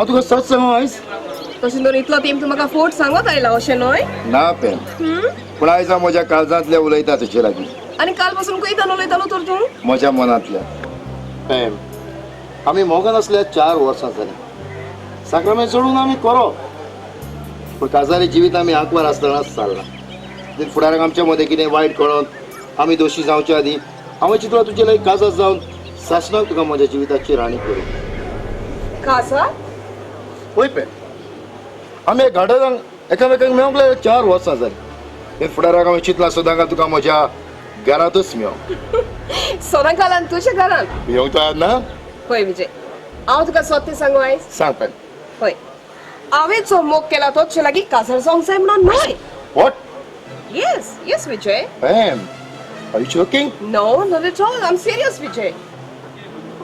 हांव तुका सच सांगू आयज? तशें धरून इतलो तेंप तूं म्हाका फोट सांगत आयला अशें न्हय? ना पेम, पूण आयज हांव म्हज्या काळजांतल्या उलयता तुजे लागीं. आनी काल पासून खंय उलयतालो तर तूं? म्हज्या मनांतल्या. पेम, आमी मोगान आसल्या 4 वर्सां जालीं. साक्रामेंत सोडून आमी करो, पूण काजारी जिवीत आमी आंकवार आसतनाच चल्लां. फुडाराक आमच्या मदें कितें वायट कळोन आमी दोशी जावचे आदीं हांवें चिंतलां तुजे लागीं काजार जावन सासणाक तुका म्हज्या जिविताची राणी करूं. काजार? पळय पेम, आमी गार्डनाक एकामेकांक मेळोंक लागले 4 वर्सां जालीं. हे फुडाराक हांवें चिंतलां सदांकाळ तुका म्हज्या घरांतच मेळोंक. सदांकाळान तुज्या घरांत येवंक तयार ना? पळय विजय, हांव तुका सत्य सांगू आयज? सांग पेम. पळय, हांवें जो मोग केला तो तुजे लागीं काजार जावंक जाय म्हणून न्हय. What? Yes, yes Vijay. Pam, are you joking? No, not at all. I'm serious, Vijay.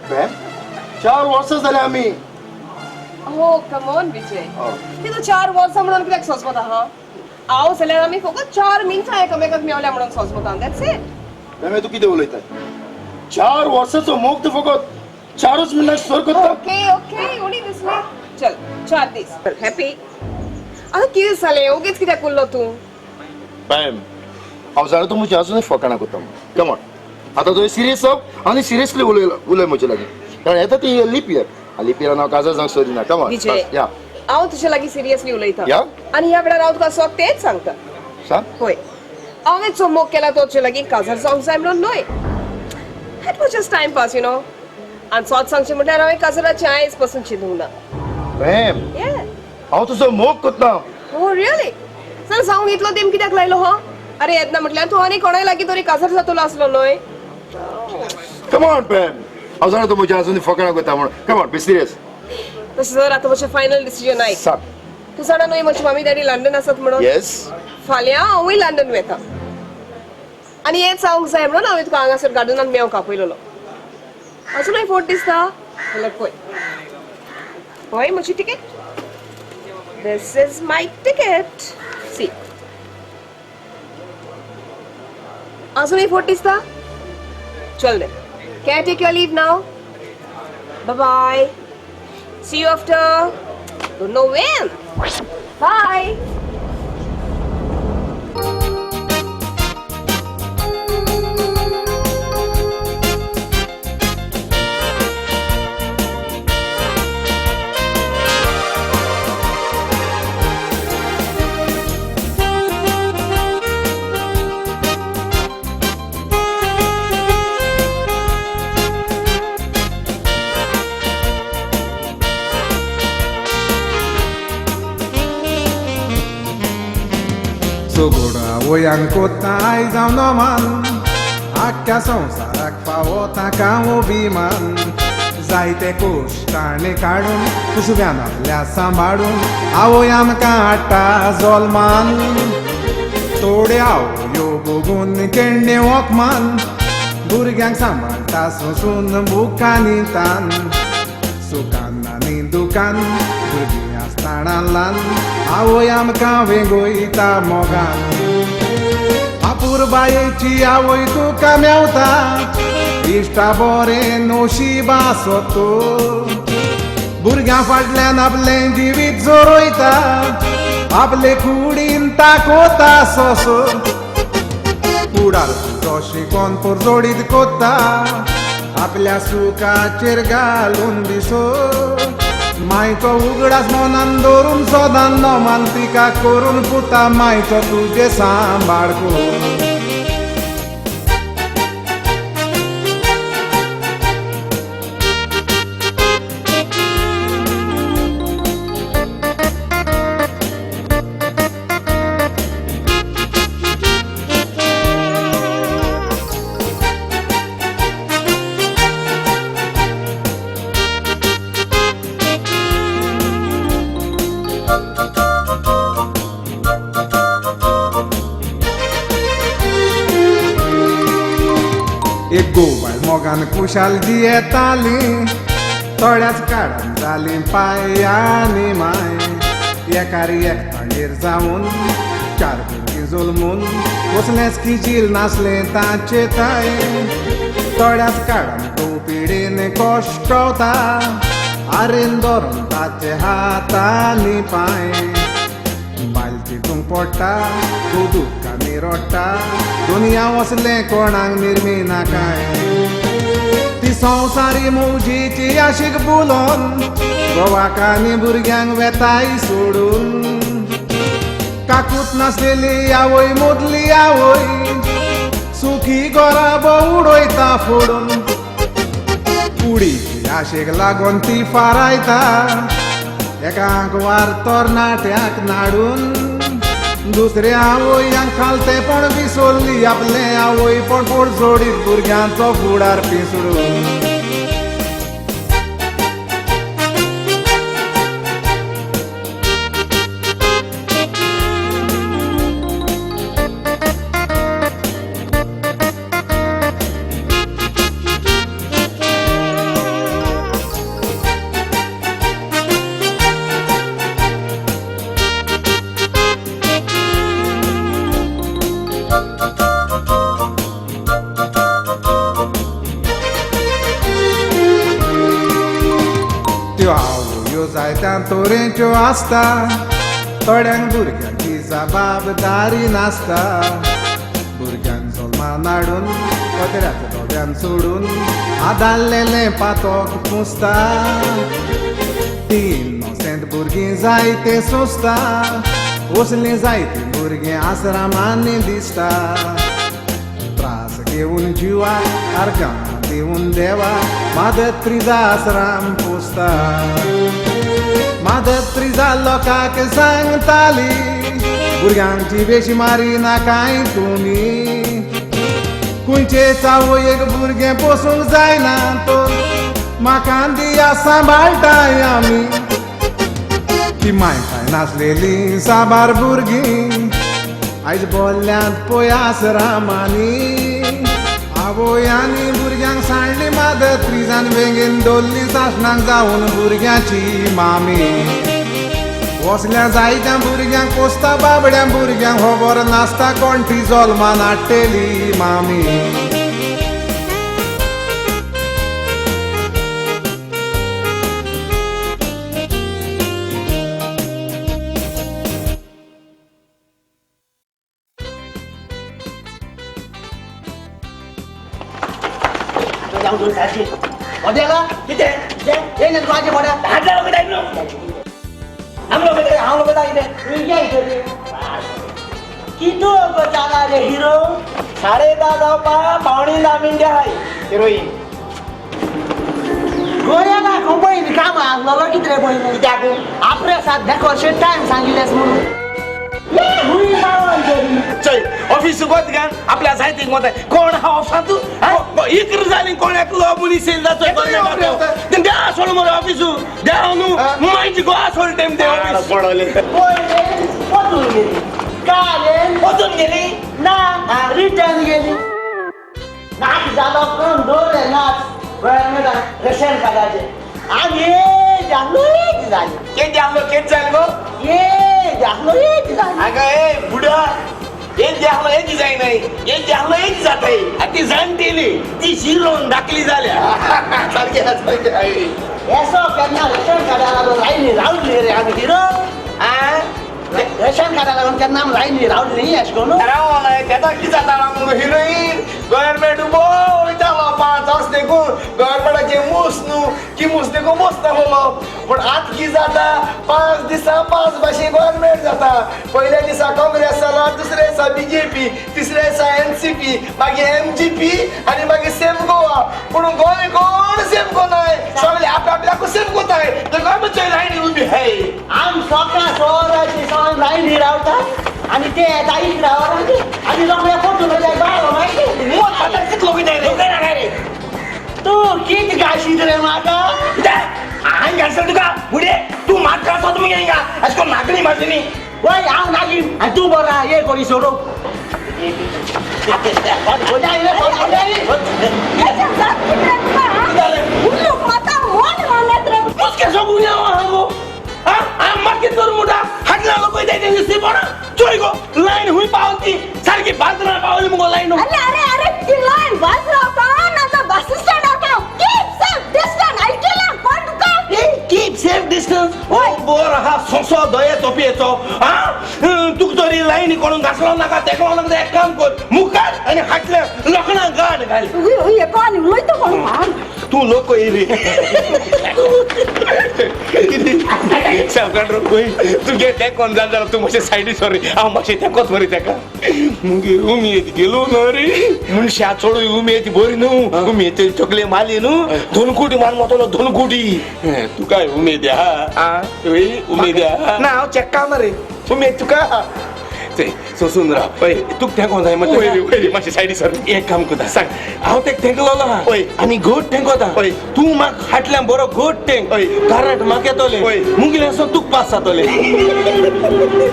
Pam, 4 वर्सां जालीं आमी. Oh, come on, Vijay. ती तूं 4 वर्सां म्हणून कित्याक सोंसमता हा? हांव जाल्यार आमी फकत 4 मिनटां एकामेकाक मेवल्या म्हणून सोंसमता. That's it. Pam, तूं कितें उलयता? 4 वर्सांचो मोग तूं फकत 4 मिनटां सर करता? ओके ओके, उणी दिसलें. चल, 4 दीस. हॅपी? आतां कितें जालें? ओगीच कित्याक उरलो तूं? पॅम, हांव जाणा तूं म्हजी अजुनूय फकाणां करता म्हूण. कम ऑन, आतां तुवें सिरियस जाव आनी सिरियसली उलय उलय म्हजे लागीं, कारण येता ती लीप इयर आनी लीप इयरान हांव काजार जावंक सोदिना. Come on. Vijay, या हांव तुजे लागीं सिरियसली उलयता या आनी ह्या वेळार हांव तुका सग तेंच सांगता. सांग. पळय, हांवें जो मोग केला तो तुजे लागीं काजार जावंक जाय म्हणून न्हय. It was just time pass, you know. आनी सत सांगचें म्हटल्यार हांवें काजराचें आयज पसून चिंतूंक ना. पॅम, हांव तुजो मोग करता. Oh really? चल सांगूंक इतलो तेंप कित्याक लायलो हो? अरे येतना म्हटल्यार तूं आनी कोणाय लागीं तरी काजार जातलो आसलो न्हय? कम ऑन पॅम, हांव जाणा तूं म्हज्या अजून फकाणां करता म्हणून. Come on, be serious. तशें जर आतां म्हजें फायनल डिसिजन आयक. सांग. तूं जाणा न्हय म्हजी मम्मी डॅडी लंडन आसात म्हणून? येस. फाल्यां हांवूय लंडन वेता आनी हें जावंक जाय म्हणून हांवें तुका हांगासर गार्डनान मेवंक आपयलेलो. अजुनूय फोट दिसता जाल्यार पळय, पळय म्हजी ticket. This is my ticket. See, अजुनूय फोट दिसता? चल then. Can I take your leave now? Bye bye. See you after. Don't know when. Bye. आवयांक कोत्ताय जावन नोमान, आख्ख्या संवसाराक फावो ताका अभिमान. जायते कोश्टाणे काडून कुसव्यान आपल्या सांबाळून आवय आमकां हाडटा जल्मान. थोड्यो आवयो भोगून केण्णे वखमान, भुरग्यांक सांबाळटा सोंसून बुकांनी तान. सुखान आनी दुखान भुरगीं आसतना ल्हान, आवय आमकां वेंगयता मोगान. अपुरबायेची आवय तुका मेवता, इश्टा बरें नशीब आसत. भुरग्यां फाटल्यान आपलें जिवीत जोरयता, आपले कुडीन ताकोता सोंसो. फुडार तुजो शिकोन परजोडीत कोत्ता, आपल्या सुखाचेर घालून दिसो. मायचो उगडास मनान दवरून सदां नोमान तिका करून पुता मायचो तुजे सांबाळ कर. एक गोवाय मोगान कुशाल जियेताली, थोड्याच काळान जाली पाय आनी माय. एकार एक तांगेर जावन 4 भुरगीं जल्मून कसलेंच किजील नासलें तांचे ताय. थोड्याच काळान घोव पिडेन कश्टवता, आरेन धरून ताचे हात आनी पांय बायल चितूंक पडटा तूं दुख्खांनी रडटा दुनिया वसलें कोणाक निर्मिना काय ती संवसारी मौजीची आशीक बुलोन गोवाक आनी भुरग्यांक वेताय सोडून काकूत नासलेली आवय मोदली आवय सुखी गोराबो उडयता फोडून कुडीची आशेक लागून ती फारायता एका आंकवार तरणाट्याक नाडून दुसऱ्या आवयांक खालतेपण विसरली आपलें आवयपण पोट जोडीत भुरग्यांचो फुडार पिसडून. त्यो आवयो जायत्या तरेच्यो आसता थोड्यांक भुरग्यांची जबाबदारी नासता भुरग्यांक जल्मान हाडून कचऱ्याच्या डोब्यान सोडून आदारलेलें पातक पुसता ती इनोसेंट भुरगीं जायते सोंसता असलीं जायतीं भुरगीं आश्रमांनी दिसता त्रास घेवन जिवाक आर्गां दिवन देवा मादर त्रिजा आश्रम पोसता मादर त्रिजा लोकांक सांगताली भुरग्यांची बेशी मारी नाकाय तुमी खंयचे चावयेक भुरगें पोसूंक जायना तर म्हाका दिया सांबाळटाय आमी ती माय पाय नासलेली साबार भुरगीं आयज बोल्ल्यांत पळय आश्रमांनी आवय आनी भुरग्यांक सांडली मादर त्रिजान बेगीन दवरली सासणाक जावन भुरग्यांची मामी वसल्या जायत्या भुरग्यांक पोसता बाबड्या भुरग्यांक खबर नासता कोण ती जल्मान हाडटेली मामी. हिरो 10:30 जावपा 9:45 मिनटां आहाय हिरोईन गोऱ्याला कंपनी काम आसलेलो कितें पयलीं कित्याक आपल्या साध्या वर्षे टायम सांगिल्लेस म्हणून चल ऑफिस गोत घाल आपल्या साहित्यिक मत कोण हा ऑफिसांत इकर जाली कोण एकलो मनीस येयल जातो द्या सोड मरे ऑफिसू द्या न्हू मांयची गोवा सोड टेम ते ऑफिस पडले वचून गेली काल वचून गेली ना रिटर्न गेली नाच जालो कोण दोळे नाच रेशन कार्डाचे आनी जालो एक जाली कें जालो कें जालें गो ये जालो एक जाली अगं ए बुडा एक जालो एक जायनाय एक जालो एक जाताय आनी ती जाणटेली ती शिरोन धाकली जाल्या सारकें सारकें येसो केन्ना रेशन कार्डा लागून लायनी रावली रे आमी हिरो रेशन कार्डा लागून केन्ना आमी लायनी रावली न्ही अशें करून रावना तेका कितें जाता मुगो हिरोईन गव्हर्मेंट उबो वयतालो 5 वर्स देखून गव्हर्मेंटाचे मूस न्हू की मूस देखून मूस नासलो पूण आतां कितें जाता 5 दिसां 5 भाशेन गव्हर्मेंट जाता. पयल्या दिसा काँग्रेस जाला, दुसऱ्या दिसा बीजेपी, तिसऱ्या दिसा एनसीपी, मागीर एमजीपी आनी मागीर सेम गोवा. पूण गोंय कोण सेम कोनाय, सगळे आप आपल्याकूच सेम कोताय. ते आमचे लायनी उबी हाय आम सकाळ 6 वरांची लायनी रावता आनी ते येता 11 वरांची आनी रोखडे फोटो जाय बाबा मागीर मोत आतां कितलो कितें रे तूं कितें घाशीत रे म्हाका हांवें घालसर तुका फुडें तूं म्हाका सोद मगे हिंगा अशें करून नागणी मारली न्ही वय हांव नागीन आनी तूं बरो आहा ये कोणी सोडूंक चोय गो लायन हुंय पावली सारकी बाजरा पावली मुगो लायन. अरे अरे अरे ती लायन बाजरा का ना तर बस स्टँड का कीप सेफ डिस्टन्स ऐकलं कोण तुका बरो आहा सोंसो दये तोपयेचो आ तुका तरी लायनी कोणून घासलो नाका तेकलो नाका एक काम कर मुखार आनी हाटल्या लोखणां गाड घाल हेका आनी उलयता कोण तूं लोक येयली सावकांड्रो तुगे तेंकोन जाल जाल्यार तूं मातशें सायडी सॉरी हांव मातशें तेंकोच मरे तेका मुगे उमेद गेलो न्हू रे मनशा चडूय उमेद बरी न्हू उमेद तकले मारली न्हू दोन कोटी मारून वतलो 2 कोटी तुकाय उमेद आहा उमेद आहा ना हांव चेक्का मरे उमेद तुका सोसून राव तुका तेंको जाय मरे मातशें सायडी सर एक काम करता सांग हांव तेका तेंकलोलो आहा आनी घट तेंकोता तूं म्हाका हाटल्यान बरो घट तेंक कारण म्हाका येतोलें मुगेलें आसून तुका पास जातोलें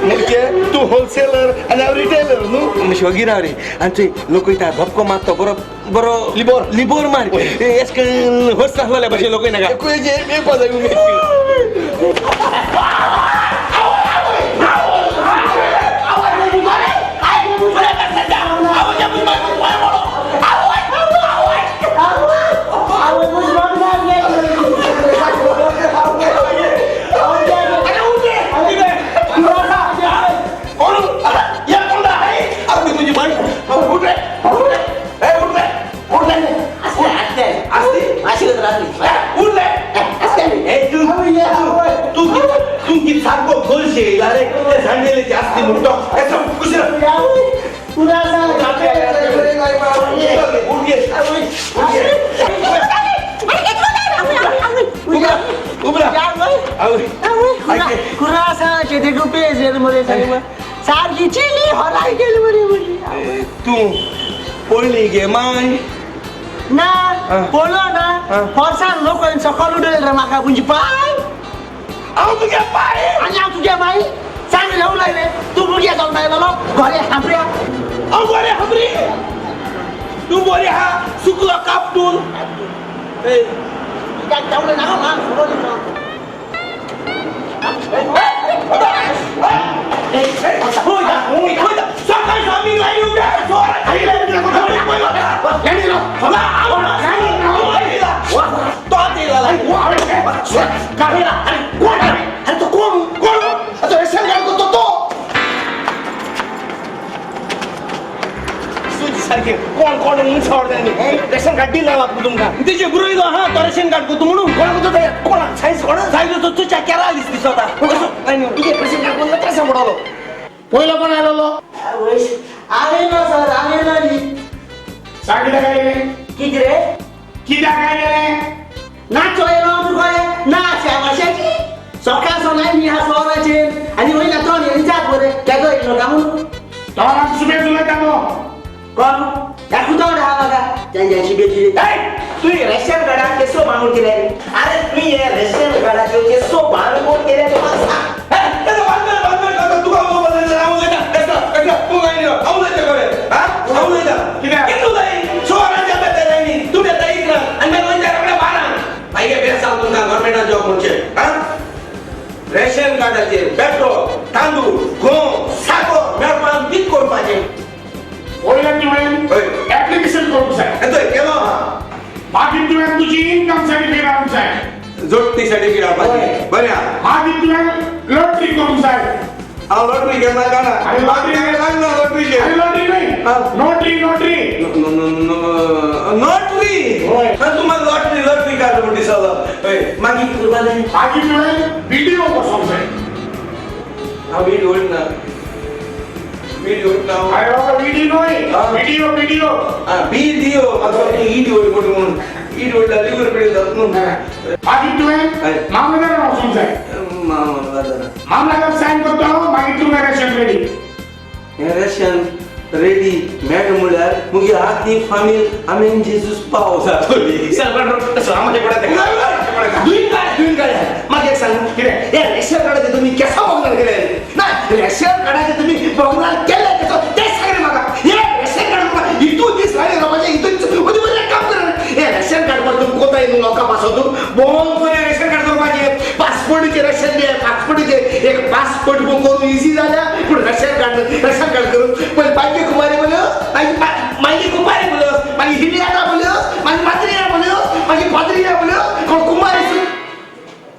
म्हणजे तूं होलसेलर आनी हांव रिटेलर न्हू मातशें वगी राव रे आनी थंय लोक वयता धपको मारता बरो बरो लिबोर लिबोर मार एश हर्स आसलोल्या भशेन लोक नाका सारकी चिली हराय गेली मरे तूं पळली गे माय ना पळलो ना फोर्सान लोक सकल उडयले रे म्हाका म्हणजे पाय हांव तुगे पाय आनी हांव तुगे माय सांगले उलयले तूं भुरग्या जावन आयलो घरे हांबऱ्या हांव बरें हांबरी तूं बरें आहा सुकलो कापटून नाका कोण कोण रेशन कार्ड दिला तुमकां तेजे बरयलो आहा तो रेशन कार्ड करता म्हणून कोणाक कोणाक सायज कोणा सायज तो तुज्या केरा दिसता तुगे रेशन कार्ड कोण त्रास पडलो पयलो कोण आयलो आयलो सर आयलो न्ही सांग कित्याक आयलें कितें रे कित्याक आयलें नाचो येयलो तुका नाच ह्या माशेची सकाळ सोनाय न्ही आहा सोराचेर आनी वयना तो न्ही जात बरें केदो येयलो काय म्हणून तोंडाक सुबेज उलयता न्हू कोण दाखवतो आहा म्हाका तेंच्याशी बेजी तुवें रेशन कार्डाक केसो बांगून केले अरे तुवें रेशन कार्डाचेर केसो बांगून केले तुका सांग रेशन कार्डाचेर पेट्रोल तांदूळ गंव साकर मेळपाक कितें करपाचें पयलें तुवें एप्लिकेशन करूंक जाय केलो मागीर तुवें तुजी इनकम सर्टिफिकेट हाडूंक जाय जोडटी सर्टिफिकेट हाडपाची बरें आहा मागीर तुवें लॉटरी करूंक जाय हांव लॉटरी केन्ना काडा लागना लॉटरीचेर आनी लॉटरी न्हय नोटरी नोटरी नोटरी तूं म्हाका लॉटरी लॉटरी काड म्हूण दिसलो हय मागीर कितें करपा जाय मागीर तुवें विडियो बसोवंक जाय हांव विडियो वयना विडियो वयना अरे बाबा विडी न्हय विडियो विडियो विडियो म्हाका इडी वयर म्हणून इडी वयता लिवर पिडी जाता न्हू मागीर तुवें मामलेदारान वचूंक जाय मामलेदार सायन करता मागीर तुवें रेशन रेडी हें रेशन रेडी मेळटा म्हणल्यार मुगे आखी फामील आमी जेजूस पाव जातली म्हाका एक सांग कितें हे रेशन कार्डाचें तुमी केसो बंगलार केलें ना रेशन कार्डाचें तुमी बंगलार केलें केसो तें सांग रे म्हाका हे रेशन कार्ड म्हाका हितून दीस रायले रावपाचें हितून दीस मदीं मदीं काम कर हे रेशन कार्ड पण तुमी कोताय न्हू लोकां पासत बोम बरें रेशन कार्ड करपाचें पासपोर्टीचें रेशन दी पासपोर्टीचें एक पासपोर्ट बूक करून इजी जाल्या पूण रेशन कार्ड करून पयलीं बायके कुमारी बोल्यो मागीर मागीर कुमारी बोल्यो मागीर हिलियाना बोल्यो मागीर माद्रिया बोल्यो मागीर पाद्रिया बोल्यो कोण कुमारी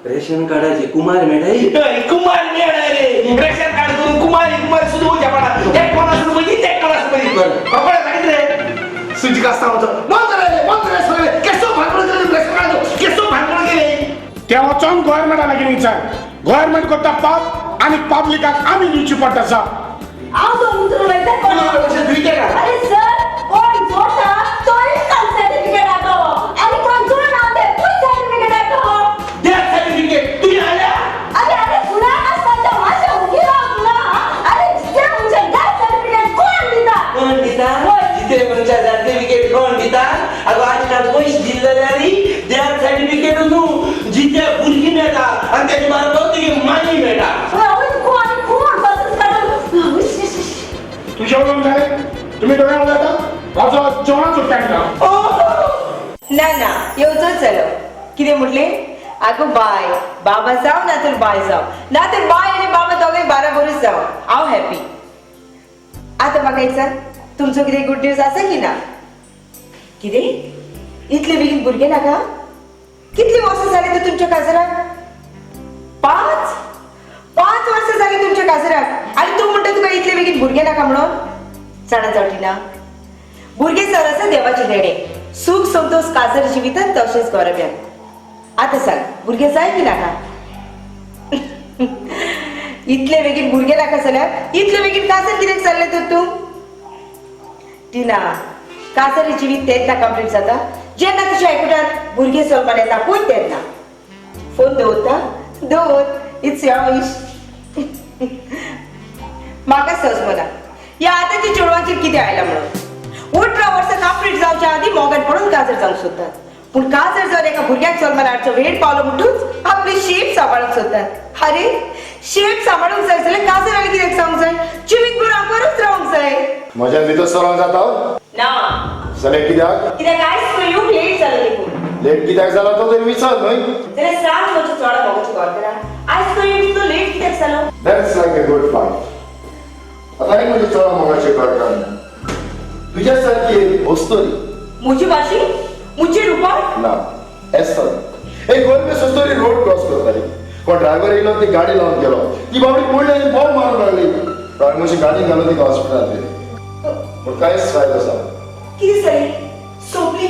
रेशन कार्डाचे कुमार मेळाय. कुमार मेळाय रे. रेशन कार्ड करून कुमारी कुमारी सुद्धा होत्या पडा. एक कोणास रुपये एक कोणास रुपये कपडे सांगितले रे. सुजी असता होतं बंद रे बंद रे सगळे केसो भांडवल केले रेशन कार्ड केसो भांडवल केले. ते वचोन गव्हर्मेंटा लागीं विचार. गव्हर्मेंट करता पाप आनी पब्लिकाक आमी दिवची पडटा सा. हांव दोन उलयता कोण? अरे सर कोण जोडटा तोय सर्टिफिकेट आतो आनी कोण जोडना ते तूय सर्टिफिकेट आतो. डेथ सर्टिफिकेट तुझ्या आल्या. अरे अरे गुन्हा आसता मातशें उगी राव तुला. अरे जिते मनशाक डेथ सर्टिफिकेट कोण दिता? कोण दिता? जिते मनशा सर्टिफिकेट कोण दिता? अगो आजकाल पयशे दिल्ले डेथ सर्टिफिकेट न्हू जिते भुरगीं मेळटा आनी तेजे बरोबर तुगे माई मेळटा. तूं जेवण जालें? तुमी दोगांय उलयता म्हजो जेवणाचो टायम ना. ना ना येवचोच जालो. कितें म्हटलें? आगो बाय बाबा जावं ना तर बाय जावं ना तर बाय आनी बाबा दोगांय बाराबरूच जावं. हांव हॅपी. आतां म्हाका एक सांग, तुमचो कितें गुड न्यूज आसा की ना? कितें इतले बेगीन भुरगें नाका? कितली वर्सां जालीं तर तुमच्या काजराक? 5 5 वर्सां जालीं तुमच्या काजराक आनी तूं म्हणटा तुका इतले बेगीन भुरगें नाका म्हणून? जाणा जावटी ना. भुरगें सर आसा देवाचें देणें. सूख संतोष काजर जिवितांत तशेंच गोरव्यान. आतां सांग भुरगें जाय की नाका? इतले बेगीन भुरगें नाका जाल्यार इतले बेगीन काजर कित्याक जाल्लें तर तूं? टिना, काजर जिवीत तेन्ना कंप्लीट जाता जेन्ना तुज्या आयकुटार भुरगें चलपाक येता पळय तेन्ना. फोन दवरता? दवर. It's your wish. म्हाका सजमना ह्या आतांच्या चेडवांचेर कितें आयलां म्हणून. 18 वर्सां कंप्लीट जावच्या आदीं मोगान पडून काजर जावंक सोदतात. पूण काजर जावन एका भुरग्याक जल्माक हाडचो वेळ पावलो म्हणटूच आपली शेप सांबाळूंक सोदतात. अरे शेप सांबाळूंक जाय जाल्यार काजर आनी कित्याक जावंक जाय? जिवीत भर आंकवारूच रावंक जाय. म्हज्यान भितर सरोंक जाता ना जाल्यार कित्याक? कित्याक आयज तूं येवंक लेट जालो देखून. लेट कित्याक जाला तो तरी विचार न्हय. जाल्यार सांग म्हज्या चोडा मोगाच्या घरकारा आयज तूं येवंक इतलो लेट कित्याक जालो? That's like a good fight. आतां एक म्हज्या चोडा मोगाचे घरकार तुज्या सारकी एक अस्तोरी. म्हजी भाशी म्हजी रुपान ना एस्तोरी एक गोरमे अस्तोरी रोड क्रॉस करताली. कोण ड्रायव्हर येयलो ती गाडी लावन गेलो. ती बाबडी पडली आनी बॉम्ब मारूंक लागली. ड्रायव्हर मातशी गाडी घालून तिका हॉस्पिटलांत व्हेली. पूण कांयच फायदो जालो. कितें जालें? सोंपली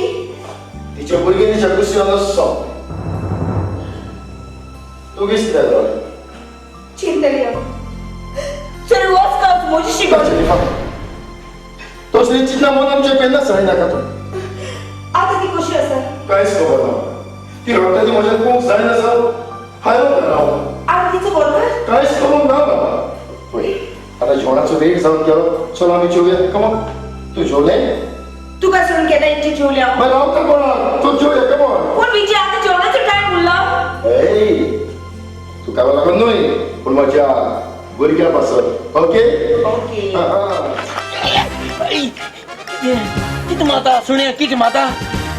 तिच्या भुरगीं तिच्या कुशीन सोंपली. तूं कितें जालें? चिंतली हांव. चल वच कांय म्हजी शिकोवची. तसली चिंतना मन आमच्या केन्ना सय नाका तूं. आतां ती कशी आसा? कांयच खबर ना. ती रडटा ती म्हज्यान पळोवंक जायना सर. हांवें राव. आतां तिचो बरोबर कांयच खबर ना बाबा. पळय आतां जेवणाचो वेळ जावन गेलो. चल आमी जेवया. कमॉन. तूं जेवलें? तुका सोडून केन्ना इंची जेवलें हांव? मागीर रावता कोणाक? तूं जेवया. कमॉन. पूण विजय आतां जेवणाचो टायम उरला. ए तुका लागून न्हय पूण म्हज्या भुरग्या पासत. Okay okay. कित माता सुण्या कित माता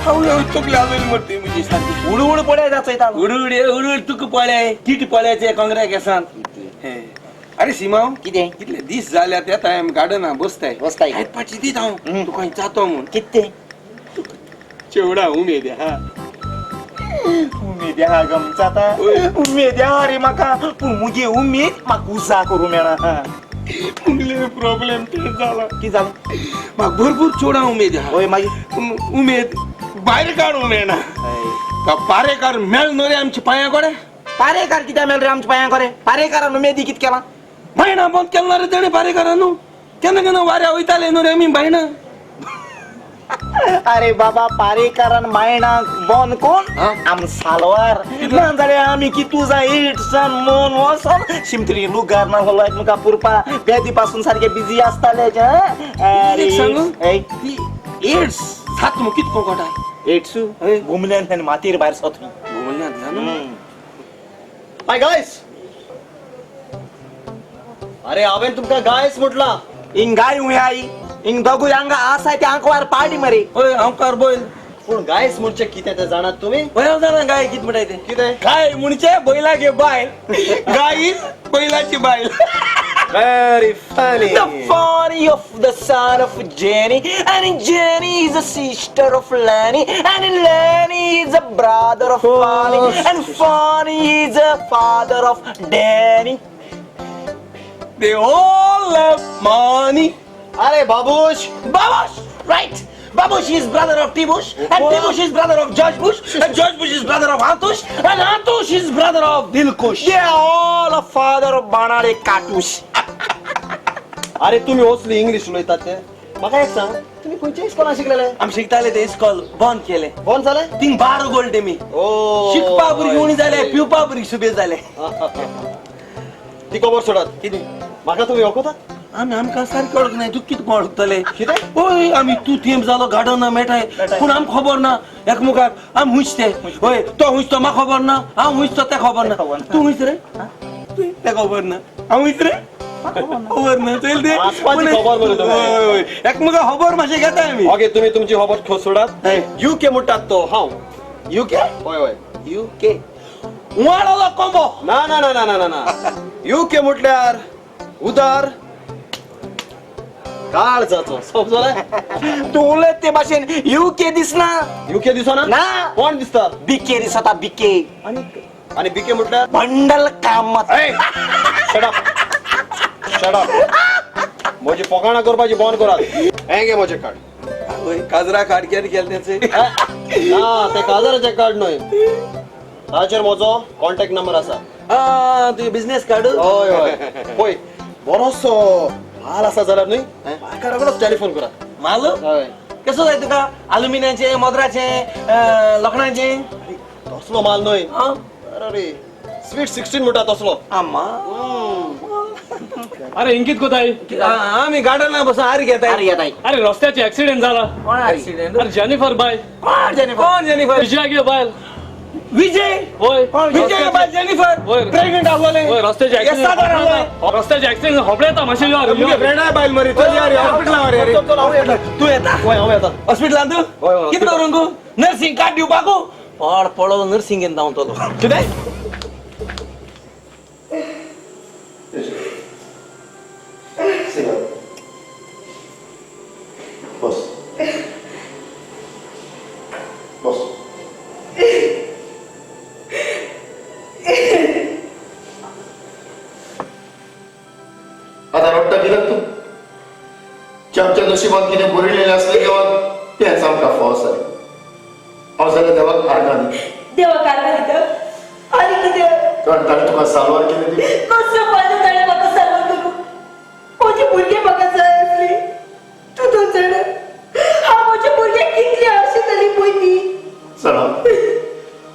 हळूहळू तुकले आवेल मरते म्हणजे सारकी उडू पळय जाचयता. उडू उडू तुका पळय किट पळयाचे कांगऱ्या केसान. अरे सीमा कितें कितले दीस जाल्या त्या टायम गार्डना बसताय बसताय पाची दित हांव तुका जातो म्हूण. कितें चेवडा उमेद हा उमेद आहा गमचाता उमेद आहा रे म्हाका. पूण मुगे उमेद म्हाका उजा करूं मेळना. मुगले प्रॉब्लेम ते जाला. कितें जालें? म्हाका भरपूर चेवडा उमेद आहा. हय मागीर उमेद भायर काडूंक मेळना. पारेकार मेळ न्हू रे आमच्या पांया कडेन. पारेकार कित्याक मेळ रे आमच्या पांया कडेन? पारेकारान उमेदी कितें केलां? बायणा बंद केला ना रे तेणें पारेकारान. केन्ना केन्ना वाऱ्या वयताले न्हू रे आमी बायणा. अरे बाबा पारेकारान मायणाक बंद कोण आम सालवार ना जाल्यार आमी कितू जाय एड्सान मन वचोन शिमतरी लुगार ना होलो एकमेका पुरपा बेदी पासून सारके बिजी आसताले. एक सांगू एड्स सात मग कितको कोटा एड्स घुमल्यांतल्यान मातीर भायर सोत घुमल्यांतल्यान. हाय गायस. अरे हांवें तुमकां गायस म्हटलां. हिंग गाय हुंय आई हिंग दोगूय हांगा आसाय ते आंकवार पाडी मरे. हय आंकवार बैल. पूण गायस म्हणचे कितें तें जाणात तुमी? हय हांव जाणा गाय कितें म्हणटाय तें. कितें गाय म्हणचे बैलागे बायल. गाय बैलाची बायल. Very funny. The funny of the son of Jenny, and Jenny is a sister of Lenny, and Lenny is a brother of Fanny, and Fanny is a father of Danny. They all love money. अरे Babush. Babush, right? Babush is brother of Tibush, and Tibush is brother of George Bush, and George Bush is brother of Antush, and Antush is brother of Dilkush. They are all a father of Banare Katush. अरे तुम्ही ओसली English उलयतात ते म्हाका एक सांग, तुम्ही खंयच्या इस्कॉलान शिकलेले? आमी शिकताले ते इस्कॉल बंद केले. बंद जाले? थिंग बार उगडले मी. शिकपा भुरगीं उणी जाले, पिवपा भुरगीं सुबेज जाले. ती खबर सोडात. कितें? म्हाका तुमी वळखतात? आमी आमकां सारकें वळखनाय. तूं कितें वळखतले? कितें? हय, आमी तूं थेंब जालो गार्डना मेळटाय, पूण आमकां खबर ना एकमुखाक आमी हुंयच ते. हय, तो हुंयच तो म्हाका खबर ना, हांव हुंयच तो तें खबर ना. तूं हुंयच रे? तें खबर ना. हांव हुंयच रे? खबर ना. चल ते एकमुखा खबर मातशें घेता आमी. ओके, तुमी तुमची खबर सोडात. युके म्हणटात तो हांव. युके? हय हय, युके वाडोलो कोंबो. ना ना ना ना ना ना, युके म्हटल्यार उदार काळजाचो. समजले? तूं उलयत ते भाशेन युके दिसना. युके दिसना? ना. कोण दिसता? बीके दिसता. बीके. आनी बीके म्हटल्यार bundle Kamat. Shut up, shut up. म्हजी फकाणां करपाची बंद करात. हें घे म्हजें कार्ड. काजरा कार्ड केन्ना केलें तेचें? ना, तें काजराचें कार्ड न्हय, ताचेर म्हजो कॉन्टॅक्ट नंबर आसा. तुजें बिजनेस कार्ड? हय हय. पळय, बरोसो माल आसा जाल्यार न्हय म्हाका रोखडोच टेलिफोन करात. माल? हय. कसो जाय तुका? आलुमिनियाचें, मोदराचें, लोखणाचें? तसलो माल न्हय. अरे स्वीट 16 म्हणटा तसलो. आम्मा. अरे इंकित कोताय? आमी गार्डना बसून आरी घेताय. अरे रस्त्याचे ऍक्सिडेंट झाला. कोण ऍक्सिडेंट? अरे जेनिफर बाय. कोण जेनिफर? कोण जेनिफर? विजयागे बायल. विजय? होय. विजय बायल जेनिफर प्रेग्नंट आसलोले. होय, रस्त्याचे ऍक्सिडेंट. रस्त्याचे ऍक्सिडेंट होबडेता मातशें यो. तुमगे फ्रेंडा बायल मरे. चल यार हॉस्पिटलान मरे. तूं येता? होय, हांव येता. हॉस्पिटलान तूं? कितें करूंक? नर्सिंग कार्ड दिवपाकू? पाड पडलो नर्सिंगेन धांवतलो. कितें? बस बस. आता रडटा कित्याक तूं? आमच्या नशिबात कितें बरयलेलें आसलें देवान तेंच आमकां फावो जालें. हांव जाल्यार देवाक आर्गां दिता. देवाक आर्गां दिता? आनी कितें? कारण ताणें तुका साल्वार केलें ती. कसो फायदो ताणें म्हाका साल्वार करूंक? म्हजी भुरगीं म्हाका जाय आसली. तूं दोन जाणा हांव म्हज्या भुरग्यांक कितली आशेताली पळय ती. चला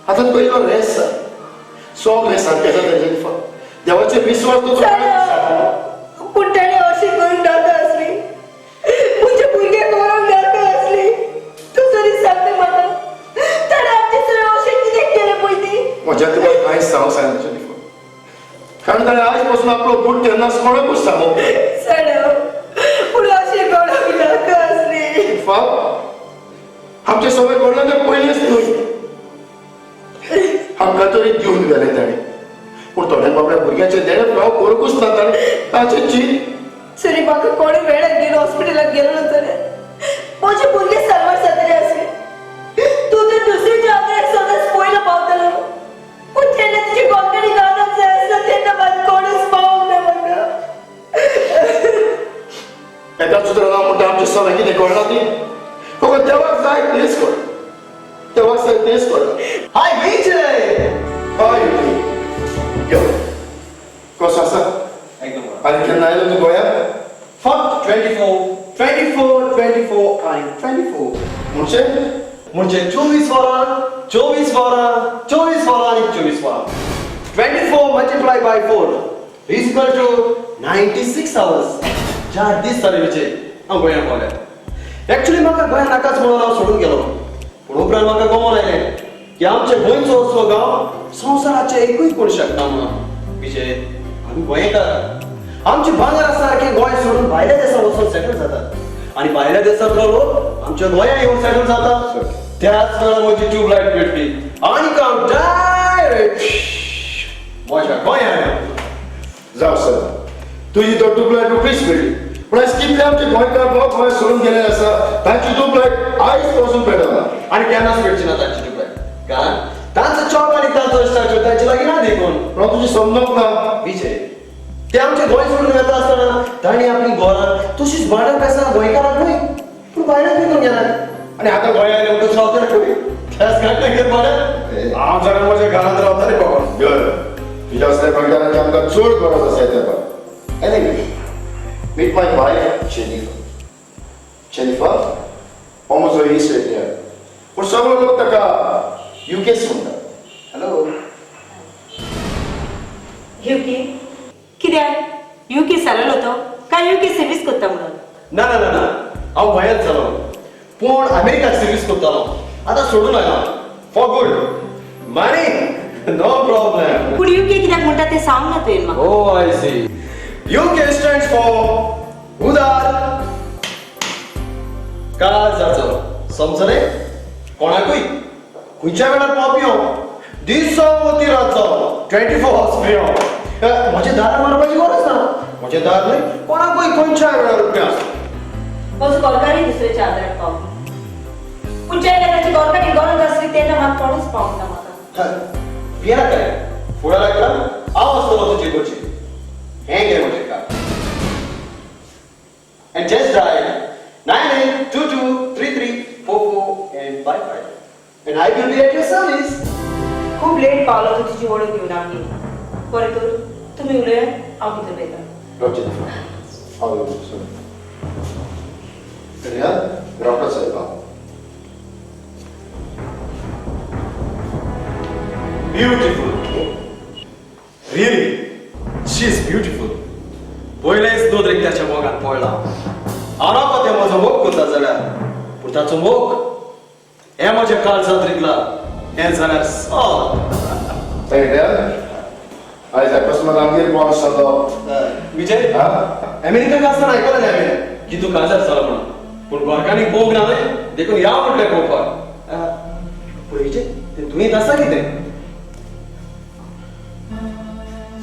आतां पयलो रेस जाय, सगळें सारकें जाता जेनिफर. देवाचेर विस्वास दवर. पूण ताणें अशें करूंक नाका आसली. म्हज्या भुरग्यांक मरोंक नाका आसली. तूं तरी सांगता म्हाका ताणें आमचे सगळें अशें कितें केलें पळय ती. म्हज्या तुका कांय सांगूंक जायना जेनिफर, कारण ताणें आयज पसून आपलो गूट केन्नाच कोणाकूच सांगूंक ना. पूण अशें कोणाक नाका आसली. आमचे सगळे घडलें तें पयलींच न्हय. आमकां तरी दिवन गेलें ताणें, पूण थोड्यांक बाबड्या भुरग्यांचें देणें फाव करूंकूच ना ताणें. ताचें चीत. सरी म्हाका कोणूय वेळाक घेवन हॉस्पिटलाक गेलो ना जाल्यार म्हजे भुरगे साल्वार जातले आसले. तूं तर दुसऱ्याच्या आदाराक सदांच पयलो पावतलो. पूण जेन्ना तुजी कोंकणी गावपाक जाय आसलो तेन्ना मात कोणूच पावूंक ना म्हाका. एकाच उतरान हांव म्हणटा, आमचें सगळें कितें कळना ती फकत देवाक जाय तेंच कळ. देवाक जाय तेंच कळ. हाय विजय. हाय विजय. यो, कसो आसा? आनी केन्ना आयलो तूं गोंयांत? फक्त 24, 24, 24 आनी 24. म्हणजे? म्हणजे 24 वरां, 24 वरां, 24 वरां आनी 24 वरां. 24 multiply by 4 is equal to 96 hours. 4 दीस जाले विजय हांव गोंयांत पावल्यार. एक्चुअली म्हाका गोंयांत नाकाच म्हणून हांव सोडून गेलो, पूण उपरांत म्हाका गमोन आयलें की आमचे गोंयचो असलो गांव संवसाराचे एकूय कोण शकना म्हणून. विजय, आमी गोंयकार, आमची भांगरा सारकें गोंय सोडून भायल्या देशांत वचून सेटल जातात आनी भायल्या देशांतलो लोक आमच्या गोंयांत येवन सेटल जातात. त्याच वेळार म्हजी ट्यूबलायट पेटली आनी हांव डायरेक्ट म्हज्या गोंयांत. जावं सर, तुजी तो ट्यूबलायट रोखडीच पेटली. पूण आयज कितले आमचे गोंयकार गोंय सोडून गेले आसा तांची ट्यूबलायट आयज पासून पेटना. आनी केन्नाच पेटची ना तांची ट्यूबलायट, कारण तांचो चॉक आनी तांचो स्ट्रक्चर तांचे लागीं ना देखून. पूण हांव तुजी समजूंक ना विजय, ते आमचे गोंय सोडून वेता आसतना तांणी आपली घरां तशीच भाड्यान बेसां गोंयकारांक न्हय पूण भायल्यान विकून गेल्यात. आनी आतां गोंया आयले म्हणटकच रावतले खंय? त्याच घाटलेगेर भाड्यान. हांव जाणा म्हज्या घरांत रावता रे बाबा. तुज्या असल्या गोंयकारांची आमकां चड गरज आसा त्या. Anyway, meet my wife, Jennifer. Jennifer, हो म्हजो इश्ट येता. पूण सगळो लोक ताका युकेश म्हणटा. हॅलो युके कित्याक? युके सरळ होतो काय युके सर्वीस करता म्हणून? ना ना ना ना, हांव गोंयांत जालो पूण अमेरिकाक सर्वीस करतालो. आतां सोडून आयलो for good. Money no problem. पूण युके कित्याक म्हणटा तें सांग ना तुवें म्हाका. Oh I see. UK stands for उदार काळजाचो. समजलें? कोणाकूय खंयच्या वेळार पावपी हांव, दीस जावं वा ती रात जावं, 24 hours free हांव. म्हजें दार मारपाची गरज ना. म्हजें दार न्हय कोणाकूय खंयच्याय वेळार उकतें आसता. म्हजो गोरकारी दुसऱ्याच्या आदाराक पावपी, पूण जेन्ना ताची गोरकारी गरज आसली तेन्ना मात कोणूच पावंक ना म्हाका. भियेनाका रे, फुडें लागला हांव आसतलो तुजे गोचे. हें घे म्हजें card. And just dial 9822 33 44 and 55 and I will be at your service. खूब लेट पावलो तूं तुजी वळख घेवन आमगेर. बरें तर तुमी उलयात, हांव भितर वयता. Doctor saheb. Beautiful. Really, she is beautiful. पयलेच नदरेक ताच्या मोगान पडला. हांव नाका तें म्हजो मोग करता जाल्यार, पूण ताचो मोग हें म्हज्या काळजांत रिगला हें जाल्यार सत. आयज अकस्मात आमगेर कोण आसलो? विजय, अमेरिकाक आसतना आयकलें हांवें की तूं काजार जाला म्हणून, पूण घरकान्नीक पळोवंक ना न्हय देखून या म्हटलें पळोवपाक. पूण विजय, तें दुयेंत आसा कितें?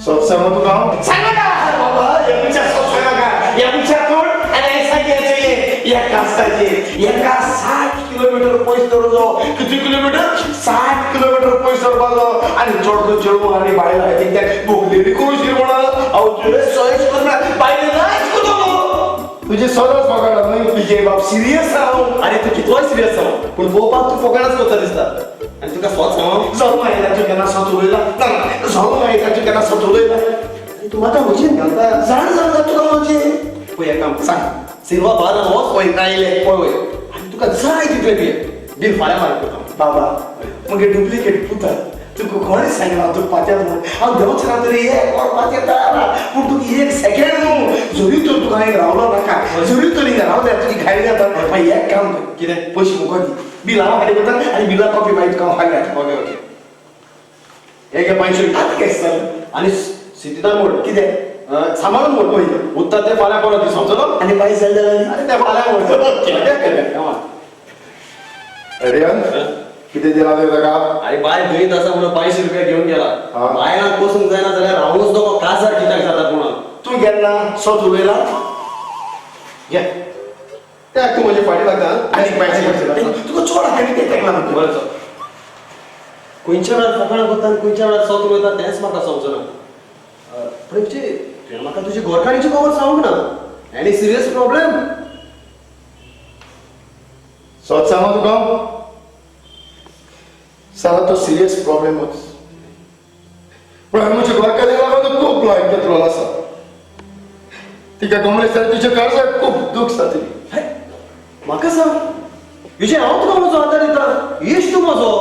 सत सांगू तुका हांव? सांगनाका बाबा, हे विचार सत सांगनाका. हे विचार कोण आनी सांगितले एका साजेर एका 60 किलोमीटर पयस दवरचो. कितले किलोमीटर? 60 किलोमीटर पयस दवरपाचो. आनी चड चेडूं आनी बायल आहा त्या बोगलेली करूं शिरवणा हांव तुजें सयच करना बायले नाच करतलो. तुजें सदांच फकाणां न्हय तुजें बाब सिरियस हांव. आरे तूं कितलोय सिरियस हांव, पूण पळोवपाक तूं फकाणांच करता दिसता. आनी तुका सत सांगू? जावं मागीर तूं केन्ना सत उलयला ना? जावं मागीर तूं केन्ना सत उलयला? तूं म्हाका म्हजेन घालता. जाण जाण तुका म्हजें. पळय एक काम सांग. सिल्वा बारान वच पळय नायले पळय वय आनी तुका जाय तितलें पिये. बील फाल्यां मारीत करता. बाबा मगे डुप्लिकेट पुता तुका कोणें सांगलां तुका पात्यात म्हणून? हांव देंवच ना तरी एक वर पात्यात तयार आहा, पूण तुका एक सेकेंड न्हू. जरी तर तुका हांवें रावलो नाका, जरी तर हिंगा रावल्यार तुजी घाई जाता. मागीर एक काम कर. कितें? पयशे मुखार दी, बील हांव फाटीं करता आनी बिला कॉपी मागीर तुका हांव फाल्यां धाडटा. ओके ओके, हे घे 500 रुपया. आतां कशें जालें? आनी सिद्धिदान मोड. कितें? सांबाळून मोड. पळय उत्ता तें फाल्यां परत दी, समजलो? आनी मागीर जालें जाल्यार? आनी तें फाल्यां मोड. एडियन कितें दिलां तुवें ताका? अरे बाय दुयेंत आसा म्हणून 500 रुपया घेवन गेला. बायलांक बसूंक जायना जाल्यार रावूंच नको. काजार कित्याक जाता पूण? तूं गेन्ना सत उलयला? घे त्याक तूं म्हजे फाटीं लागता. आनी 500 तुका चड हांवें तें तेंकलां. बरें चल. खंयच्या वेळार फकाणां करता आनी खंयच्या वेळार सत उलयता तेंच म्हाका समजना. पूण विजय, तुवें म्हाका तुजी घरकान्नीची खबर सांगूंक ना. Any serious problem? सत सांगू तुका? साला तो सिरियस प्रॉब्लेमच. पूण हांवें म्हज्या घरकान्नीक लागून खूब लायक घेतलो आसा. तिका गमले जाल्यार तिच्या काळजाक खूब दूख जातली. म्हाका सांग विजय, हांव तुका म्हजो आदार दिता. इश्ट तूं म्हजो.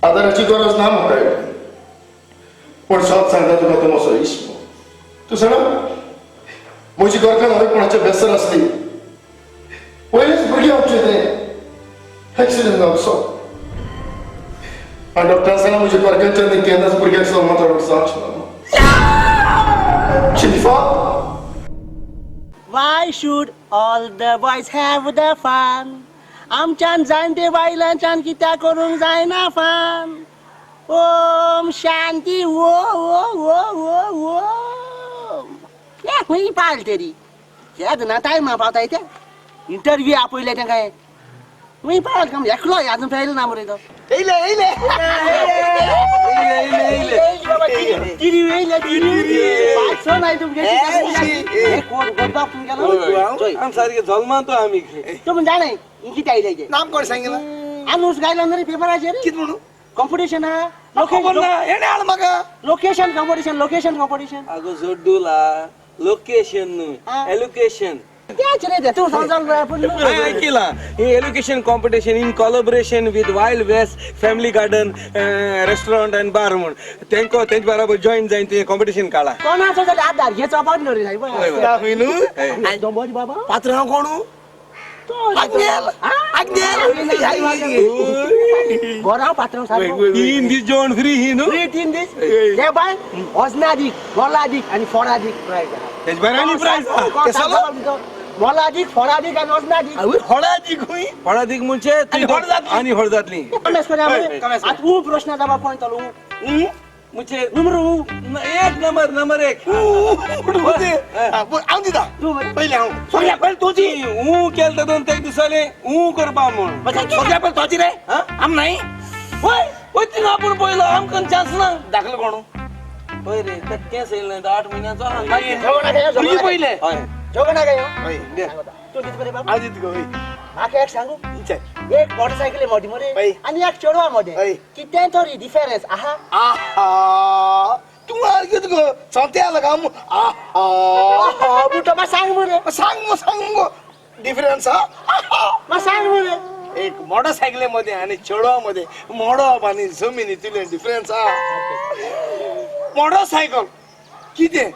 आदाराची गरज ना म्हाका, पूण सत सांगता तुका, तूं म्हजो इश्ट. तूं जाणा म्हजी घरकान्न हांवें कोणाचें बेसर आसली. पयलेंच भुरगें आमचें तें एक्सिडंट जावन सो. आनी डॉक्टरान सांगलां म्हज्या घरकान्नच्यान केन्नाच भुरग्याक जल्मात हाडूंक जावचें ना. Jennifer? Why should all the boys have the fun? आमच्यान जाणटे बायलांच्यान कित्याक करूंक जायना fun? Om Shanti ओ ओ ओ ओ ओम. खंय पावले तरी केन्ना टायमा पावताय ते इंटरव्यू आपयले तें काय खंय पावले काम एकलो अजून पेयलो ना मरे तो. येयले येयले तिरी येयले तिरी पांच स नाही तुमगे कोण कोण तुमगेलो सारखे जल्मान तो आमी तुमी जाणाय कितें आयले ते नाम कोण सांगितलं आनूस गायलो न्हू रे पेपराचेर कितें म्हणून कॉम्पिटिशन खबर ना हेणे हाड म्हाका लोकेशन कॉम्पिटिशन लोकेशन कॉम्पिटिशन. अगो जोड्डुला लोकेशन न्हू एलोकेशन. तेच रे ते तूं समजल पूण हांवें ऐकलां हे education competition in collaboration with Wild West Family Garden restaurant and bar म्हूण तेंको तेंचे बराबर जॉईन जावन तुवें कॉम्पिटिशन काडला. कोणाचो जाल्यार आधार घेचो पावट न्हू रे सायब. दाखय न्हू दोंबोरी बाबा पात्रांव कोण आग्नेल आग्नेल बरो पात्रांव सारको. 3 दीस जेवण फ्री ही न्हू फ्री 3 दीस ते बाय वजनादीक मोलादीक आनी फोडादीक प्रायज आहा. तेजे बरें आनी प्रायज आहा. मोलादीक फोडादीक आनी वजनादीक. होडादीक खंय होडादीक म्हणजे आनी होड जातली. आतां ऊ प्रश्न जाबा कोण तलो ऊ म्हणजे नंबर ऊ एक नंबर नंबर 1 हांव दिता पयलें हांव सगळ्या पयलीं तुजी ऊ केलें तातूंत तेका दिसलें ऊ करपा म्हूण सगळ्या पयलीं तुजी रे आम नाही वय वय तिंगा आपूण पयलो आमकां चान्स ना. दाखलो कोण पळय रे ताका केंस येयले ना 8 म्हयन्याचो आहा. तुजी पयलें हय जोगणा काय हो तूं दिता बरे बाबा. हांव दिता गो. म्हाका एक सांगू एक मोटरसायकली मोदी मरे आनी एक चेडवा मोदे कितें तरी डिफरन्स आहा. आहा तूं कितें गो सोंते आला आहा बुटो मात सांग मरे सांग मगो सांग मगो डिफरन्स आहा मात सांग मरे. एक मोटरसायकली मध्ये आनी चेडवा मध्ये मोडप आनी जमिनीतलें डिफरन्स आहा. मोटरसायकल कितें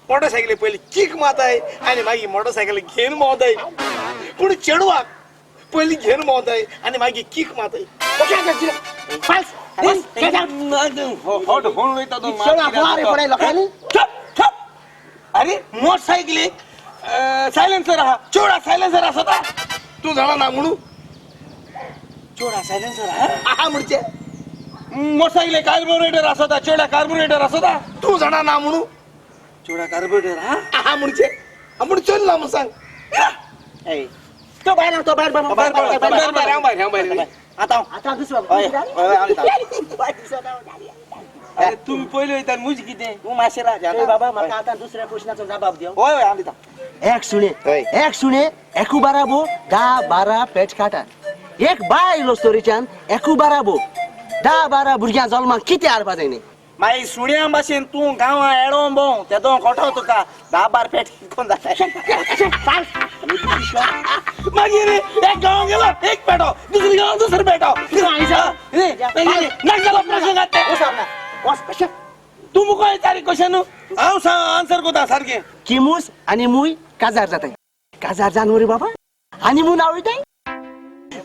मोटरसायकली पयलीं कीक मारताय आनी मागीर मोटरसायकल घेवन भोंवताय पूण चेडवाक पयलीं घेवन भोंवताय आनी मागीर कीक मारताय. अरे मोटरसायकलीक सायलेन्सर आहा चेडा सायलेन्सर आसता. तूं जाणा ना म्हणून चेडा सायलेन्सर आहा आहा म्हणचे मोटरसायकली कार्बोरेटर आसता चेडा कार्बोरेटर आसता. तूं जाणा ना म्हणून चेडा कार्बोरेटर आहा आहा म्हणचे आपूण चल ना म्हूण सांग. तो भायर तो भायर भायर भायर भायर आतां आतां दुसरो. अरे तुमी पयले वयता मुज कितें तूं मातशें राव बाबा म्हाका आतां दुसऱ्या प्रश्नाचो जबाब दिव. हय हय हांव दिता. एक सुणे एक सुणे एकू बाराबो 10 12 पेट काटा. एक बायल स्टोरीच्यान एकू बाराबो 10 12 भुरग्यां जल्माक कितें हाडपा जाय न्ही. मागीर सुण्या भाशेन तूं गांवां एडोन भोंव तेदो कोठो तुका 10 12 पेट कोण जाता. मागीर एक गांव गेलो एक पेटो दुसरे गांव दुसरो पेटो प्रश्न घातले. तूं मुको विचारी क्वेश्चन हांव आन्सर करता सारकें. किमूस आनी मूय काजार जाताय. काजार जावन मरे बाबा हानिमून आवयताय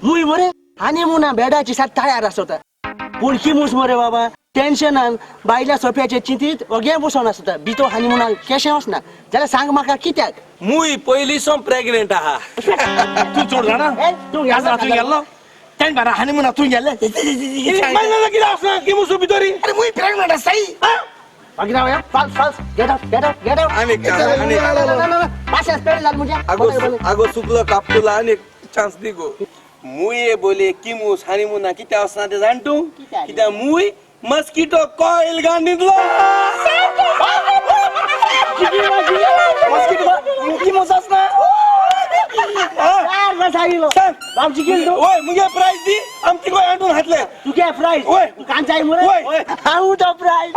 मूय मरे हानिमुना बेडाची सात तयार आसता. पूण किमूस मरे बाबा टेन्शनान बायल्या सोप्याचे चिंतीत ओगे बसोन आसता बितो हानिमुनाक केशें वचना जाल्यार सांग म्हाका कित्याक. मूय पयलींसून प्रेग्नेंट आहा. तूं चोड जाणा तूं तूं गेल्लो तें बारा हानिमुना तूं गेल्ले कितें आसना किमूस भितरी. अरे मूय प्रेग्नेंट आसाय. मागीर हांव false false get out get out get out. आनी पाशेंस पेड जाल मुज्या. आगो सुकलो कापटुला आनी चान्स दी गो. मुये बोले किमूस हानिमुना कित्याक वचना तें जाण तूं कित्याक मूय मस्किटो कॉयल घालून न्हिदलो. मस्किटो किमूस आसना. वय मुगे प्रायज दी आमची गोंय हाडून घातले. तुगे प्रायज वय कांचाय मरे हांव तो प्रायज.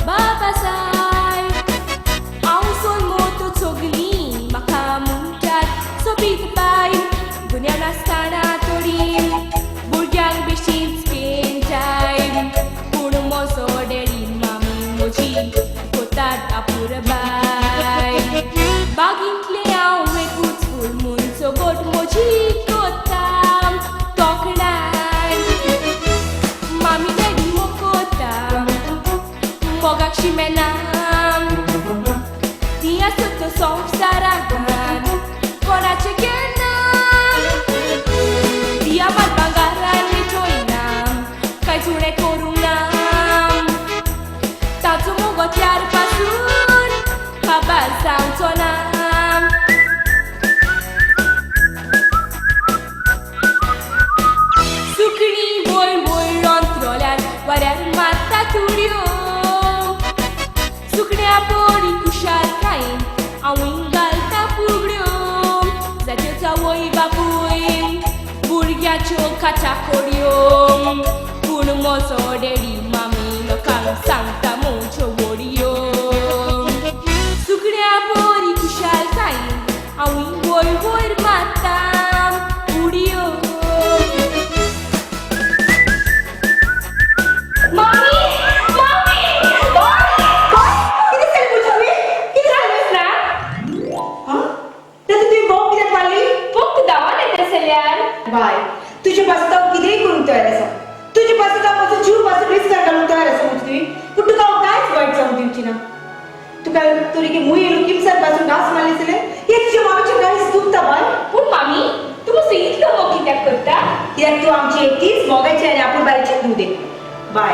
बाबा साहेब. संवसारान कोणाचें केन्ना दियामात भांगारान चोयना कांयच उणें करूंक ना ताचो मोगोतल्यार पासून काबार जावचो ना. सुकणीं वयर वयर अंतरोल्यार वाऱ्यार मारता तुडयो सुकण्या परी खुशालकायेन हांवूय घालता फुगड्यो जाच्यो जावय बापूय भुरग्याच्यो काचाकोडयो पूण म्हजो डॅडी मामी लोकांक सांगता म्हज्यो वडयो सुकण्या परी खुशालकायेन हांवूय वयर वयर मारता उडयो. मामी मामी कितें जालें म्हज्या कितें जालेंच ना. तर तुवें बोब कित्याक मारली? फक्त धांवन येता जाल्यार. बाय तुजे पासून हांव कितेंय करूंक तयार आसा. तुजे पासून हांव म्हजो जीव पासून रिस्कार घालूंक तयार आसा म्हजी तुवें. पूण तुका हांव कांयच वायट जावंक दिवची ना. तुका तरी मूय येयलो किमसार पासून घांस मारली जाल्यार हे तुज्या मामीचें काळीज दुखता बाय. पूण मामी तूं म्हजो इतलो मोग कित्याक करता? कित्याक तूं आमची एकटीच मोगाची आनी आपुलबायेची धूव देख. बाय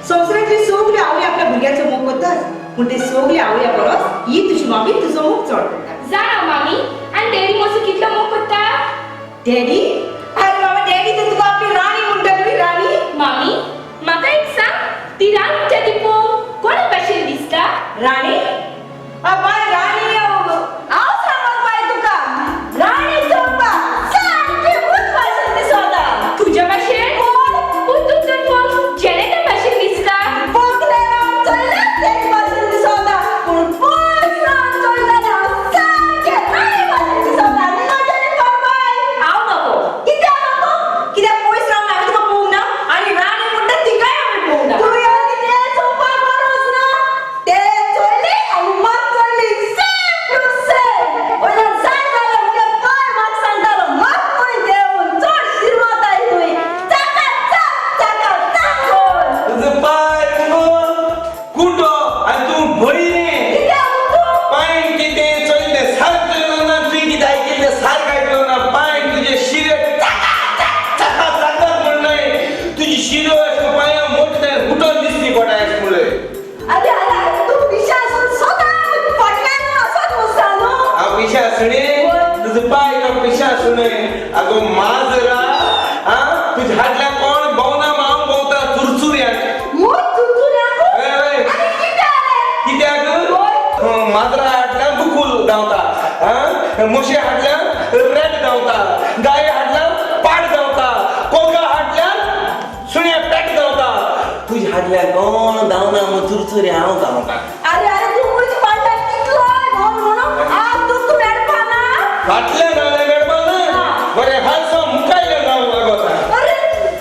संवसारांतली सगळी आवय आपल्या भुरग्याचो मोग करताच पूण ते सगळे आवया परस ही तुजी मामी तुजो मोग चड करता. जाणा मामी आनी डॅडी म्हजो कितलो मोग करता? डॅडी? अरे बाबा डॅडी तर तुका आपली राणी म्हणटा न्हय राणी. मामी म्हाका एक सांग ती राणी म्हणटा ती पळोवंक कोणा भाशेन दिसता? राणी? बाय राणी हांव सांगूंक बाय तुका राणी चोवपा सामकी भूत भाशेन दिसता. तुज्या भाशेन? पूण तूं तर पळोवंक जेनेटा भाशेन दिसता. अगो माजरा तुझ्या हाडल्या कोण भोवना हांव भोंवता चुरचुऱ्या. कित्याक माजरा हाडल्या बुकूल धांवता, मुशे हाडल्या रेड धांवता, गाय हाडल्या पाड धांवता, कोका हाडल्या सुण्या पेट धांवता. तुझ्या हाडल्या कोण धांवना मग चुरचुऱ्या हांव धांवता. अरे अरे तूं म्हजी फाटल्यान कितलो भोंवन म्हणून आज तूं मेळपा ना. फाटल्यान रावलें मेळपा ना बरें हालसो मुखायले रावंक लागता. अरे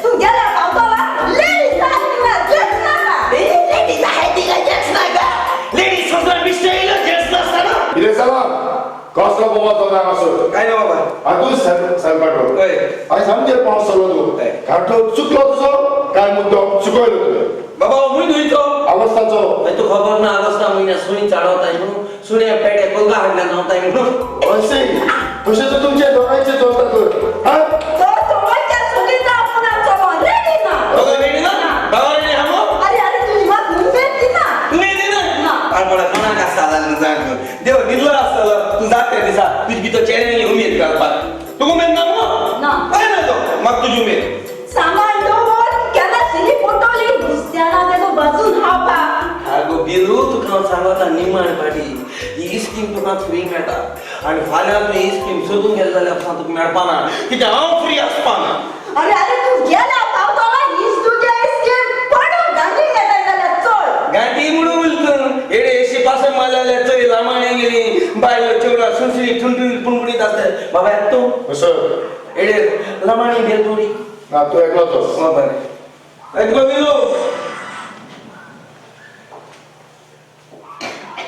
तूं गेल्या पावतला लेडीज आहाय तिंगा जेंट्स नाका. लेडीज आहाय तिंगा जेंट्स नाका. लेडीज संवसारान बेश्टें येयलो जेंट्स नासतना. कितें जालां? कसलो बोवाळ चलता हांगासर? कांय ना बाबा. आनी तूं सेलपाटो हय आनी सामकें पावस चल्लो तूं घाटलो चुकलो तुजो काय मुद्दो चुकयलो तुवें? बाबा मुय न्हय तो आगोस्ताचो. तुका खबर ना आगोस्ता म्हयन्या सुणी चाडवताय म्हणून सुण्या पेडे कोलगा हाडल्या धांवताय म्हणून. अशें तशें तर तुमचे दोगांयचें चलता तर. देव न्हिदलो आसतलो तूं जाता त्या दिसा तुजे भितर चेड्यांनी उमेद घालपाक. तुका उमेद ना मगो? काय ना तो म्हाका तुजी उमेद. सामान दवर केन्ना शिली पडटली नुस्त्याना तेका बाजून खावपा. आगो बिलू तुका हांव सांगता निमाण फाटी ही स्कीम तुका फ्री मेळटा आनी फाल्यां तूं ही स्कीम सोदूंक गेले जाल्यार तुका मेळपा ना कित्याक हांव फ्री आसपा ना. अरे अरे तूं गेला पावतलो हीच तुजी स्कीम पडून गांठी घेता जाल्यार चड. गांठी म्हणून उलयता एडे एशी पासय मारले जाल्यार चली लामाणे गेली बायलो चेवडां सुनसुनी ठुणठुणीत पुणपुणीत आसता. बाबा येता तूं सर एडे लमाणी गेल थोडी. ना तूं एकलोच वच. बरें येतलो बिलू.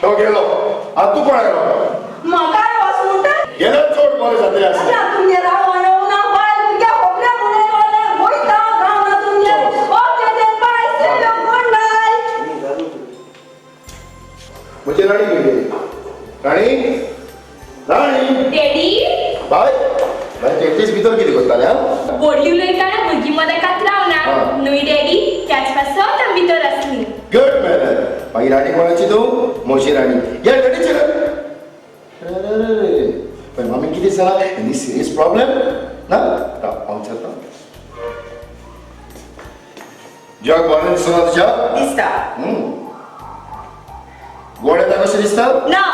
तो गेलो आतां तूं कोणा गेलो? म्हाका वच म्हणटा गेलो चड बरें जातलें आसलें. तुमगेर रावोन येवना बायल भुरग्यां होबऱ्या म्हणून वयता रावना तुमगेर ओके ते बाय see you good night. म्हजी राणी खंय गेली? राणी राणी. डॅडी. बाय बाय तेच भितर कितें करताले? व्हडली उलयतना भुरगीं मदें कातरावना न्हय डॅडी, त्याच पासत हांव भितर आसली. Good manner. मागीर राणी कोणाची तूं? म्हजी राणी. या डॅडीची. अरे पळय मामी कितें सांगला, एनी सिरियस प्रॉब्लेम ना? हांव विचारता. जग बरें दिसना तुज्या? दिसता. गोड येता कशें दिसता? ना.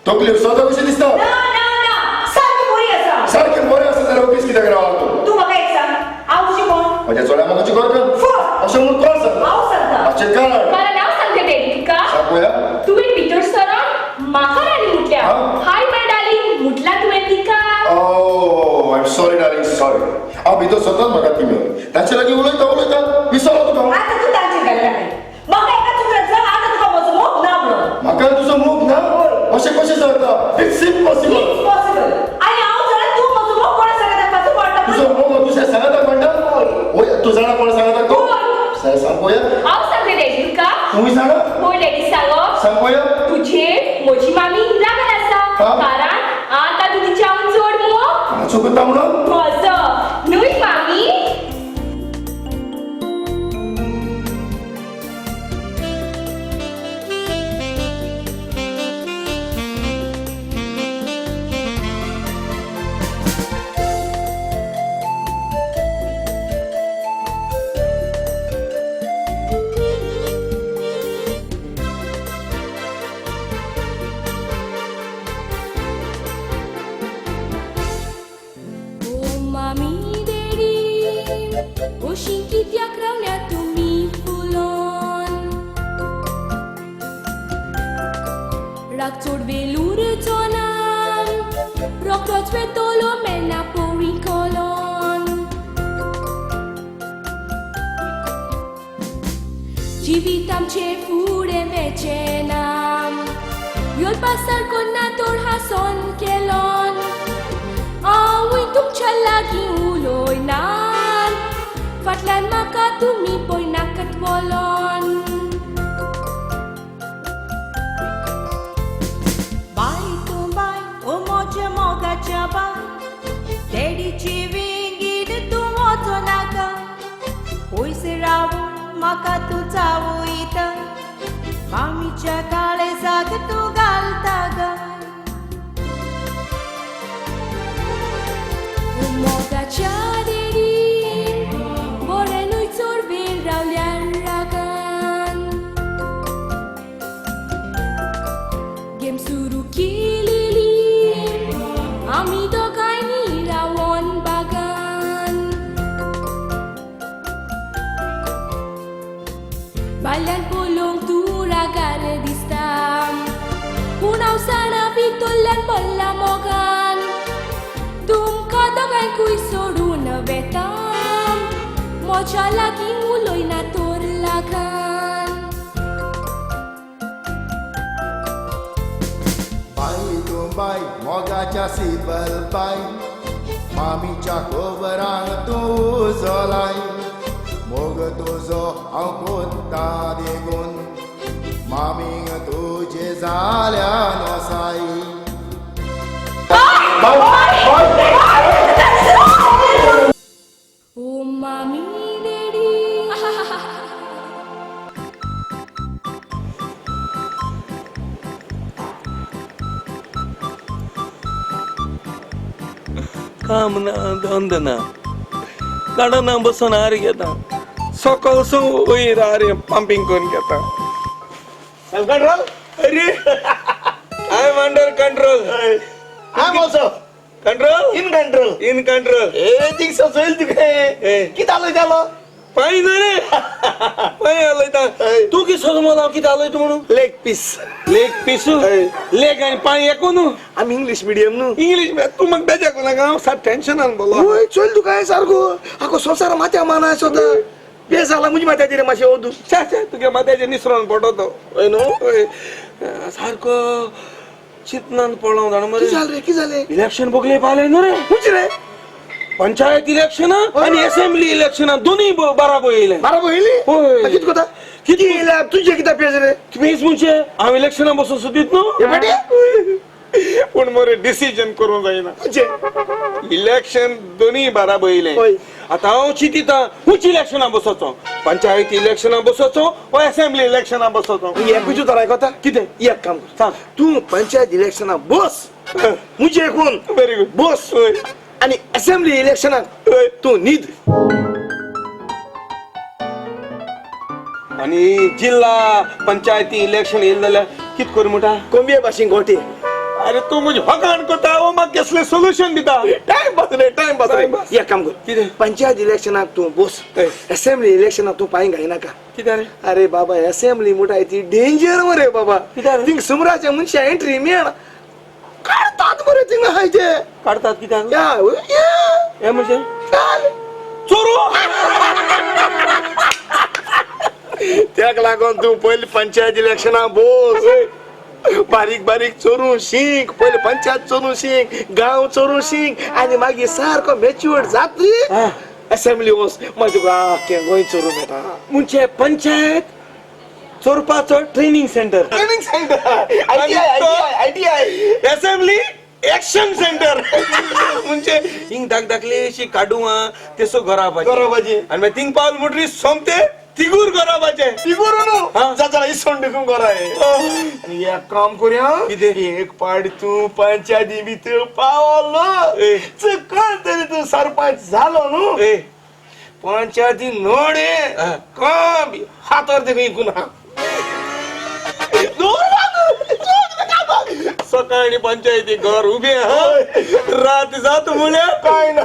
तकली उसवता कशें दिसता? ना ना ना, सारकें बरी आसा. सारकें बरें आसा जाल्यार ऑफीस कित्याक रावला तूं? तूं म्हाका एक सांग, हांव तुजी कोण? म्हज्या चोड्या म्हाका कर अशें म्हणून कोण सांगता? हांव सांगता. मातशें कारण. कारण हांव सांगता डॅडी तुका. सांग पळोवया. तुवें भितर सरोन म्हाका राणी म्हटल्या. हाय my darling म्हटला तुवें तिका. Oh I am sorry darling, sorry. हांव भितर सरताच म्हाका ती मेळ्ळी. तांचे लागीं उलयता उलयता विसरलो तुका. आतां तूं तांचेर घालना. म्हाका एका तुका सांग, आतां तुका म्हजो मोग ना म्हणून. म्हाका तुजो मोग ना? अशें कशें जाता? It's impossible. It's possible. आनी हांव जाणा तूं म्हजो मोग कोणा सांगता तूं म्हणटा. तुजो मोग दुसऱ्या सांगता म्हणटा? वय तूं जाणा कोणा सांगता तो? सांग पळोवया. हांव सांगता डॅडी तुका. तूंय जाणा? हय डॅडी सांगप. सांग पळोवया. तुजेर म्हजी मामी रागार आसा, कारण आतां तूं तिच्या हांव चड मोग कोणाचो करता म्हणून? म्हजो न्हय मामी? काम ना धंद ना, गार्डना बसून हार घेता, सकाळ वयर हार पंपिंग करून घेता. Self control? अरे I am under control. I am also control. In control. In control. A things Choyal तुका कितें आलोयतालो? पांय न्हय रे, पांय आलोयता. तूं कितें सोदमलो हांव कितें आलोयता म्हणून? Leg piece. Leg piece? Leg आनी पांय एकू न्हू. आमी इंग्लीश मिडियम न्हू. इंग्लीश तूं म्हाका बेजार करूं नाका, हांव सात टेन्शनान बोलो. वय चोयल तुका सारको आगो संवसार माथ्या माना सोद बेस जाला म्हज्या माथ्याचेर मातशें ओदू. छे छे तुगे माथ्याचेर निसरोन पडो तो. हय न्हू? हय सारको चिंतनान पडलो जाणा मरे. कितें जालें रे, कितें जालें? इलेक्शन बगले पावलें न्हू रे. खंयचें रे? पंचायत इलेक्शन आनी असेंब्ली इलेक्शन दोनूय बराबर येयले. बराबर येयली? हय. कितें करता? कितें तुजें कितें पेज रे? पेज म्हणजे हांव इलेक्शना बसून सुदीत न्हू. पूण मरे डिसिजन करूंक जायना. इलेक्शन दोनूय बाराबर येयलें. आतां हांव चिंतिता खूंच इलेक्शना बसोचो, पंचायत इलेक्शना बसोचो वो असेंब्ली इलेक्शना बसोचो. एकूच तर आयकता कितें? एक काम कर, सांग. तूं पंचायत इलेक्शना बस, मुजे एकूण व्हेरी गुड बस, आनी असेंब्ली इलेक्शनाक तूं न्हीद. आनी जिल्हा पंचायती इलेक्शन येयलें जाल्यार कितें करूं म्हणटा? कोंबये भाशेन गोटे. अरे तूं म्हजें फकाण करता वो म्हाका कसलें सोल्युशन दिता? टायम पास रे, टायम पास रे. एक काम कर, कितें? पंचायत इलेक्शनाक तूं बस, असेंब्ली इलेक्शनाक तूं पांय घायनाका. कित्याक रे? अरे बाबा असेंब्ली म्हणटाय ती डेंजर मरे बाबा. कित्याक? थिंग सुमराच्या मनशा एंट्री मेळना, काडतात मरे थिंग आहाय ते. काडतात कित्याक? या हे म्हणजे चोरू. त्याक लागून तूं पयलीं पंचायत इलेक्शनाक बस, बारीक बारीक चोरून शीक, पयलीं पंचायत चोरून शीक, गांव चोरून शीक, आनी मागीर सारको मॅच्युअर्ड जातली असेंब्ली वच, मागीर तुका आख्खें गोंय चोरून येता. म्हणजे panchayat चोरपाचो training centre. Training centre, ITI, assembly action centre. म्हणजे हिंग धाक धाकलीशी काडू आ तेसो घराबाजी घराबाजी. आनी मागीर थिंग पावल म्हणटरी सोमते तिगूर घराबाचे. तिगूर न्हू जाता इसवण देखून घरा. आनी एक काम करुया, कितें? एक पाट तूं पंचायती भितर पावलो, चुकून तरी तूं सरपंच जालो न्हू, पंचायती नडे काम हातार देखून इकून हा. सकाळी पंचायती घर उबे हा, रात जात म्हळ्यार काय ना.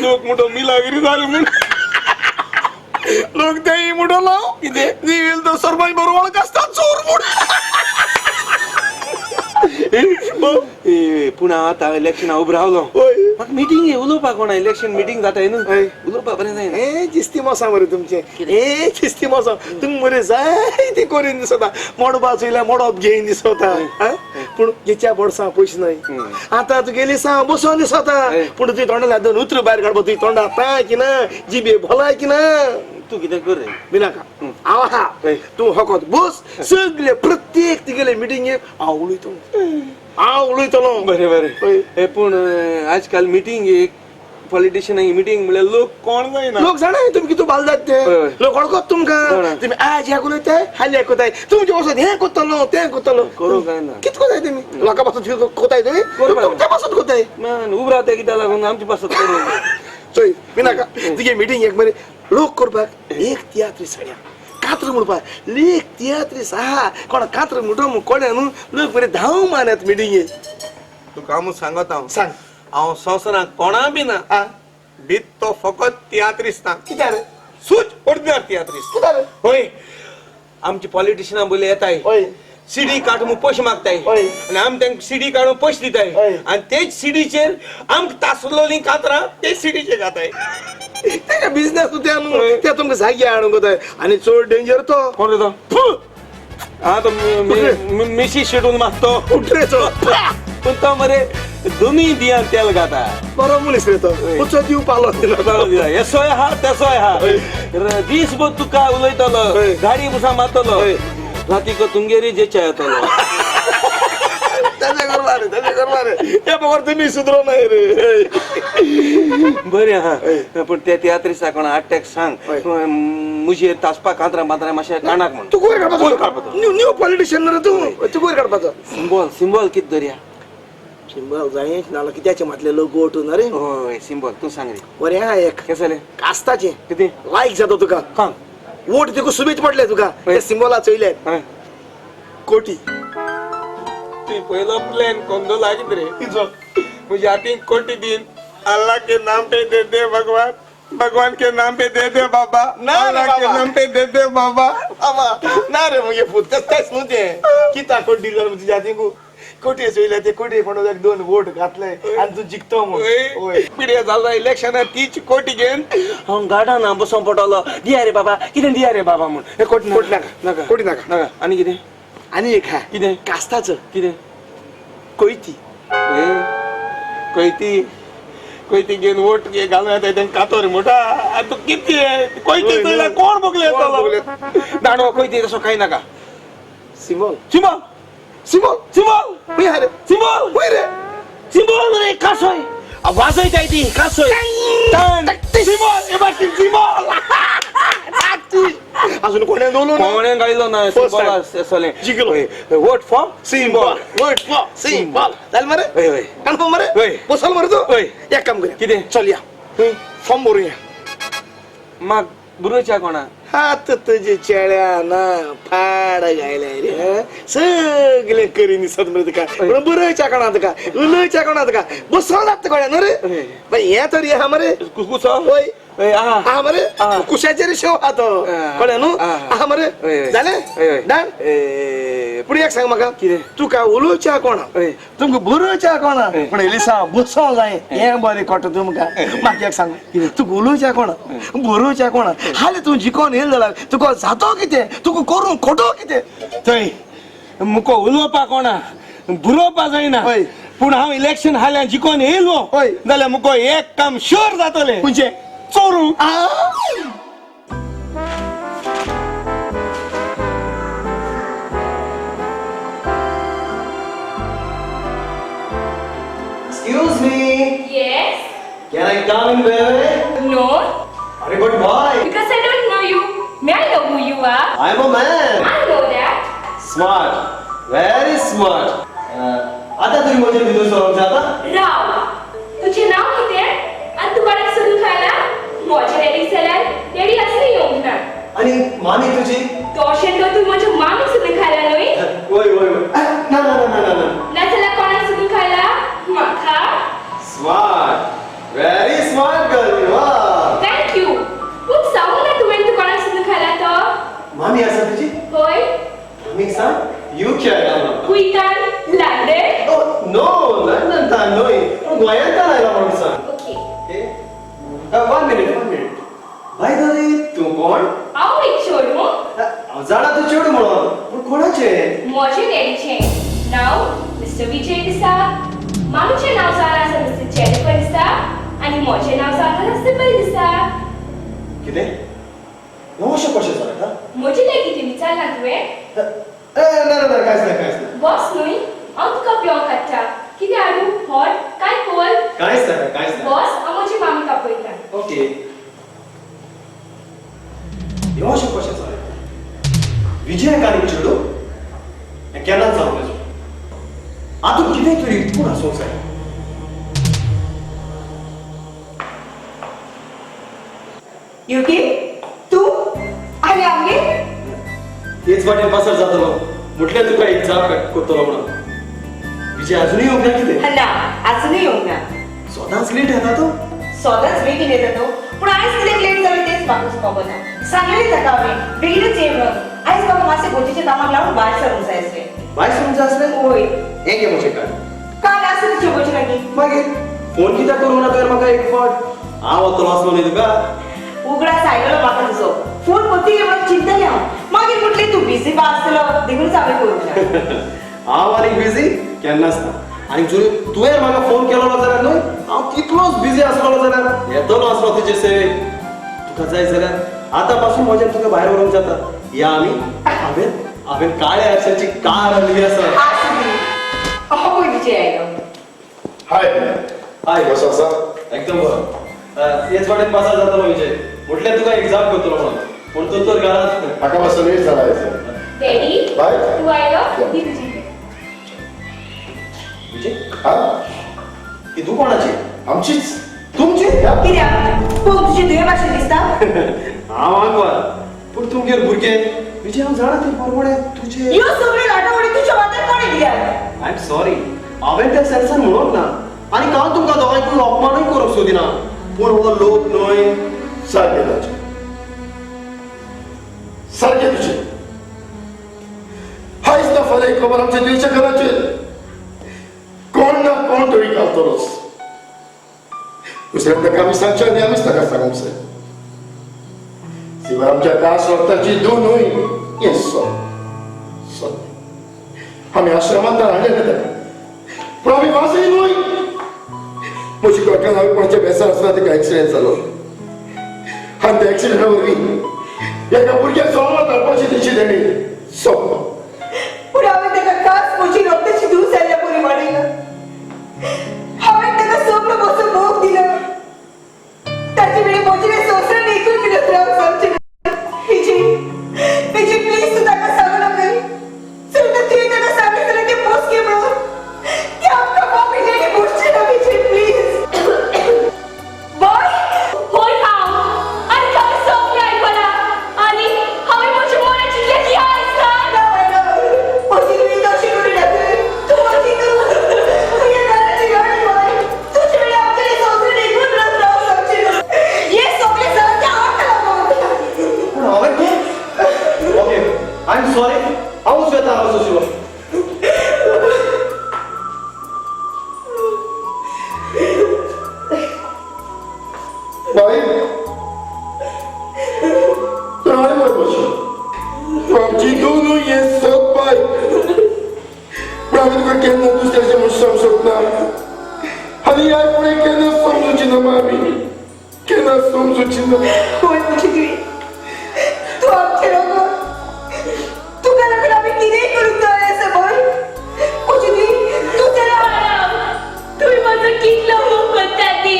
लोक म्हणतो मिलागिरी जाली म्हूण लोक तेय म्हणटलो कितें? नी तो सरपंच बरोबर वळख आसता चोर म्हूण. पूण हांव आतां इलेक्शना उबो रावलो, म्हाका मिटींग उलोवपाक कोणा इलेक्शन मिटींग जाताय न्हू, उलोवपाक बरें जायना. हे जिस्ती मोसा मरे तुमचें, हे जिस्ती मोसा तुमी मरे जाय ते करीन दिसता, मोडपा चोयल्यार मोडप घेयन दिसता, पूण घेच्या बोडसां पयशे न्हय. आतां तुगेली सां बसोन दिसता, पूण तुजी तोंडांतल्यान दोन उतरां भायर काडपा तुजी तोंडा ताय की ना, जिबे भोलाय की ना. तूं कितें कर रे? बिनाका हांव आहा, तूं फकत बस, सगळे प्रत्येक तुगेले मिटिंगेक हांव उलयतलो, हांव उलयतलो. बरें बरें. पूण आजकाल मिटींग एक पॉलिटिशियन मिटींग म्हळ्यार लोक कोण जायना. लोक जाणा तुमी कितू बालदात ते, लोक वळखत तुमकां. तुमी आज हें उलयताय, हाली उलयताय, तुमचे पासून हें करतलो तें करतलो, करूंक जायना. कितें करताय तुमी? लोकां पासून कोताय तुमी, तुमच्या पासून कोताय. उब रावता कित्याक लागून आमचे पासून करूं. चोय बिनाका तुगे मिटींग एक मरे लोक करपाक एक तियात्री सड्या कात्र म्हणपाक लेक तियात्रीस आहा, कोणा कात्र म्हणटो म्हूण कोणें न्हू लोक बरे धांव मारत मिटिंगेक. तुका हांव सांगता, हांव सांग. हांव संवसारांत कोणा बी ना बीत तो फकत तियात्रीस ना. कित्याक रे? सूच ओरिजिनल तियात्रीस. कित्याक रे? हय, आमचे पॉलिटिशियनां बोले येताय, सीडी काड म्हूण पयशे मागताय, आनी आमी तांकां सीडी काडून पयशे दिताय, आनी तेच सीडीचेर आमकां तासलोलीं कातरां तेच सीडीचेर घाताय. तेका बिजनेस न्हू तें न्हू, ते तुमकां जागे हाडूंक वताय. आनी चड डेंजर तो कोण रे तो? आं तो मिशी शिटून मागतो उठ रे तो. पूण तो मरे दोनूय दियान तेल घाता. बरो मनीस रे तो, उचो दिव पालो दिला. येसोय आहा तेसोय आहा, दीसभर तुका उलयतलो, गाडी बसा मारतलो, रातीको तुमगेरी जेच्या येतलो. तेजें करपा रे, तेजें करपा रे, ते बगर तुमी सुदरो नाय रे. बरें आहा, पूण ते तियात्रिसा कोणा आट्याक सांग मुजेर तासपा कांतरां बांतरां मातशें काणाक म्हूण. तूं कोयर काडपाचो, न्यू पॉलिटिशियन रे तूं, तूं कोयर काडपाचो. सिंबॉल सिंबॉल कितें दरया? सिंबॉल जाय नाल्यार कित्याचें मातलें लोक गोटून रे. हय सिंबॉल तूं सांग रे. बरें आहा एक कें जालें? कास्ताचें कितें लायक जाता तुका, सांग. वोट तुका सुबेज पडले तुका ते सिंबॉला चोयले. कोटी तूं पयलो प्लॅन कोंदो लागीत रे तिचो. म्हज्या हातीन कोटी दिन, अल्लाह के नाम पे दे दे भगवान, भगवान के नाम पे दे दे बाबा, ना अल्लाह के नाम पे दे दे बाबा. बाबा ना रे मुगे पूत, तेच न्हू तें. कित्याक कोटी दिल जाल्यार तुज्या हातीन कोटी चोयले ते कोटी कोण दोन वोट घातले आनी तूं जिखतो म्हूण. पिड्या जालो इलेक्शनाक तीच कोटी घेवन हांव गार्डना बसोन पडटलो, दिया रे बाबा कितें दिया रे बाबा म्हूण. कोटी नाका, नाका, कोटी नाका, नाका. आनी कितें? आनी एक आहा. कितें? कास्ताचो. कितें? कोयती. कोयती कोयती घेवन वोट घालून येता तेंका कातोर म्हणटा. आतां तूं कितें कोयती चोयल्यार कोण बोगले येतलो? दांडो कोयती तसो कांय नाका. सिमोल सिमोल सिमोल सिमोल खंय आहा रे? सिमोल खंय रे? सिमोल रे कासोय वाजयताय ती कासोय. सिमोल हे भाशेन सिमोल अजून कोणें दवरलो ना, कोणें घायलो ना. सिमोल आसलें जिखलो. Vote for symbol, vote for symbol. जालें मरे? हय हय. कन्फर्म मरे? हय. बसल मरे तूं? हय. एक काम करया. कितें? चल या फॉर्म भरुया. म्हाक बरोवच्या कोणा? हात तुजे चेड्या ना फाड घायल्या रे, सगळे करीन दिसत मरे तुका. पूण बरोवच्या कोणा तुका, उलोवच्या कोणा तुका, बसोन लागता कोणा न्हू रे? बाई हें तरी आहा मरे. कुसो? हय आहा मरे, कुशाचेर शेव आहा तो, कळ्ळें न्हू? आहा मरे, जालें डन. पूण एक सांग म्हाका, तुका उलोवच्या कोणा, तुमकां बरोवच्या कोणा, पूण एलिसा बसोंक जाय हें बरें कळटा तुमकां. म्हाका एक सांग, तुका उलोवच्या कोणा, बरोवच्या कोणा, हालीं तूं जिकोन येयलें जाल्यार तुका जातो कितें, तुका करूंक खोटो कितें? थंय मुको उलोवपा कोणा, बरोवपा जायना. पूण हांव इलेक्शन हाल्यां जिकोन येयलो जाल्यार मुको एक काम शुअर जातलें. खंयचें? Churu. Excuse me. Yes. Can I come in, baby? No. Arey, but why? Because I don't know you. May I know who you are? I'm a man. I know that. Smart. Very smart. आता तुझी म्हजे भितर सरोंक जाता? राव. तुझें नांव कितें? आनी तूं कोणाक सोदून खायला? म्हजें डॅडीक जाल्यार डॅडी आसली येवंक ना. आनी मामी तुजी? तशें तर तूं म्हज्या मामीक सोदून खायला न्हय? वय वय वय. ना ना ना ना ना. नाजाल्यार कोणाक सोदून खायला? म्हाका. Smart. Very smart girl you are. Thank you. पूण सांगूंक ना तुवें तूं कोणाक सोदून खायला तो? मामी आसा तुजी? हय. मामीक सांग you K आयला म्हणून. कुयतान लंडन? Oh no, London तान न्हय, पूण गोंयांतान आयला म्हणून सांग. Okay. One minute, one minute. By the way, तूं कोण? हांव एक चेडूं. हांव जाणा तूं चेडूं म्हणून, पूण कोणाचें? म्हजें डॅडीचें. नांव मिस्टर विजय दिसा, मामीचें नांव जावन आसा मिस्टर जेनिफर दिसा, आनी म्हजें नांव जावन आसा सिपल दिसा. कितें? अशें कशें जालें? म्हजें तें कितें विचारलां तुवें? ना ना ना, कांयच ना, कांयच ना. बस न्हय, हांव तुका पिवंक हाडटा. कितें हाडूं? हॉट काय कोल्ड? कांयच नाका, कांयच ना. बस, हांव म्हजी मामीक आपयता. ओके. हें अशें कशें जालें? विजयाक आनी चेडूं हें केन्नाच जावंक नजो. आतून कितें तरी कोण आसूंक जाय. युकी, तूं आनी आमगेर? हेच वाटेन पासार जातलो म्हटल्यार तुका एक जाप करतलो म्हणून. विजय अजुनूय येवंक ना कितें? ना, अजुनूय येवंक ना. सदांच लेट येता तो? सदांच बेगीन येता तो, पूण आयज कित्याक लेट जालें तेंच म्हाका खबर ना. सांगलेलें ताका हांवें बेगीनूच ये म्हणून. आयज म्हाका मातशें गोटीच्या कामाक लागून भायर सरूंक जाय आसलें. भायर सरूंक जाय आसलें? हय. हें घे म्हजें कार्ड. कार्ड आसा तुजे म्हजे लागीं. मागीर फोन कित्याक करूंक ना तुवें म्हाका एक फावट? हांव वतलो आसलो न्ही तुका. उगडास आयलो म्हाका तुजो. फोन करतली म्हणून चिंतलें हांव, मागीर म्हटलें तूं बिजी बा आसतलो देखूनच हांवें करूंक ना. हांव आनीक बिजी केन्नाच ना. आनी जर तुवें म्हाका फोन केलो जाल्यार न्हय हांव तितलोच बिजी आसलो जाल्यार येतलो आसलो तुजे सेवेक. तुका जाय जाल्यार आतां पासून म्हज्यान तुका भायर व्हरूंक जाता. या आमी. हांवें काळ्या आरशाची कार हाडली आसा. हो विजय आयलो. हाय. हाय, कसो आसा? एकदम बरो. हेच वाटेन पासार जातलो विजय, म्हटल्यार तुका एग्जाम करतलो म्हणून, पूण तूं तर घरांत. म्हाका मातसो लेट जाला आयज. डॅडी, बाय. तूं आयलो? दी तुजी. विजय, हा, ही तूं कोणाची? आमचीच. तुमची? कित्याक पूण तुजी दुये भाशेन दिसता? हांव आंकवार, पूण तुमगेर भुरगे. विजय, हांव जाणा ते बरोबर तुजे. ह्यो सगळ्यो लाटावडी तुज्या वाट्याक कोणें दिल्या? I am sorry, हांवें त्या सेन्सान म्हणूंक ना आनी हांव तुमकां दोगांयकूय अपमानूय करूंक सोदिना, पूण हो लोक न्हय. सारकें तुजें, सारकें तुजें. हायच ना फाल्यां खबर आमच्या देशा घराचेर कोण ना कोण तरी घालतलोच. दुसऱ्या ताका आमी सांगचे आनी आमीच ताका सांगूंक जाय. शिवाय आमच्या कास रक्ताची दोन न्हय हें सत सत. आमी आश्रमांत हाडलें ताका, पूण आमी वाजय न्हय. म्हजी घरकान्न हांवें कोणाच्या बेसार आसतना ताका एक्सिडेंट जालो आनी त्या एक्सिडेंटा वरवीं एका भुरग्याक जल्माक धाडपाची तेची तेणी सोंपलो. पूण हांवें ताका खास म्हजी रक्ताची धूव जाल्ल्या परी वाडयला. हांवें ताका सगळो म्हजो मोग दिला. ताचे वेळी म्हजे संवसारान एकूय विनोद रावंक सांगचें ना. विजय, विजय प्लीज तूं ताका सांगू नाका. जर तर तुवें ताका सांगलें जाल्यार तें पोसकें म्हणून तें आमकां मम्मी डॅडी पोसचें ना. विजय प्लीज. बाय होय हांव आनी हांवें सगळें आयकलां आनी हांवें म्हज्या मनाक चिंतलें की आयज ना. म्हजी तुवें तशें करूं नाका. तूं म्हजी तूं तुज्या घराची गाडी बाय. तुजे वेळी आमच्या संवसारान एकूय विनोद रावंक सांगचें ना. हें सगळें जालें तें हांव लागून. पूण हांवें तें ओके I am sorry. हांवूच वेता हांव सुशिलो. बाय तूं हांवें मरे बशी तूं आमची दोनूय हें सत बाय. पूण हांवें तुका केन्ना दुसऱ्याचें म्हूण समजूंक ना आनी ह्या फुडें केन्ना समजुची ना मामी, केन्ना समजुची ना. होय म्हजी तुवें तूं आमचें रगत. तुका लागून आमी कितेंय करूंक तयार आसा बाय. म्हजी तुवें तूं जाल्यार तुमी म्हजो कितलो मोग करता ती,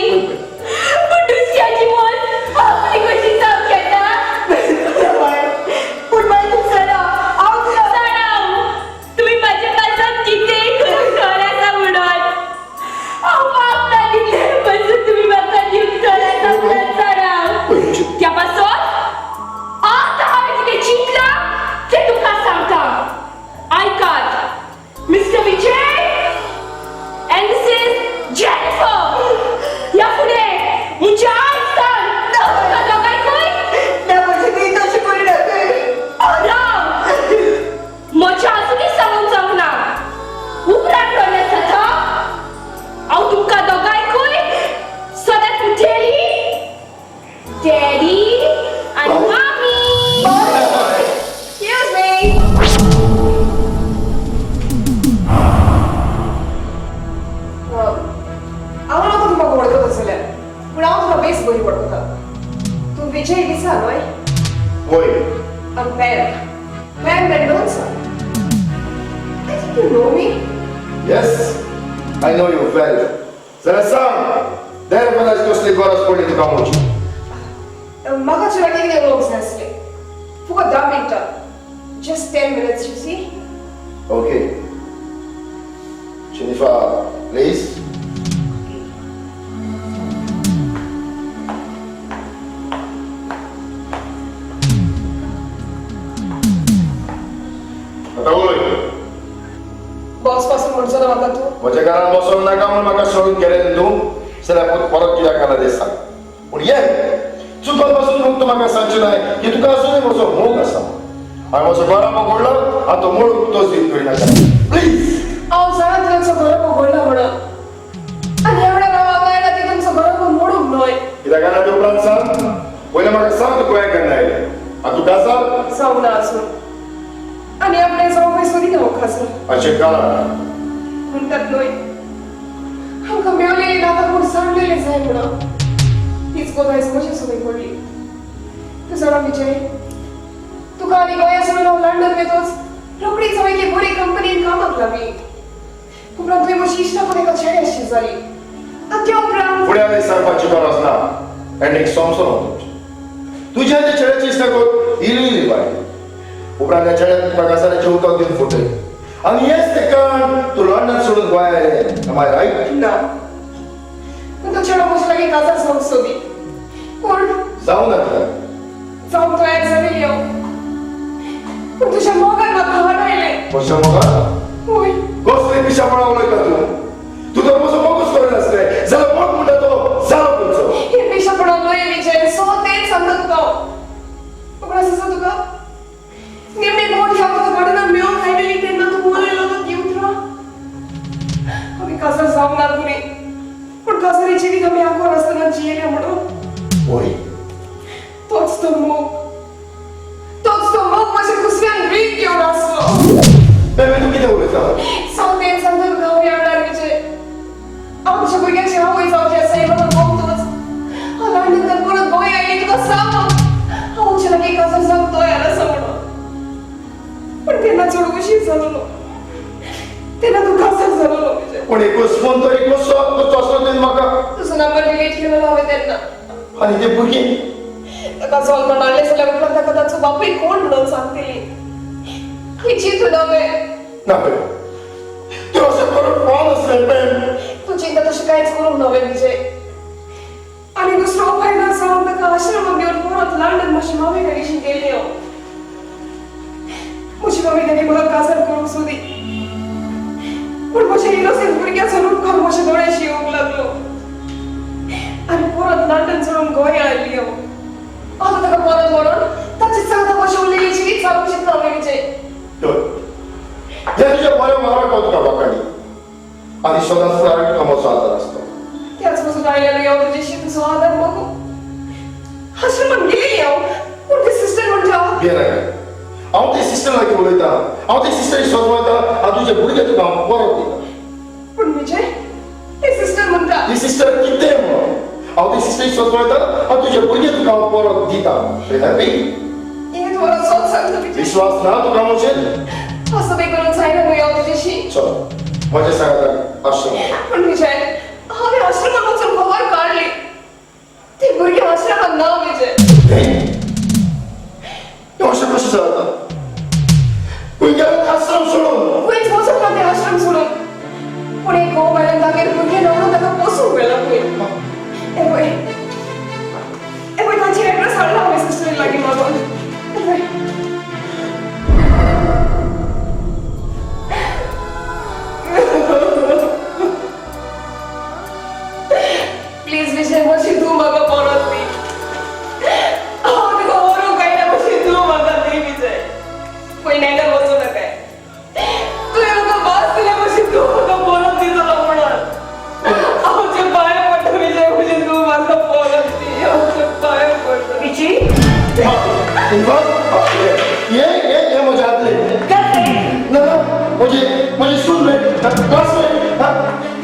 पूण दुसऱ्याची मोग आपली कशी जावंक येता? पूण बाय तूं जाणा हांव तुका जाणा. तुमी म्हज्या पासून कितेंय करूंक तयार आसा म्हणून हांव मागता तितलें पासून तुमी म्हाका दिवंक तयार आसा म्हणून जाणा. त्या पासून आतां हांवें कितें चिंतलां तें तुमकां सांगता. आयकात, mister Vijay and Mrs Jennifer, ह्या फुडें म्हज्या आयसान तुमकां दोगांयकूय ना. म्हजी तुवें तशें करूं नाका. राव, म्हज्या अजुनूय सांगूंक जावंक ना. उपरांत रडलें जाता हांव तुमकां दोगांयकूय सदांच म्हणटली डॅडी आनी मामी. Excuse me. हांव नको तुका वळखत आसलें पूण हांव तुका बेस बरी वळखता. तूं विजय दिसा न्हय? वय. I'm Pam. Pam Mendonca. I think you know me. Yes, I know you well. जाल्यार सांग, देर मनाची कसली गरज पडली तुका म्हजी? म्हाका तुज्या लागीं कितें उलोवंक जाय आसलें. फकत 10 मिनटां. Just 10 minutes, you see? Okay. Jennifer, please. आतां उलय. बॉस पासून म्हणचो ना म्हाका तूं? म्हज्या घरान बसोंक नाका म्हूण म्हाका सोडून गेलें न्हू तूं, जाल्यार परत कित्याक आयला तें सांग. पूण ये चुकोन पासून तूं म्हाका सांगचें नाय की तुका अजुनूय म्हजो मोग आसा. हांवें म्हजो घरा मोगोडलो आनी तो मोडूंक तो जीत करिनाका प्लीज. हांव जाणा तुमचो घरा मोगोडला म्हणून आनी ह्या वेळार हांव हांगा आयला ती तुमचो घरा मोडूंक न्हय. कित्याक आयला ते उपरांत सांग. पयलें म्हाका सांग तूं गोंयांत केन्ना आयलें आनी तूं काजार जावंक ना अजून आनी आपणें जावंक सोदिना हांव काजार. हाचें कारण म्हणटात न्हय आमकां मेवलेली नाका पूण सांडलेलें जाय म्हणून. तीच गोद आयज म्हजे सुद्दां पडली. तूं जाणा विजय, तुका आनी गोंया सोडून हांव लंडन वेतोच रोखडीच हांव एके बरे कंपनीन कामाक लागली. उपरांत तुवें म्हजी इश्टापण एका चेड्याशी जाली आनी त्या उपरांत फुडें आनी सांगपाची गरज ना. एंडीक समजलो तुमचें. तुज्या त्या चेड्याची इश्टागत इली इली वाडली. उपरांत त्या चेड्यान तुका काजाराचें उदक दिवन फटयलें आनी हेंच तें कारण तूं लंडन सोडून गोंया आयलें. Am I right? ना, पूण तो चेडो म्हजे लागीं काजार जावंक सोदी पूण जावं नाका. जावंक तयार जालेली हांव, पूण तुज्या मोगान म्हाका हरयलें. म्हज्या मोगान? वय. कसलें पिशापणां उलयता तूं? तूं तर म्हजो मोगूच करिनासलें जाल्यार मोग म्हणटा तो जालो खंयचो? हें पिशापणां न्हय विजय, सो तेंच सांगता तुका हांव. उगडास आसा तुका निमणे फावट हांव तुका गार्डनान मेळोंक आयलेली तेन्ना तूं उलयलो तो ती उतरां? आमी काजार जावंक ना पुरी, पूण काजारी जिवीत आमी आंकवार आसतना जियेल्या म्हणून. वय. तोच तो मोग, तोच तो मोग म्हज्या कुसव्यान रीत घेवन आसलो. बेबी तूं कितें उलयता? सो तेंच सांगता तुका हांव ह्या वेळार जालो तेन्ना तूं काजार जालो विजय. पूण एकूच फोन तरी कसो आसलो तेन्ना म्हाका. तुजो नंबर डिलीट केलो हांवें तेन्ना. आनी ते भुरगीं ताका जल्मान हाडलें जाल्यार उपरांत ताका ताचो बापूय कोण म्हणून सांगतली ही चिंतून हांवें. ना प्रेम, तूं अशें करूंक फावनासलें प्रेम. तूं चिंता तशें कांयच करूंक नवें विजय. आनी दुसरो उपाय ना जावन ताका आश्रमाक घेवन परत लंडन म्हजी मामी कडेन गेली हांव. म्हजी मामी ताणी म्हाका काजार करूंक सोदी, पूण म्हज्या इनोसेंट भुरग्याचो रूप घालून म्हज्या दोळ्याशी येवंक लागलो आनी परत लंडन सोडून गोंया आयली हांव. आतां ताका परत व्हरून ताची सांगता म्हजी उरलेली जिवीत सारको चिंतला हांवें विजय. हें तुज्या बऱ्या वावराक हांव तुका वाखाणी आनी सदांच तुका म्हजो आदार आसता. त्याच पासून आयलेलो हांव तुजेशी तुजो आदार मागू आश्रमान गेली हांव, पूण ती सिस्टर म्हणटा. भियेनाका, हांव ते सिस्टर लागीं उलयतां, हांव ते सिस्टरी सोदवयता आनी तुजे भुरगे तुका हांव परत दिता. पूण विजय ती सिस्टर म्हणटा. ती सिस्टर कितें म्हणून हांव ते सिस्टरी सोदवयता आनी तुजे भुरगे तुका हांव परत दिता. हॅपी? हें तुका सोद सांगता विजय. विश्वास ना तुका म्हजेर? असो बी करूंक जायना न्हू हांव तुजेशी. चल म्हज्या सांगाताक आश्रम. पूण विजय हांवें आश्रमाक वचून खबर काडली, ती भुरगीं आश्रमाक ना विजय. अशें कशें जाता? खंय गेलें आश्रम सोडून? खंयच वचूंक ना तें आश्रम सोडून. पूण एक घोव बायलान तागेर भुरगें ना म्हणून ताका पोसूंक व्हेलां खंय. हें पळय, हें पळय तांची एड्रेस हाडला हांवें सिस्टरी लागीं मागून. हें पळय. प्लीज विजय म्हजी तूं म्हाका परत दी. हांव तुका व्हरूंक जायना, म्हजी तूं म्हाका दी विजय. पळय नायल्यार वचूं नाकाय. तुवें म्हाका भास दिल्या म्हजी तूं म्हाका परत दितलो म्हणून. हांव तुज्या पांय पडटा विजय, म्हजी तूं म्हाका परत दी. हांव तुज्या पांय पडटा. विजय ये ये ये म्हज्या हातले ना ना म्हजे म्हजे स्कूलमेट क्लासमेट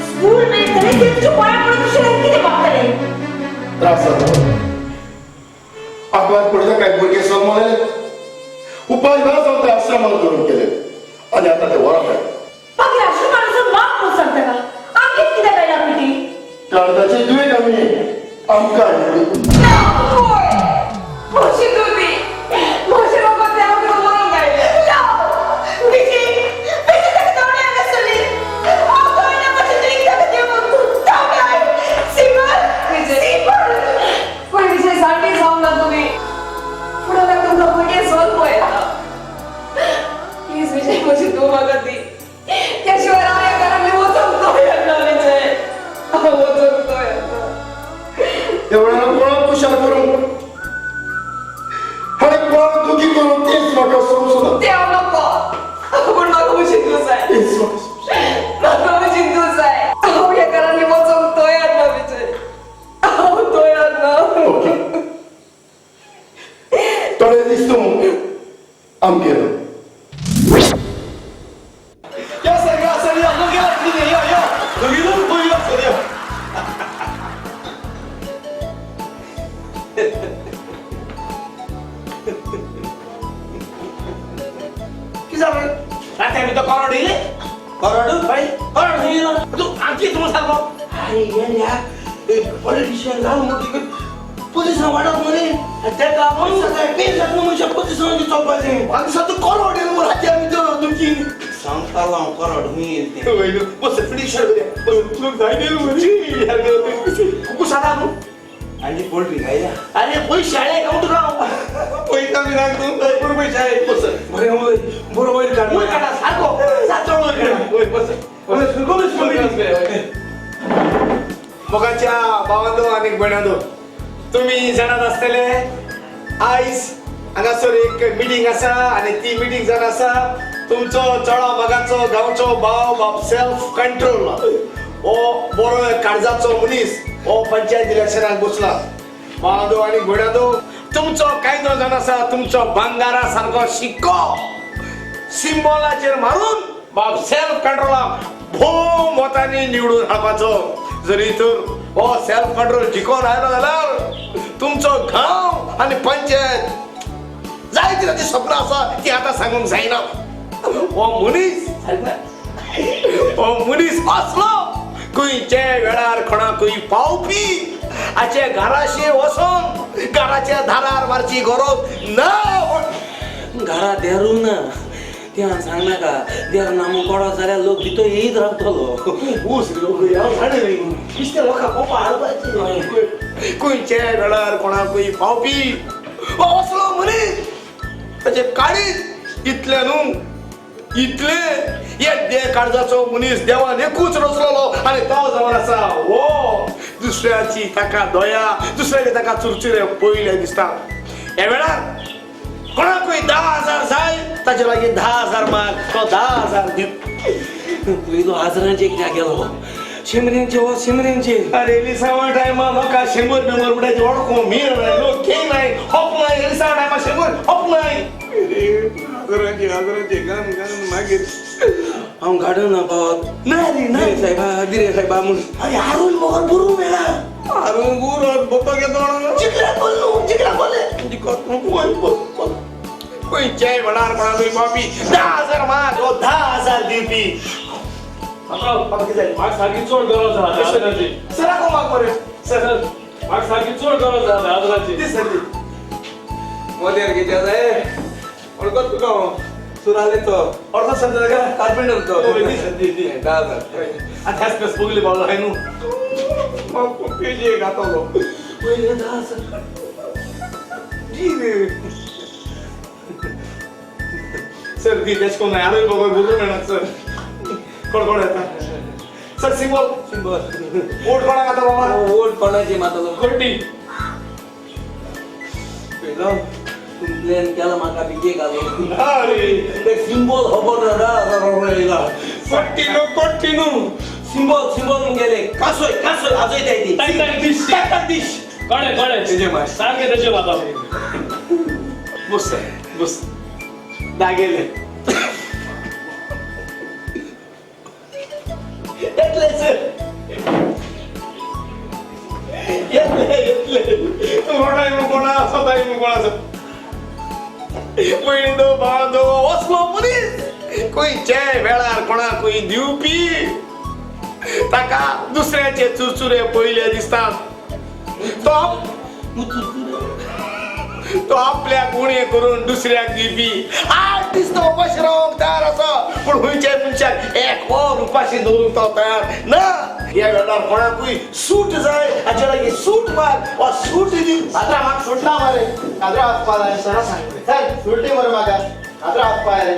स्कूलमेट जाल्यार ते तुज्या पांय पडून तुजें कितें मागतले? त्रास जाता आकवार पडटा काय भुरगे जल्मले उपाय ना जावन ते आश्रमाक धरून केले आनी आतां ते व्हरप काय. मागीर आश्रमाक वचून माफ म्हणून सांगता का? आमगेर कित्याक आयला पिटी? कारण ताचे दुयेंत आमी आमकां ना पळय म्हजी तूं दी म्हजें रोगत तें हांव तुका व्हरूंक आयलें. ना विजय, विजय ताका धांवडे हांगासरली. हांव कळना म्हजें तुवें ताका देवून धांवडे आयल. सिमर सिमर. पळय विजय जाणटी जावंक ना तुमी, फुडाराक तुमकां भुरगें जल्म येता. प्लीज विजय म्हजी तूं म्हाका दी. त्या शिवाय हांव ह्या घरांतली वचूंक तयार ना विजय, हांव वचूंक तयार ना. एवढ्यान कोणाक खुशाल करूंक आनी कोणाक दुखी करूंक तेच म्हाका समजना. तें हांव नको, पूण म्हाका म्हजी तूं जाय. तेच म्हाका म्हजी तूं जाय. हांव ह्या घरांतली वचूंक तयार ना विजय, हांव तयार ना. ओके थोडे दीस तूं आमगेर. कितें जालें? राती आमी तो करोड येयले? करोड? हय, करोड खंय येयलो? तूं आमची तूं सारको. अरे येल्या, पॉलिटिशियन जावन म्हणटकीर पुलिसां वाडत मरे. तेका पयशे पेन जाता मनशाक पुलिसां चोवपाचें. आनी सद्दां करोड येयलो मरे राती आमी तो तुमची. सांगतालो हांव करोड खंय येयलें तें. बस फिनिशर मरे. कुसाता न्हू? आनी पोल्ट्री खायला. अरे पयशे हाडले काय तुका? पयशे आमी ना तूं बरोबर पयशे हाडले. बस बरें वयर बरो वयर काड. वयर काडा सारको सारको वयर काड. वयर बस. मोगाच्या भावांनो आनी भयणांनो, तुमी जाणात आसतले आयज हांगासर एक मिटींग आसा आनी ती मिटींग जावन आसा तुमचो चोडा मोगाचो गांवचो भाव बाब सेल्फ कंट्रोल हो बरो काळजाचो मनीस हो पंचायत इलेक्शनाक बसला. भावांनो आनी भयणांनो, तुमचो कायदो जावन आसा तुमचो भांगारा सारको शिक्को सिंबॉलाचेर मारून बाब सेल्फ कंट्रोलाक भोव मतांनी निवडून हाडपाचो. जरी तर हो सेल्फ कंट्रोल जिखोन आयलो जाल्यार तुमचो गांव आनी पंचायत जायती ताची सपनां आसा ती आतां सांगूंक जायना. हो मनीस हो मनीस असलो खंयच्या वेळार कोणाकूय पावपी हाचे घराशे वचोन घराच्या दारार मारची गरज ना. घरा देरू ना त्या सांग नाका देर नामो कोडो जाल्यार लोक भितर येयत रावतलो. ऊस लोक नुस्तें लोकांक कोपा हाडपाचें. खंयच्या वेळार कोणाकूय पावपी हो असलो मनीस ताचें काळीज इतलें न्हू इतले येद्दे काळजाचो मनीस देवान एकूच रचलोलो आनी तो जावन आसा हो दुसऱ्याची ताका दया दुसऱ्याचे ताका चुरचुरे पयले दिसता. ह्या वेळार कोणाकूय 10,000 जाय ताचे लागीं 10,000 माग तो 10,000 दी. पयलो हजारांचे कित्याक गेलो शंबरेंचे हो शंबरेंचे. अरे एलिसांवा टायमा लोकां 100 बिंबर म्हणटाचे वळखूं मीर नाय लोक खेळ नाय हप नाय एलिसांवा टायमा 100 हप नाय. हजारांचे हजारांचे गान गान मागीर हांव गार्डन पावत ना रे ना साहेबा दिरे साहेबा म्हूण. अरे हारून मगर बुरू मेळा हारून गुर बोतो घेतो जिकला बोललो जिकला बोले जिकत खंयच्याय वेळार कोणाकूय पावपी 10,000 माग हो 10,000 दिवपी. म्हाका सारकी चड गरज आहा हजाराची. सराको माग मरे सर म्हाका सारकी चड गरज आहा हजाराची. मोदेर कितें जाय वळखत तुका हांव सुरालेचो अर्थ समजा का कार्पेंटर तो. 10,000 आतां ह्याच प्लेस पगली पावलो हांवें न्हू पेजे घातलो पयले 10,000 जी रे सर दी तेश कोण आरोग्य बाबा बोलून मेळना सर. कोण कोण येता सर सिंबल सिंबल वोट कोणाक आता बाबा वोट कोणाची मातलो कोटी पयलो कंप्लेन केला म्हाका बिगे घालो. अरे सिंबल खबर ना कोटी न्हू कोटी न्हू सिंबल सिंबल गेले कासोय कासोय आजोय ती टाक टाक दिश टाक टाक दिश कळ्ळें कळ्ळें तेजे माय सारकें तेजें माता. बस सर बस दागेले येतले सर येतले येतले रोडाय म्हूण कोणा सोदाय म्हूण कोणा आसा पयलीं बांदो असलो मनीस खंयच्याय वेळार कोणाकूय दिवपी ताका दुसऱ्याचे चुरचुरे पयले दिसतात. तो तो आपल्याक उणें करून दुसऱ्याक दिवपी. 8 दीस तो उपाशी रावंक तयार आसा पूण खंयच्याय मनशाक एक वर उपाशी दवरूंक तो तयार ना. ह्या वेळार कोणाकूय सूट जाय हाचे लागीं सूट मार वा सूट दी. काजरा म्हाका सूट ना मरे काजरा वचपा जाय सरा सांग सर सूट दी मरे म्हाका काजरा वचपा रे.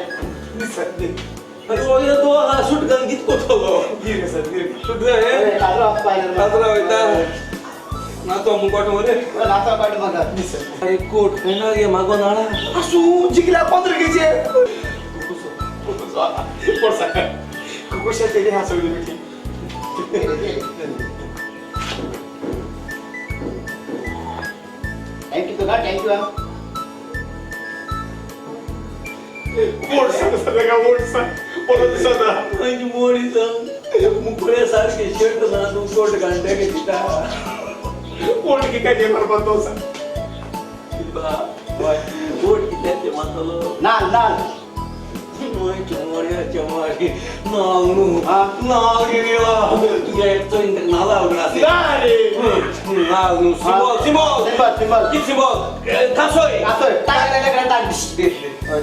सूट घालून कितें करतलो सूट जाय काजरा वचपा काजरा वयता नातो मुखाट मरे नातो काट म्हाका. अरे कोट खंय गे मागो नाळा आसूं जिकल्या 15 घेचे कुकुशाचे ह्या सगळी मिठी. Thank you तुका thank you. वोट सांग सगळ्या वोट सांग परत दिसता मोडी सांग मुकडे सारखे शर्ट ना तूं कोट घालता के दिता वोट की काय करपा तो सांग. वोट कित्याक ते मारतलो नाल नाल चमोड्या चमोडी नाल न्हू नाल गेला तुगे चोय नाला उगडा नाल न्हू सिंबल सिंबल सिंबल सिंबल कित सिंबल कासोय कासोय टाक टाक टाक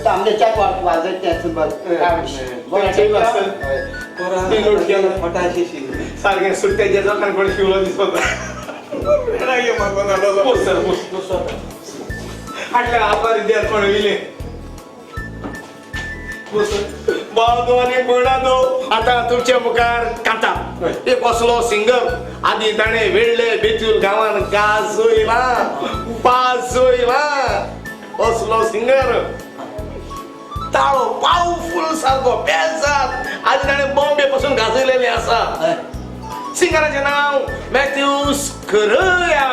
आमचे चॅक वाजयत ते सिंबल फटाशी सारकें सुट्ट्याच्या लोकांक कोण शिवलो दिसता. हाडल्या आपार इतिहास कोण येयले बावदो आनी कोणादो. आतां तुमच्या मुखार कांता एक असलो सिंगर आदी ताणें वेडले बेतूल गांवान गाजयला पाजयला असलो सिंगर ताळो पावरफूल सारको पेजाद आदी ताणें बॉम्बे पासून गाजयलेलें आसा. सिंगराचें नांव मॅथ्यूस करया.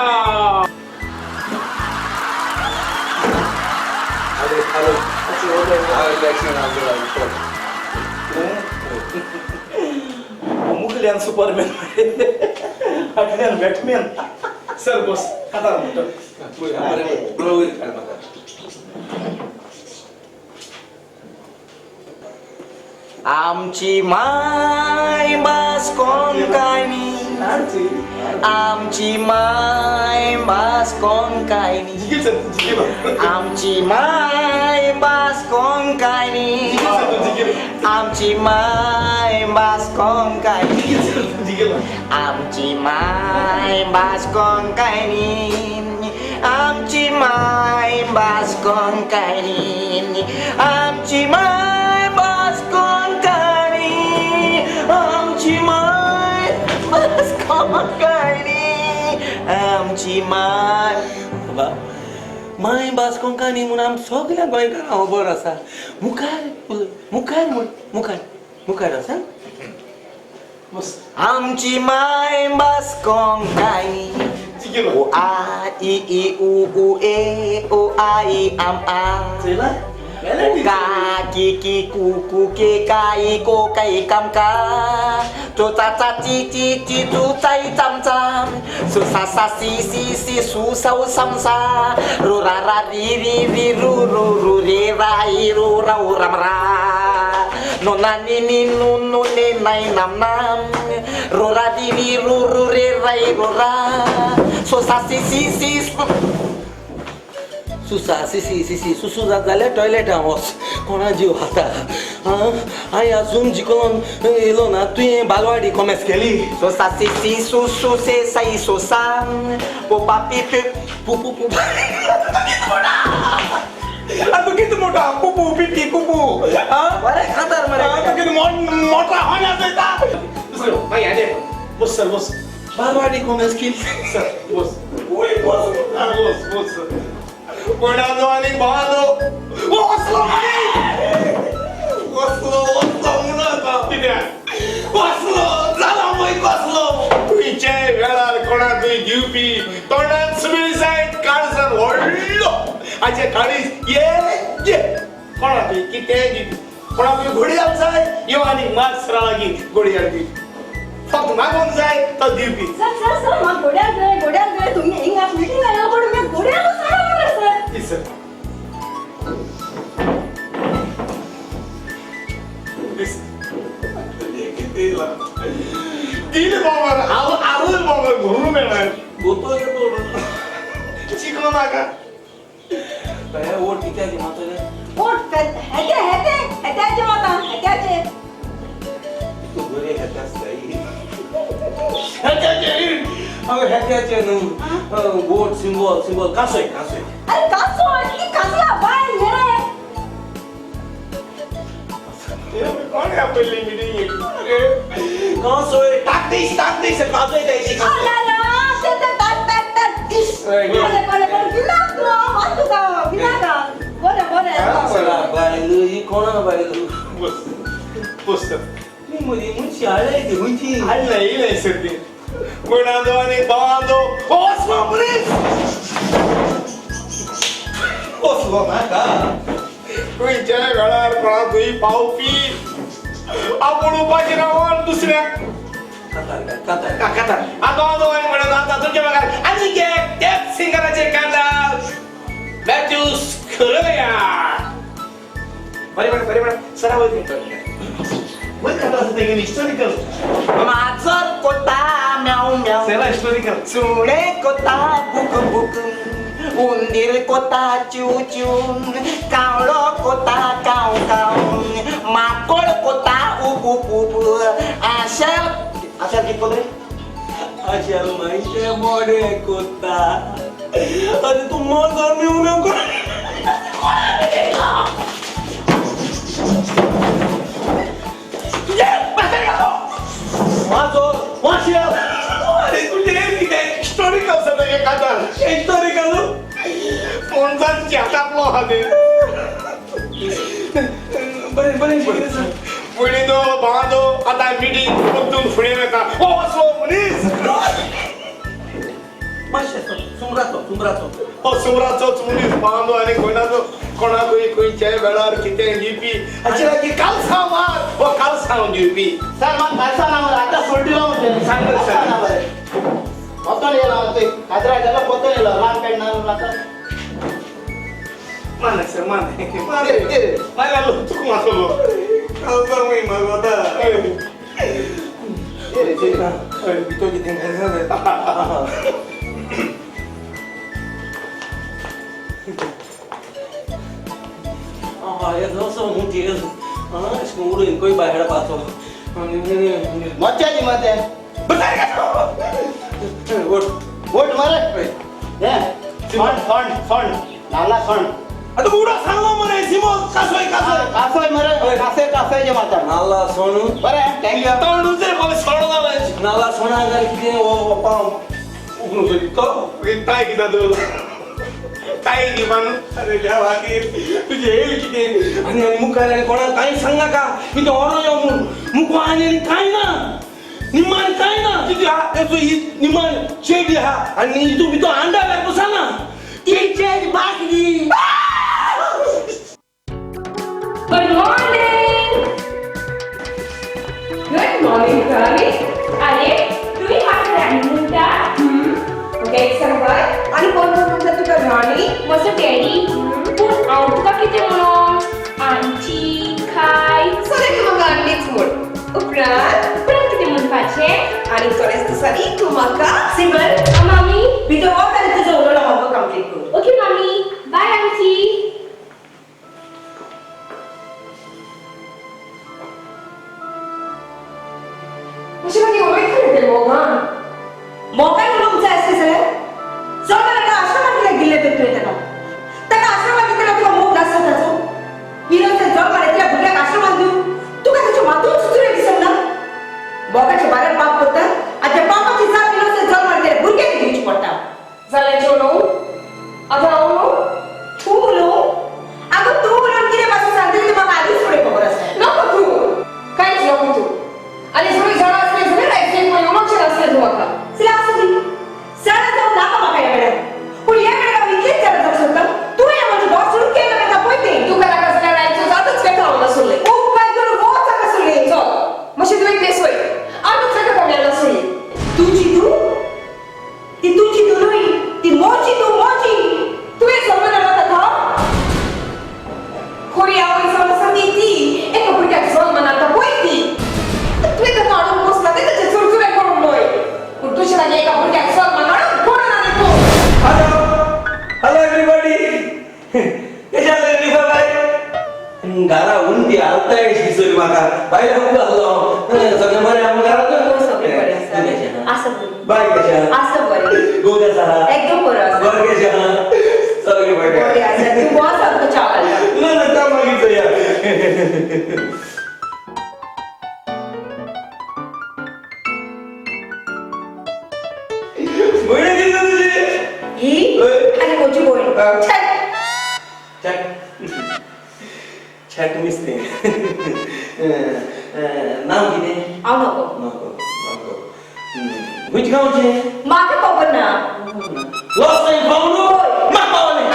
मुखल्यान सुपरमॅन फाटल्यान बॅटमॅन. सर बस कातार म्हणटा आमची माय भास कोंकणी, आमची माय भास कोंकणी, आमची माय भास कोंकणी, आमची माय भास कोंकणी, आमची माय भास कोंकणी, आमची माय भास कोंकणी, आमची माय भास कोंकणी, आमची माय भास कोंकणी, आमची माय. बाबा माय भास कोंकणी म्हूण आम सगळ्या गोंयकारांक खबर आसा. मुखार मुखार म्हण, मुखार मुखार आसा. आमची माय भास कोंकणी. ओ आ इ ई उ उ ए ओ आ इ आम आ. ओ का की की कु कु के का इ को काई काम का. चो चा चा ची ची ची चू चाई चाम चाम. सु सा सा सी सी सी सु सौ सम सा. रो रा रा री री री रू रू रू रे रा इ रू रा उ राम रा. नो ना नी नी नु नु ने नाई नाम नाम. रो रा री री रू रू रे रा इ रो रा. सो सा सी सी सी सुसा सी सी सी सी सुसू जात जाल्यार टॉयलेटां वच. कोणा जीव खाता हांवें अजून जिकोन येयलो ना. तुवें बालवाडी कॉमेस केली. सो सा सी सी सु सु से साई सो सा पो पा पी पी पू पू पू. तू किती मोठा पुपू पिटी कुपू बरें खातार मरे. तू किती मोठा होण्या जायता. मागीर बस सर बस. बालवाडी कॉमेस केली सर बस. वय बस बस बस. कोणाचो आनी भावाचो वसलो वसलो वसलो म्हणून आतां कित्याक वसलो जाला पळय कसलो. खंयच्याय वेळार कोणाकूय दिवपी तोंडान सुबेज जायत काळजान व्हडलो हाचें काळीज ये कोणाकूय कितेंय दिवपी. कोणाकूय घोडयाक जाय यो आनी मात सरा लागीं घोडयाक दिवपी. फक्त मागूंक जाय तो दिवपी. सर सर सर म्हाका घोड्याक जाय, घोड्याक जाय. तुमी हिंगा मिटींग आयला पण म्हाका घोड्याक जाय सर. सर दिल बाबर आरुल बाबर घोरून मेळणार गोतो चिकलो नाका. वोट कित्याक मातले? वोट हेते हेते हेत्याचे माता हेत्याचे. तू बरे हेत्याच जाय. हेत्याचे हांवें हेत्याचे न्हू. वोट सिंबॉल सिंबॉल कासोय कासोय. अरे कासोय ती कसला बायल रे. कोण आपली मिटिंग कासोय टाकदीश टाकदीश कासोय द्यायची. बायलू ही कोणा बायलू? बस बस सर. ती मदीं मनशी हाडलाय ती खंयची? हाडलाय येयलाय सर ती. कोणाचो आनी भावाचो वसलो मनीस वसलो नाका. खंयच्याय वेळार कोणाकूय पावपी आपूण उपाशी रावन दुसऱ्याक कातार आतां आनी म्हणत आतां तुमच्या बघार आनी एक त्याच सिंगराचे कांदा मॅथ्यूस खरया. बरें म्हणा बरें म्हणा सरा वयर वयर कांदा आसा तेगेली हिस्टोरिकल. माजर कोता म्याव म्याव. सेला हिस्टोरिकल. सुणे कोता बुक बुक. उंदीर कोता च्यू च्यू. कावळो कोता काव काव. माकोड कोता उप उप उप. आशा आशा कित कोत रे? आशा मायचे मोडे कोता. अरे तूं मोजर मेवूं मेवूं माजोर माशेल. अरे तुजें कितें हिस्टोरिकल आसा तेगे कातार. हिस्टोरिकल फोनसान हातांतलो आहा ते. बरें बरें बरें सर. पयलीं तो भावाचो आतां मिटींग परतून फुडें वता. हो वसलो मनीस मातशें सुमराचो सुमराचो. हो सुमराचोच मनीस भावाचो आनी कोणाचो कोणाकूय खंयच्याय वेळार कितें दिवपी. हाचे लागीं कालसांव मार हो कालसांव दिवपी. सर म्हाका कालसांव ना मरे आतां सोडटिलो म्हणटे. सांग सर. ना मरे पोतोन येयलो ते काजरा जालो पोतोन येयलो लांब पेड ना आतां. माने सर माने माने माने चुकून आसलो. कालसांव मागोता. भितर कितें खायसा. कोई बाहेर पाचो मज्जा जी मते वोट वोट मारे हे फंड फंड फंड नाला फंड आता उडा सांगो मरे सिमो कासोय कासोय कासोय मरे कासे कासोय जे माता नाला सोनू बरे thank you तोंड उजरे बाबा सोडो ना नाला सोना जाय किते ओ पाम उगणू तरी तो काय किता तो काय दी मानू. अरे देवा तुझे येईल किती आणि आणि मुखार आणि कोणाक कांय सांग नाका कितें ओरो यो म्हूण मुको आनी आनी कांय ना निमान कांय ना कितें आहा ही निमान चेडी आहा आनी हितून भितर अंडा घाल पसून ना ती चेड Bakli. Good morning. Good morning, Rani. अरे तुम्ही म्हाका राणी म्हणटा? ओके सांग बाय. आनी कोण कोण म्हणटा तुका राणी? म्हजो डॅडी. पूण हांव तुका कितें म्हणून? आंटी काय सगळें तूं म्हाका आंटीच म्हण. उपरांत उपरांत कितें म्हणपाचें? आनी थोड्याच दिसांनी तूं म्हाका सिमल मामी भितर वच आनी तुजो उरलेलो होमवर्क कंप्लीट कर. ओके मामी, बाय आंटी. अशें मागीर उलयता रे तें मोगान. मोगान उलोवंक जाय आसलें जाल्यार चड ताका आश्रमांत कित्याक दिल्लें तर तुवें ताका? ताका आश्रमांत दितना तुका मोग नासलो ताचो? इनोसंट जग मारतल्या भुरग्याक आश्रमांत दिवन तुका ताच्यो मातूय चुचुरे दिसना? मोगाचे बारार पाप करता आनी त्या पापाची जाप इनोसंट जग मारतल्या भुरग्याक दिवची पडटा. जालें जेवण आतां हांव उलोवं? तूं उलोवं? आगो तूं उलोवन कितें पासून सांगतली तें म्हाका आदींच फुडें खबर आसा. नाका तूं कांयच नाका तूं. आनी सगळीं जाणां आसलीं जाल्यार लायफीन खंय उलोवचें नासलें तूं म्हाका. चल आसूं दी. जाणा जावं नाका म्हाका ह्या वेळार. पूण ह्या वेळार हांव इतलेंच जाणा जावंक सोदता तूं हें म्हजें घर सोडून केन्ना वता पळय तें. तुका नाका जाल्यार आयचो जातच वेता हांव नासुल्लें. उपकार करून वच हांगासरलें. चल मातशें तूं एक बेस वय. आनीक जाता कमी नासुल्ली. तुजी तूं ती तुजी तूं न्हय ती मोजी तूं मोजी. तुवें समजून ताका खोरी आवय जावन आसा ती ती एका भुरग्याक जल्म नाता पळय ती. तुवें ताका हाडून पोसला तें ताचें चुरचुरें करूंक न्हय. पूण तुजे लागीं एका भुरग्याक जल्म हाडून कोण आनी तूं. हॅलो हॅलो एवरीबॉडी, कशें आसा रिफा बाय? घरा उंटी हालताय दिसली म्हाका. बायला खूब आसलो हांव. सगळें बरें आहा घरांत? सगळें बरें आसा. आसा बरें. बाय कशें आहा? आसा बरें. घोव कसो आहा? एकदम बरो आसा. बरें कशें आहा? सगळें बरें बरें आसा. तूं बस आमकां च्या घालता. ना ना च्या मागीर चोया. भयण कितें तुजी? ही आनी म्हजी भयण. छॅट छॅट छॅट मिस्तें. नांव कितें? हांव नको. नको नको. खंयच्या गांवचें? म्हाका खबर ना. लॉस्ट टायम पावलो? म्हाका पावलें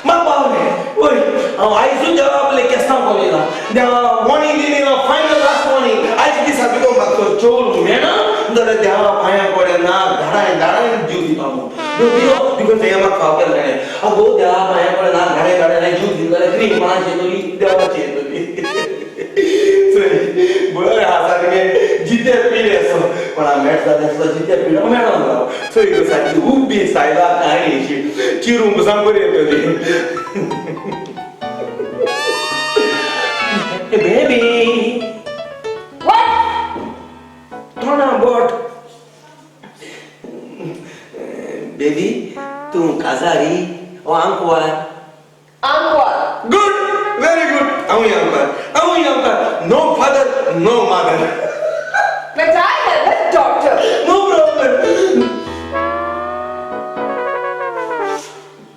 म्हाका पावलें. वय हांव आयजूच देवा आपलें केस्तांव पावलें. देवा वॉर्निंग दिली ना फायनल लास्ट वॉर्निंग. आयज दिसा भितर म्हाका चोर मेळना जाल्यार देवा पांयां पडे ना धाडाय धाडाय जीव दिता म्हूण. बिकॉज तें म्हाका फाव केलें ताणें. आगो देवा पांयां पडे ना धाडाय धाडाय जीव दिता जाल्यार क्रीम कोणाची येतली? देवाची येतली. चोय बरें आसा तुगे जिते पिले असो कोणा मेळटा आसलो जिते पिलो मेळोन राव. चोय सारकी उबी सायला काणी अशी चिरूंक पसून बरी येतली. Baby What? तोंडा बोट. बेबी तूं काजारी ओ आंकवार? आंकवार. Good, very good. हांवूय आंकवार, हांवूय आंकवार. No father no mother. But I have a daughter. No problem.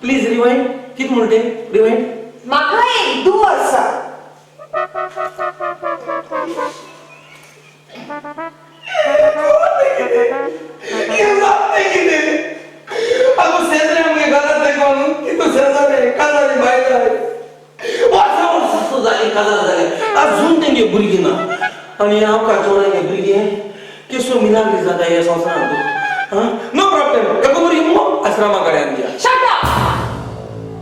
Please rewind. कितें म्हणटे? रिवायंड. म्हाका एक धूव आसा. आगो शेजरे आमगे घरांत देखून कितू शेजारे काजारी बायलां वर्सां वर्सां जालीं काजार जालीं अजून तेंगे भुरगीं ना. आनी हांव काय चोरांगे भुरगीं केसो मिलाग्री जाता ह्या संवसारांत. आं नो प्रॉब्लेम. एको भुरगीं मुगो आश्रमा कडेन आमच्या. Shut up!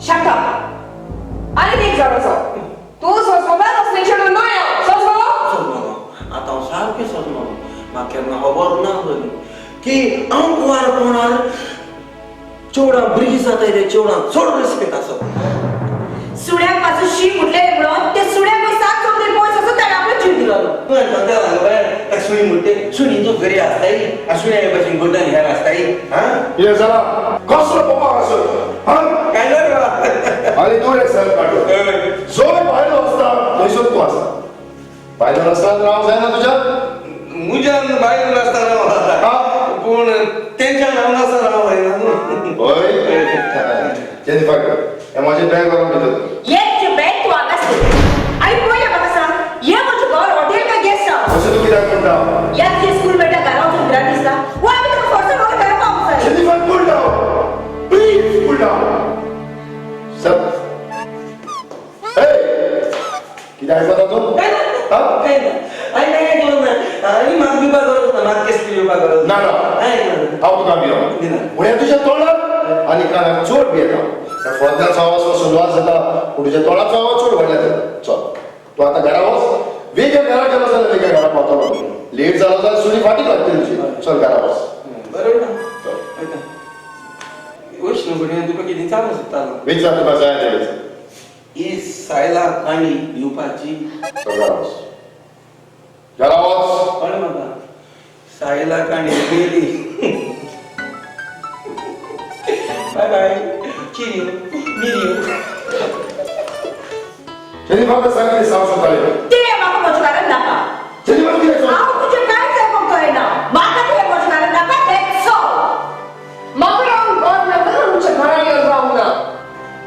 Shut up! आनी एक जाणो जाव. तूं सोंसवता तसलें चेडूं न्हय हांव. सोंसवलो? की हांव कुंवारपणार चेवडां भुरगीं जाताय रे चेवडां चड रेस्पेक्ट आसो. सुण्याक पासून शी म्हटलें म्हणून ते सुण्याक 7 चौदरी पयस आसो ताणें आपलो जीव दिलो. तुवें सांगता बाय सुणी म्हणटे सुणी तूं घरी आसताय सुण्या भाशेन गोड्डान हेर आसताय. हां कितें जाला कसलो पप्पा आसो हां काय ना आनी तूं एक सर काडलो जोय बायलो आसता थंयसर तूं आसता. बायलो रस्त्यान रावंक जायना तुज्या? म्हज्यान बायलो रस्त्यान रावंक जाता पूण तेंच्यान हांव रस्त्यान रावंक जायना न्हू. हय जेनिफर हें म्हाजें बॅग व्हरून भितर. हें तुजें बॅग तूं हांगाच दवर आनी पयलें म्हाका सांग हें म्हजें घर हॉटेल काय गेस्ट हावस? अशें तूं कित्याक म्हणटा? ह्या तुजें स्कूल मेटा घरा वचून भिरांत दिसता वो आमी तुका फोर्सान व्हरून घरा पावूंक जाय. Jennifer cool down please cool down. Sir कितें आयकता तूं? काय ना आनी काय ऐकलं ना आनी म्हाका भिवपा गरज ना, म्हाका केसली भिवपा गरज ना. ना हांव तुका भिवना पूण हें तुज्या तोंडाक आनी कानाक चड भियेता. फोनाचो आवाज सुरवात जाता पूण तुज्या तोंडाचो आवाज चड व्हडलो जाता. चल तूं आतां घरा वच, वेगळ्या घरा गेलो जाल्यार वेगळ्या घरा पावतलो, लेट जालो जाल्यार सुणी फाटीक लागतली तुजी. चल घरा वच. बरें वच न्हू भुरग्यां तुका कितें चालू सोदतालो. विचार तुका जाय तें विचार. ही सायला काणी भिवपाची. चल घरा वच, घरा वच. कळ्ळें म्हाका सायला काणी गेली. बाय बाय चिरियो मिरियो. जेनिफर सांगली सांग सोदतालें तें म्हाका म्हजें कारण नाका. जेनिफर कितें हांव तुजें कांयच आयकूंक कळना. म्हाका तुवें म्हजें कारण नाका. That's all. म्हाका रावंक घर ना म्हणून तुमच्या घरा येवन रावंक ना.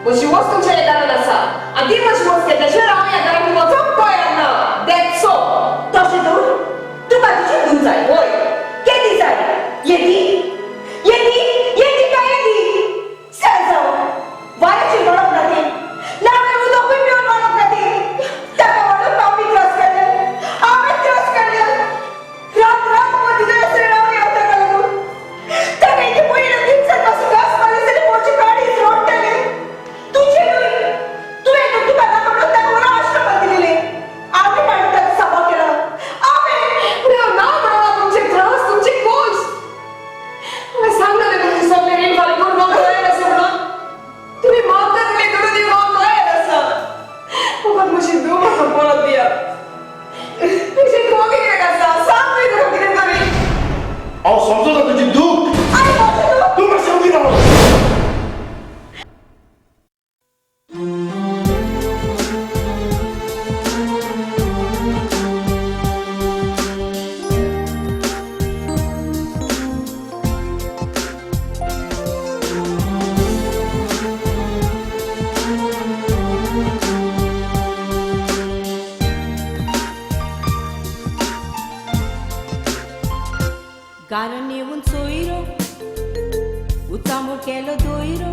म्हजी वस्त तुमच्या ह्या दारान आसा आनी ती म्हजी वस्त घेतल्याशिवाय हांव ह्या दारान वचूंक तयार ना. That's all. तशें तर तुका तुजी धूव जाय हय? केदी जाय? येदी येदी येदी काय येदी? सर जावं वाऱ्याची वळख ना ती, ना उदकूय पिवन वळख ना ती. ताका म्हणून हांव त्रास काडले, हांवें त्रास काडले. रात रात तिच्या रावन येवं ताका लागून. ताका इतले पयलीं दिसां पासून घास मारले जाल्यार म्हजी काळीज रडटलें. तुजें न्हय, तुवें तुका नाका म्हणून ताका व्हरून आश्रमात दिलेलें. हांवें हाडून ताका सांबाळ केला. हांवें ना म्हणून तुमचे त्रास तुमचे कोस हांवें सांगलें तुमचे सगळे रीण फारीक करून हांव तयार आसा म्हणून. तुमी मागता तितले दुडू दिवंक हांव तयार आसा. फकत म्हजी धूव म्हाका परत दिया. म्हजी धूव कित्याक आसा सांग पळय तुका कितें तरी. हांव समजता तुजी दूख. तूं मातशें उबी राव. कारण येवन सोयरो उचांबळ केलो दोयरो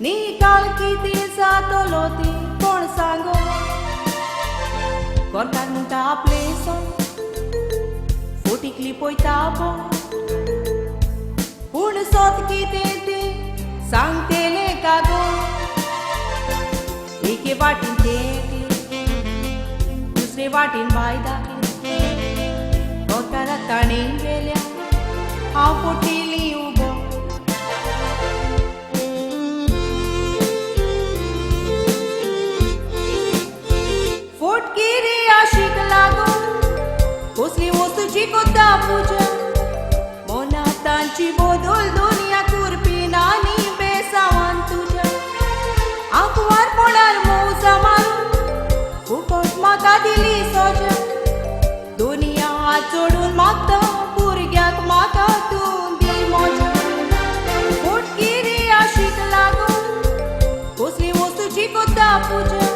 निकाल कितें जातलो तें कोण सांगो. कोर्टार म्हणटा आपलें सो फोटिकली पळयता पो पूण सोत कितें तें सांगतेलें कागो. एके वाटेन तें दुसरे वाटेन बाय दाखले कोतारा ताणें गेल्या हांव फोटिली उबो. फोटगिरी आशीक लागून कसली वस्तूची कोता पुजा मना तांची बदल दुनिया कुरपी नानी बेसावान तुज्या. आंकवारपणार मौजा मारून फुकट म्हाका दिली सोजा. दुनिया चडून मागता भुरग्याक म्हाका तूं दी मजा. फोटगिरी आशीक लागून कसली वस्तूची कोता पुजा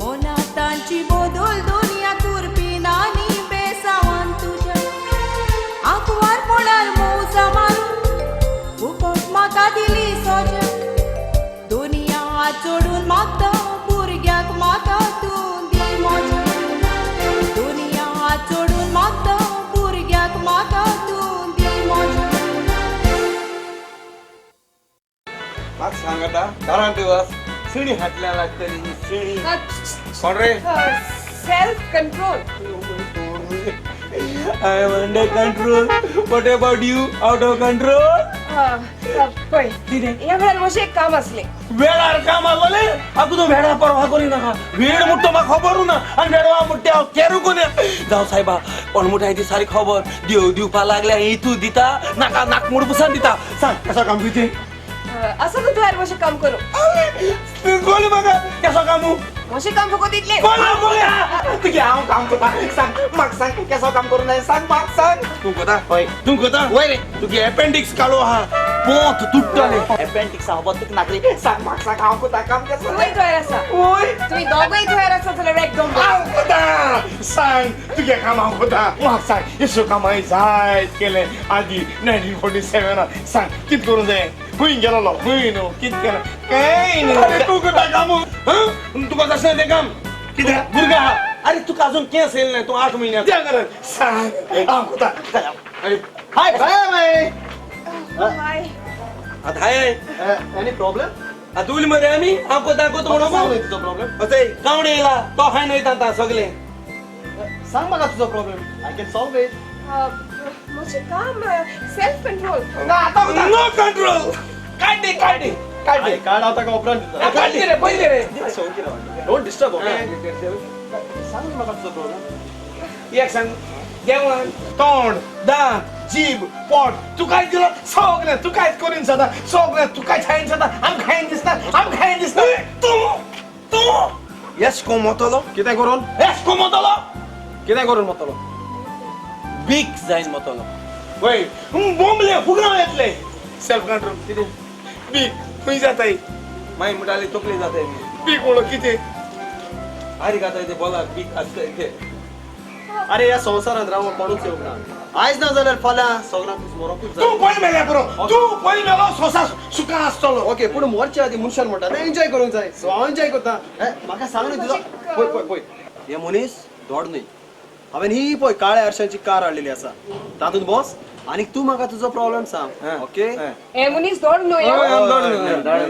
मना तांची बदल दुनिया कुरपी नानी बेसावान तुज्या. आंकवारपणार मौजा मारून फुकट म्हाका दिली सोजा. दुनिया चडून मागता भुरग्याक म्हाका तूं दी मजा. दुनिया चडून मागता भुरग्याक म्हाका तूं दी मजा. म्हाका सांग आतां दारांत वच सुणी हाटल्या लागतली सुणी. कोण रे? Self control. I am under control. What about you? Out of control? पळय ह्या वेळार म्हजें एक काम आसलें. वेळार काम आसलें? आगो तूं वेळार परवा करी नाका. वेळ मुट्टो म्हाका खबरू ना आनी वेळा मुट्टे हांव केरू कोन्या. जावं सायबा कोण मुठाय ती सारी खबर देव दिवपा लागल्या. तूं दिता नाका नाक मोड पुसान दिता. सांग कसो काम तुजें? असो तूं तुवें म्हजें काम करूं. कोण म्हाका कसो काम? म्हजें काम फकत इतलें. तुगे हांव काम करता. सांग म्हाका सांग कसो काम करूं जाय. सांग म्हाका सांग. तूं कोता? हय. तूं कोता? वय रे. तुगे एपेंडिक्स काडो आहा पोंत तुट्टलें. एपेंडिक्स हांव तुका नाकरी. सांग म्हाका सांग हांव कोता काम कसो? तुवें थंय आसा. वय. तुमी दोगूय थंय आसा जाल्यार एकदम हांव कोता. सांग तुगे काम हांव कोता. म्हाका सांग येसो काम हांवें जायत केलें आदी 1947. सांग कितें करूं जाय? खंय गेलोलो? खंय न्हू कितें केलें? कांय न्हू. अरे तूं कोता काम? तुका जाशें तें काम कितें? भुरगो आहा. अरे तुका अजून केंस येयलें ना. तूं 8 म्हयन्याचो. त्या कारण सांग हांव कोता. हाय बाय बाय. आतां हाय. Any problem? आतां उल मरे आमी हांव कोता कोता म्हणून तुजो प्रॉब्लेम? अथंय गावडे येयला तो खायन वयता आतां सगळें. सांग म्हाका तुजो problem. I can solve it. म्हजें काम सेल्फ कंट्रोल. ना आतां नो कंट्रोल. काड दे काड दे काड दे. कार्ड हांव ताका उपरांत दिता. पयलीं रे पयलीं रे. Don't disturb okay. सांग म्हाका तुजो प्रॉब्लेम. एक सांग जेवण तोंड दांत जीभ पोट तुकाय दिलो सगळें तुकायच करीन सदां. सगळें तुकाय खायन सदां. आम खायन दिसना आम खायन दिसना. तूं तूं येस कोमतलो कितें करून? येस कोमतलो कितें करून मतलो? बीक जायन मतलो. वय बोंबले फुगरां येतले. सेल्फ कंट्रोल कितें? बीक खंय जाताय? मागीर म्हणटाले तकली जाताय. बीक म्हणलो कितें? आरे जाताय ते बोलाक बीक आसताय ते. अरे ह्या संवसारांत रावंक कोणूच येवंक ना. आयज ना जाल्यार फाल्यां सगळ्यांक मरोकूच जाय. तूं पयलीं मेल्यार पुरो. तूं पयलीं मेलो संवसार सुखान आसतलो. ओके पूण मरचे आदीं मनशान म्हणटा तें एन्जॉय करूंक जाय. सो हांव एन्जॉय करता. म्हाका सांग न्हय तुजो. पळय पळय पळय हे मनीस धोड न्हय. हांवें ही पळय काळ्या आरशांची कार हाडलेली आसा. तातूंत बस आनी तूं म्हाका तुजो प्रॉब्लेम सांग. ओके? हे मनीस धोड न्हय.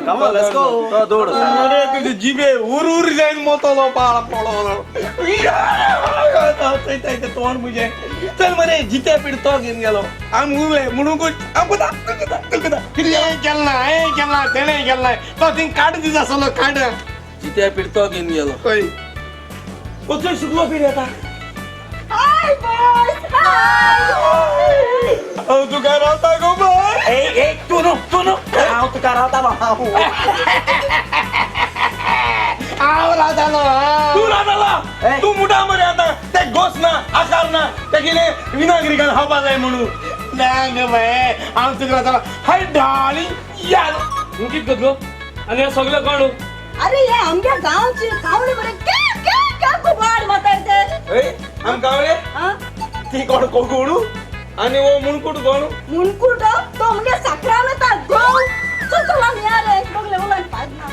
Come on, let's go. धोड. अरे तुजे जिबे उर उर जायन मोतलो पाळ पडलो. तोंड म्हजें. चल मरे जिते पीड तो घेवन गेलो. आम उरले म्हणून हांव कोता कोता कितें केलें ना हें केलें ना तेणें केलें ना. तो थिंग काड दिता आसलो काड. जिते पीड तो घेवन गेलो. हय. वचून सुकलो पीड येता. हाय बॉस हाय. हांव तुका रावता गो बाय. ए तूं न्हू तूं न्हू हांव तुका रावता. हांव हांव रावतालो. तूं रावतालो? तूं मुठा मरे आतां ते गोस ना आकार ना ते कितें विनाग्री घालून खावपा जाय म्हणून. ना गो बाय हांव तुका रावतालो. हाय डार्लिंग यार. तूं कितें करतलो आनी हें सगळें कोण? अरे हे आमच्या गांवचे कावळे मरे क्या क्या क्या कुबाड माताय ते. ए आम कावळे ती कोण कोगुडू आनी वो मुणकूट कोण? मुणकूट तो आमगे साकरान येता गोव. चल चल या रे बगले उलान पाज ना.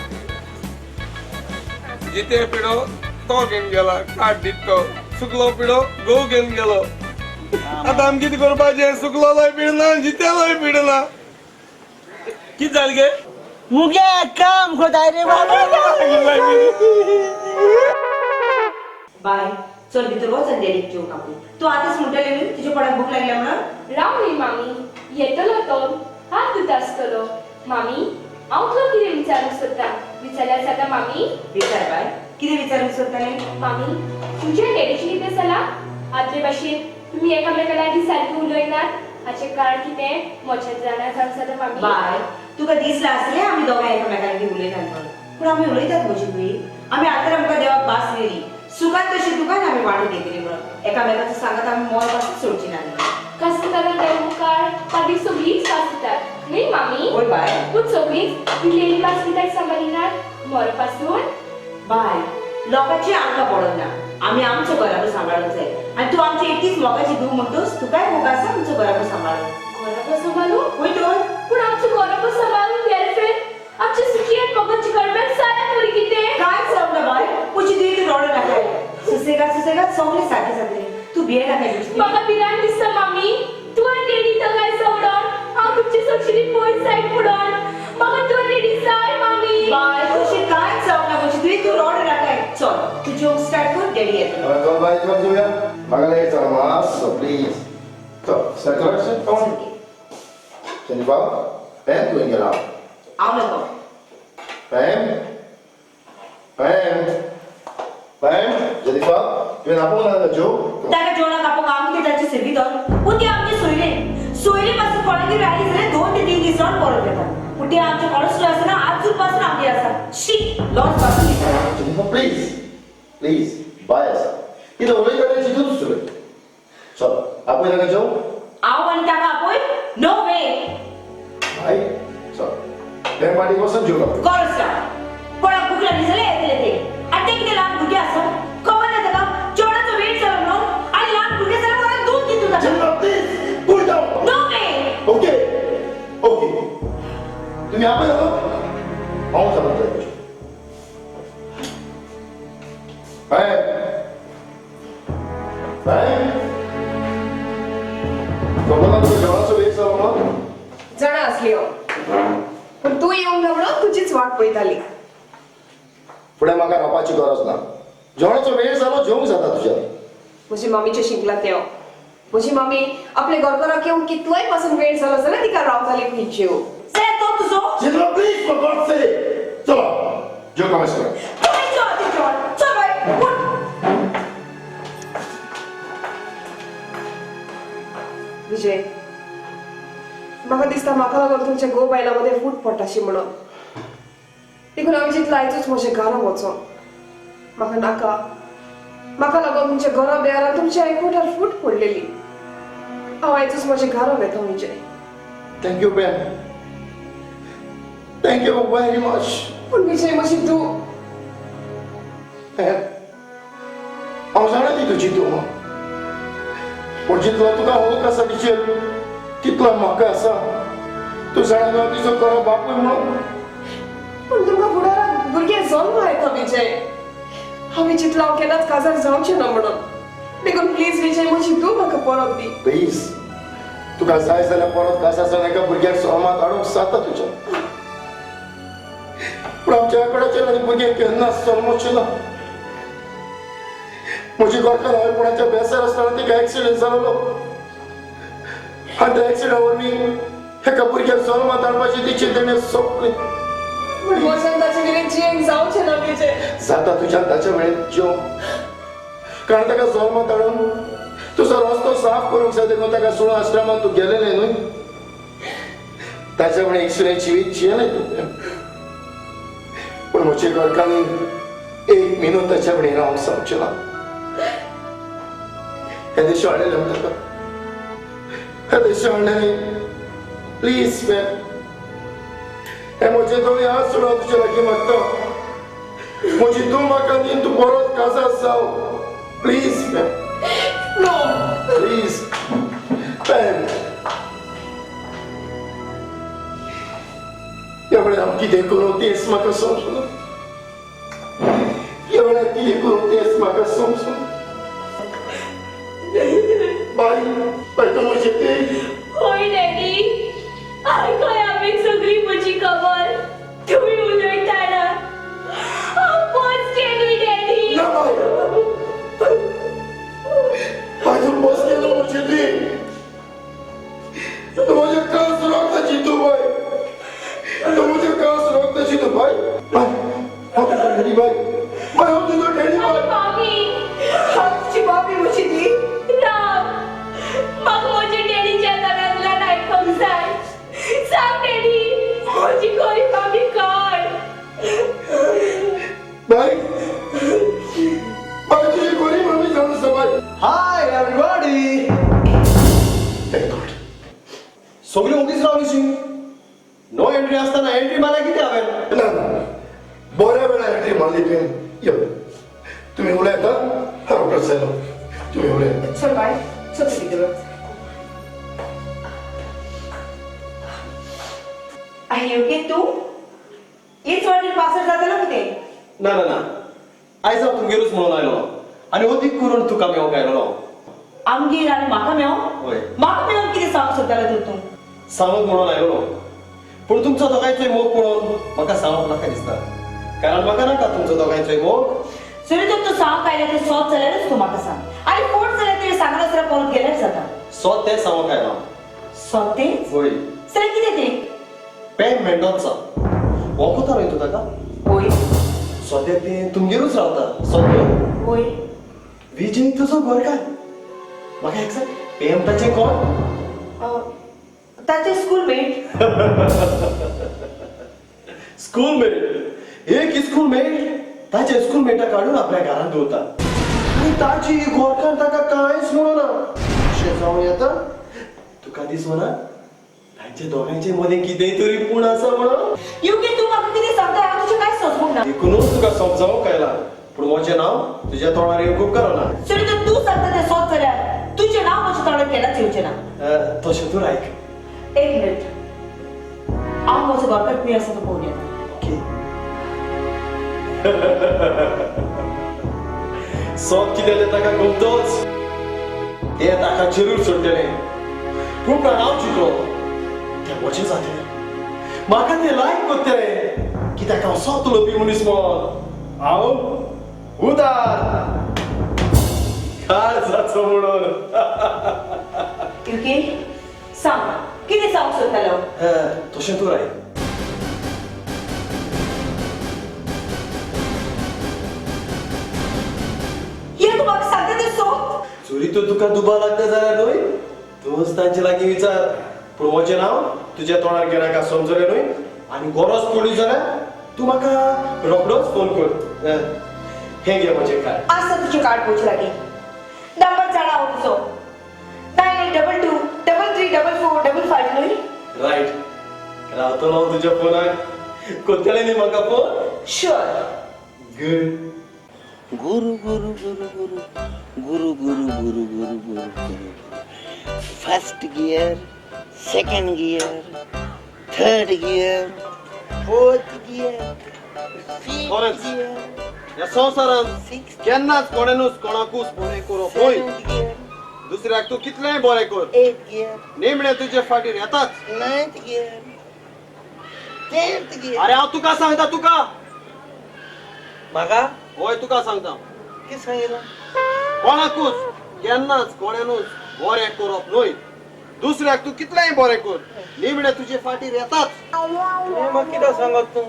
जिते पिडो तो घेवन गेला काट दित तो. सुकलो पिडो गोव घेवन गेलो. आतां आम कितें करपाचें? सुकलोय पिडना जितेलोय पिडना. कितें जालें गे? मुगे काम कोताय रे बाबा. बाय चल भितर वच आनी डॅडीक जेवंक आपय. तूं आतांच म्हणटलें न्हय तुज्या पोटाक भूक लागल्या म्हणून? राव न्ही मामी येतलो तो हात धुता आसतलो. मामी हांव तुका कितें विचारूंक सोदता. विचारल्यार जाता मामी? विचार बाय. कितें विचारूंक सोदतालें? मामी तुज्या डॅडीचें कितें जालां? आदले भाशेन तुमी एकामेका लागीं सारकें उलयनात हाचें कारण कितें? म्हज्या जाणा जावंक जाता मामी? बाय तुका दिसलां आसलें आमी दोगां एकामेका लागीं उलयनात म्हणून. पूण आमी उलयतात म्हजी भुई. आमी आतां आमकां देवाक भास दिली. सुखान तशी दुकान आमी वांटून घेतली म्हणून एकामेकाचो सांगत आमी मोल पासून सोडची ना म्हणून. कास्तकारां देव मुखार मागीर सगळींच भास दितात न्हय मामी? वय बाय. पूण सगळींच दिलेली भास कित्याक सांबाळिनात मोरपासून? बाय लोकांची आमकां पडोंक ना. आमी आमचो घराबो सांबाळूंक जाय. आनी तूं आमची एकटीच मोगाची धूव म्हणटूच तुकाय मोग आसा आमचो घराबो सांबाळूंक. घराबो सांबाळूंक? वय तर. पूण आमचो घराबो सांबाळून वेलफेर आमचे सुखी आनी मोगाची गडबड जाल्या तरी कितें? कांयच जावंक ना बाय. म्हजी धूव तूं रडो नाकाय. सुसेगाद सुसेगाद सगळें सारकें जातलें. तूं भिये नाकाय. म्हाका भिरांत दिसता मामी. तूं आनी डॅडी दोगांय सोडून हांव तुमचे सोगशीनी पयस जायत म्हणून. म्हाका तूं आनी डॅडी जाय मामी. बाय तशें कांयच जावंक ना म्हजी धूव. तूं रडो नाकाय. चल तूं जेवंक स्टार्ट कर. डॅडी येतलो. चल बाय, चल जेवया. म्हाका लेट जाला मातसो, प्लीज. चल सेटल कम. जेनिफर, पेन तुवें गेला? हांव नको. पेन पेन पेन जेनिफर, तुवें आपोवंक ना जेव? ताका जेवणाक आपोवंक हांव कितें ताची सेवी तर? पूण ती आमची सोयरे, सोयरे पासून कोणागेर आयली जाल्यार 2 ते 3 दीस रावन परत येता. पूण ती आमच्या कोणूच आसना, आजून पासून आमगेर आसा. शी, लॉस पासून दिता. जेनिफर प्लीज प्लीज, बाय आसा कितें उलयता तें चिंतूच तुवें. चल आपय ताका जेव. हांव आनी ताका आपय? नो वे. बाय, चल तें पाटी वचून जेव. गरज ना, कोणाक भूक लागली जाल्यार येतले ते. आनी तें कितें ल्हान भुरगें आसा, खबर ना ताका जेवणाचो वेळ जालो म्हणून? आनी ल्हान भुरगें जाल्यार कोणाक दूद दी तूं ताका. Please cool down. No way. Okay okay, तुमी आपय जालो, हांव सांगता. बाय बाय, खबर ना तुका जेवणाचो वेळ जालो म्हणून? जाणा आसली हांव, पूण तूं येवंक ना म्हणून तुजीच वाट पळयताली. फुडें म्हाका रावपाची गरज ना. जेवणाचो वेळ जालो, जेवंक जाता तुज्यान. म्हजी मम्मीचें शिकलां तें हांव. म्हजी मम्मी आपले घरकाराक येवंक कितलोय पासून वेळ जालो जाल्यार तिका रावताली खंय जेव. जाल्यार तो तुजो. Jennifer please, for God sake, चलो जेव कमेस कर. तुवें जेव आतां जेवण. चल बाय, उठ. विजय, म्हाका दिसता म्हाका लागून तुमच्या घोव बायलां मदें फूट पडटाशी म्हणून. देखून हांवें चिंतलां आयजूच म्हज्या घरा वचों. म्हाका नाका, म्हाका लागून तुमच्या घरा बेरान तुमच्या एकवटार फूट पडलेली. हांव आयजूच म्हज्या घरा वेता Vijay. Thank you Ben, thank you very much. पूण विजय, म्हजी तूं. हांव जाणा ती तुजी तूं, पूण जितलो तुका हक आसा तिचेर तितलो म्हाका आसा. तूं जाणा न्हू तिचो खरो बापूय म्हणून. पूण तुमकां फुडाराक भुरगें जल्मा येता विजय. हांवें चिंतलां हांव केन्नाच काजार जावचें ना म्हणून. देखून प्लीज विजय, म्हजी तूं म्हाका परत दी. प्लीज, तुका जाय जाल्यार परत काजार जावन एका भुरग्याक सोमात हाडूंक जाता तुज्या. पूण आमच्या कडेन आनी भुरगें केन्नाच जल्मचें ना. म्हजी घरकार हांवें कोणाच्या बेसार आसतना तिका एक्सिडंट जालो आनी त्या एक्सिडंटा वरवीं एका भुरग्याक जल्मात हाडपाची तिची तेणें सोंपली. पूण म्हज्यान ताचे मेरेन जियेंक जावचें ना विजय. जाता तुज्यान ताच्या मेरेन जिवंक, कारण ताका जल्मात हाडून तुजो रस्तो साफ करूंक जाय. देखून ताका सुणो आश्रमांत तूं गेलेलें न्हय. ताच्या फुडें एकसुरें जिवीत जियेलें तूं. पूण म्हजे घरकान्नीन एक म्हयनो ताच्या फुडें रावंक जावचें ना. हे देशा हाडलेलें ताका, हे देशा हाडलेलें. प्लीज मॅम, हे म्हजे दोळे हात सोडून हांव तुजे लागीं मागता. म्हजी तूं म्हाका दी, तूं परत काजार जाव. Please ma'am. No. Please ma'am. ह्या वेळार हांव कितें करूं तेंच म्हाका समजना. ह्या वेळार कितें करूं तेंच म्हाका समजना. बाय बाय, तूं म्हजें तें. हय डॅडी, आयकय हांवें सगळी म्हजी खबर. तुमी उलयतना हांव बस केली डॅडी. ना बाय, बाय तूं बस केलो म्हजें तें. तूं म्हजें कास रक्ताची तूं बाय, तूं म्हजें कास रक्ताची तूं बाय. बाय हांव तुजो डॅडी बाय, बाय हांव तुजो डॅडी बाय. मामी, हांव तुजी बाबी म्हजी दी. राव, म्हाका म्हज्या डॅडीच्या तोंडांतल्यान आयकूंक जाय. सांग डॅडी, म्हजी खरी मामी कोण? बाय बाय, तुजी खरी मामी जावन आसा बाय. Hi everybody. Thank God. सगळी ओगीच रावलीशी. नो एंट्री आसतना एंट्री मारल्या कितें हांवें? ना ना, बऱ्या वेळार एंट्री मारली तुवें. यो, तुमी उलयता, हांव रोकडोच आयलो. तुमी उलयता. चल बाय, चल तूं भितर वच. आनी ओके तूं हेच वाटेन पासार जातालो कितें? ना ना ना, आयज हांव तुमगेरूच म्हणून आयलो आनी अदीक करून तुका मेळोवंक आयलो. आमगेर आनी म्हाका मेळोवंक? हय. म्हाका मेळोवन कितें सांगूंक सोदतालो तूं? तूं सांगूंक म्हणून आयलो, पूण तुमचो दोगांयचोय मोग पळोवन म्हाका सांगूंक नाका दिसता. कारण म्हाका नाका तुमचो दोगांयचोय मोग. सरी तर तूं सांगूंक आयलें तें सोद जाल्यारच तूं म्हाका सांग आनी फोट जाल्यार तुवें सांगनासतना परत गेल्यार जाता. सोद तें सांगूंक आयलां. सोद तेंच? वय. सर कितें तें? पॅम मेंडोन्सा. वळखता न्हय तूं ताका? वय. सद्याक तें तुमगेरूच रावता सोद न्हय? वय. विजय तुजो घरकार. म्हाका एक सांग, पॅम ताचें कोण? ताचें स्कूलमेट. स्कूलमेट? एक स्कूलमेट ताच्या स्कूलमेटाक हाडून आपल्या घरांत दवरता आनी ताची घरकार ताका कांयच म्हणना. अशें जावं येता? तुका दिसना तांच्या दोगांयचे मदें कितेंय तरी पूण आसा म्हणून? युके तूं म्हाका कितें सांगता हांव तुजें कांय समजूंक ना. देखूनच तुका समजावंक आयलां, पूण म्हजें नांव तुज्या तोंडार येवंक उपकारना. सरी तर तूं सांगता तें सोद जाल्यार तुजें नांव म्हज्या तोंडार केन्नाच येवचें ना. तशें तर आयक. एक मिनट, हांव म्हजो घरकार खंय आसा तो पळोवन येता. सोद कितें तें ताका गमतोच तें ताका जरूर सोडटलें. पूण हांव चिंतलो तें म्हजें जातलें, म्हाका तें लायक करतलें कित्याक हांव सोद उलोवपी मनीस म्हण. हांव उदार काळजाचो म्हणून. युके सांग कितें सांगूंक सोदतालो? तशें तूं आयक. चोरी तर तुका दुबाव लागता जाल्यार न्हय तूंच तांचे लागीं विचार, पूण म्हजें नांव तुज्या तोंडार घेनाका, समजलें न्हय? आनी गरज पडली जाल्यार तूं म्हाका रोखडोच फोन कर. हें घे म्हजें कार्ड. आसा तुजें कार्ड पळोवचें लागीं. नंबर जाणा हांव तुजो 9822 33 44 55 न्हय? रायट. रावतलो हांव तुज्या फोनाक. करतलें न्ही म्हाका फोन? शुअर. गुड. गुरु गुरु गुरु गुरु गुरु गुरु गुरु गुरु गुरु गुरु. First gear, second gear, third gear, fourth gear, fifth gear. ह्या संवसारांत केन्नाच कोणेनूच कोणाकूच बरें करप न्हय. दुसऱ्याक तूं कितलेंय बरें कर, निमणें तुजे फाटीर येताच. Ninth gear, tenth gear. अरे हांव तुका सांगता, तुका. म्हाका? हय तुका सांगता. कितें सांगितलं? कोणाकूच केन्नाच कोणेनूच बरें करप न्हय. दुसऱ्याक तूं कितलेंय बरें कर, निमणें तुजे फाटीर येताच. म्हाका कितें सांगत तूं?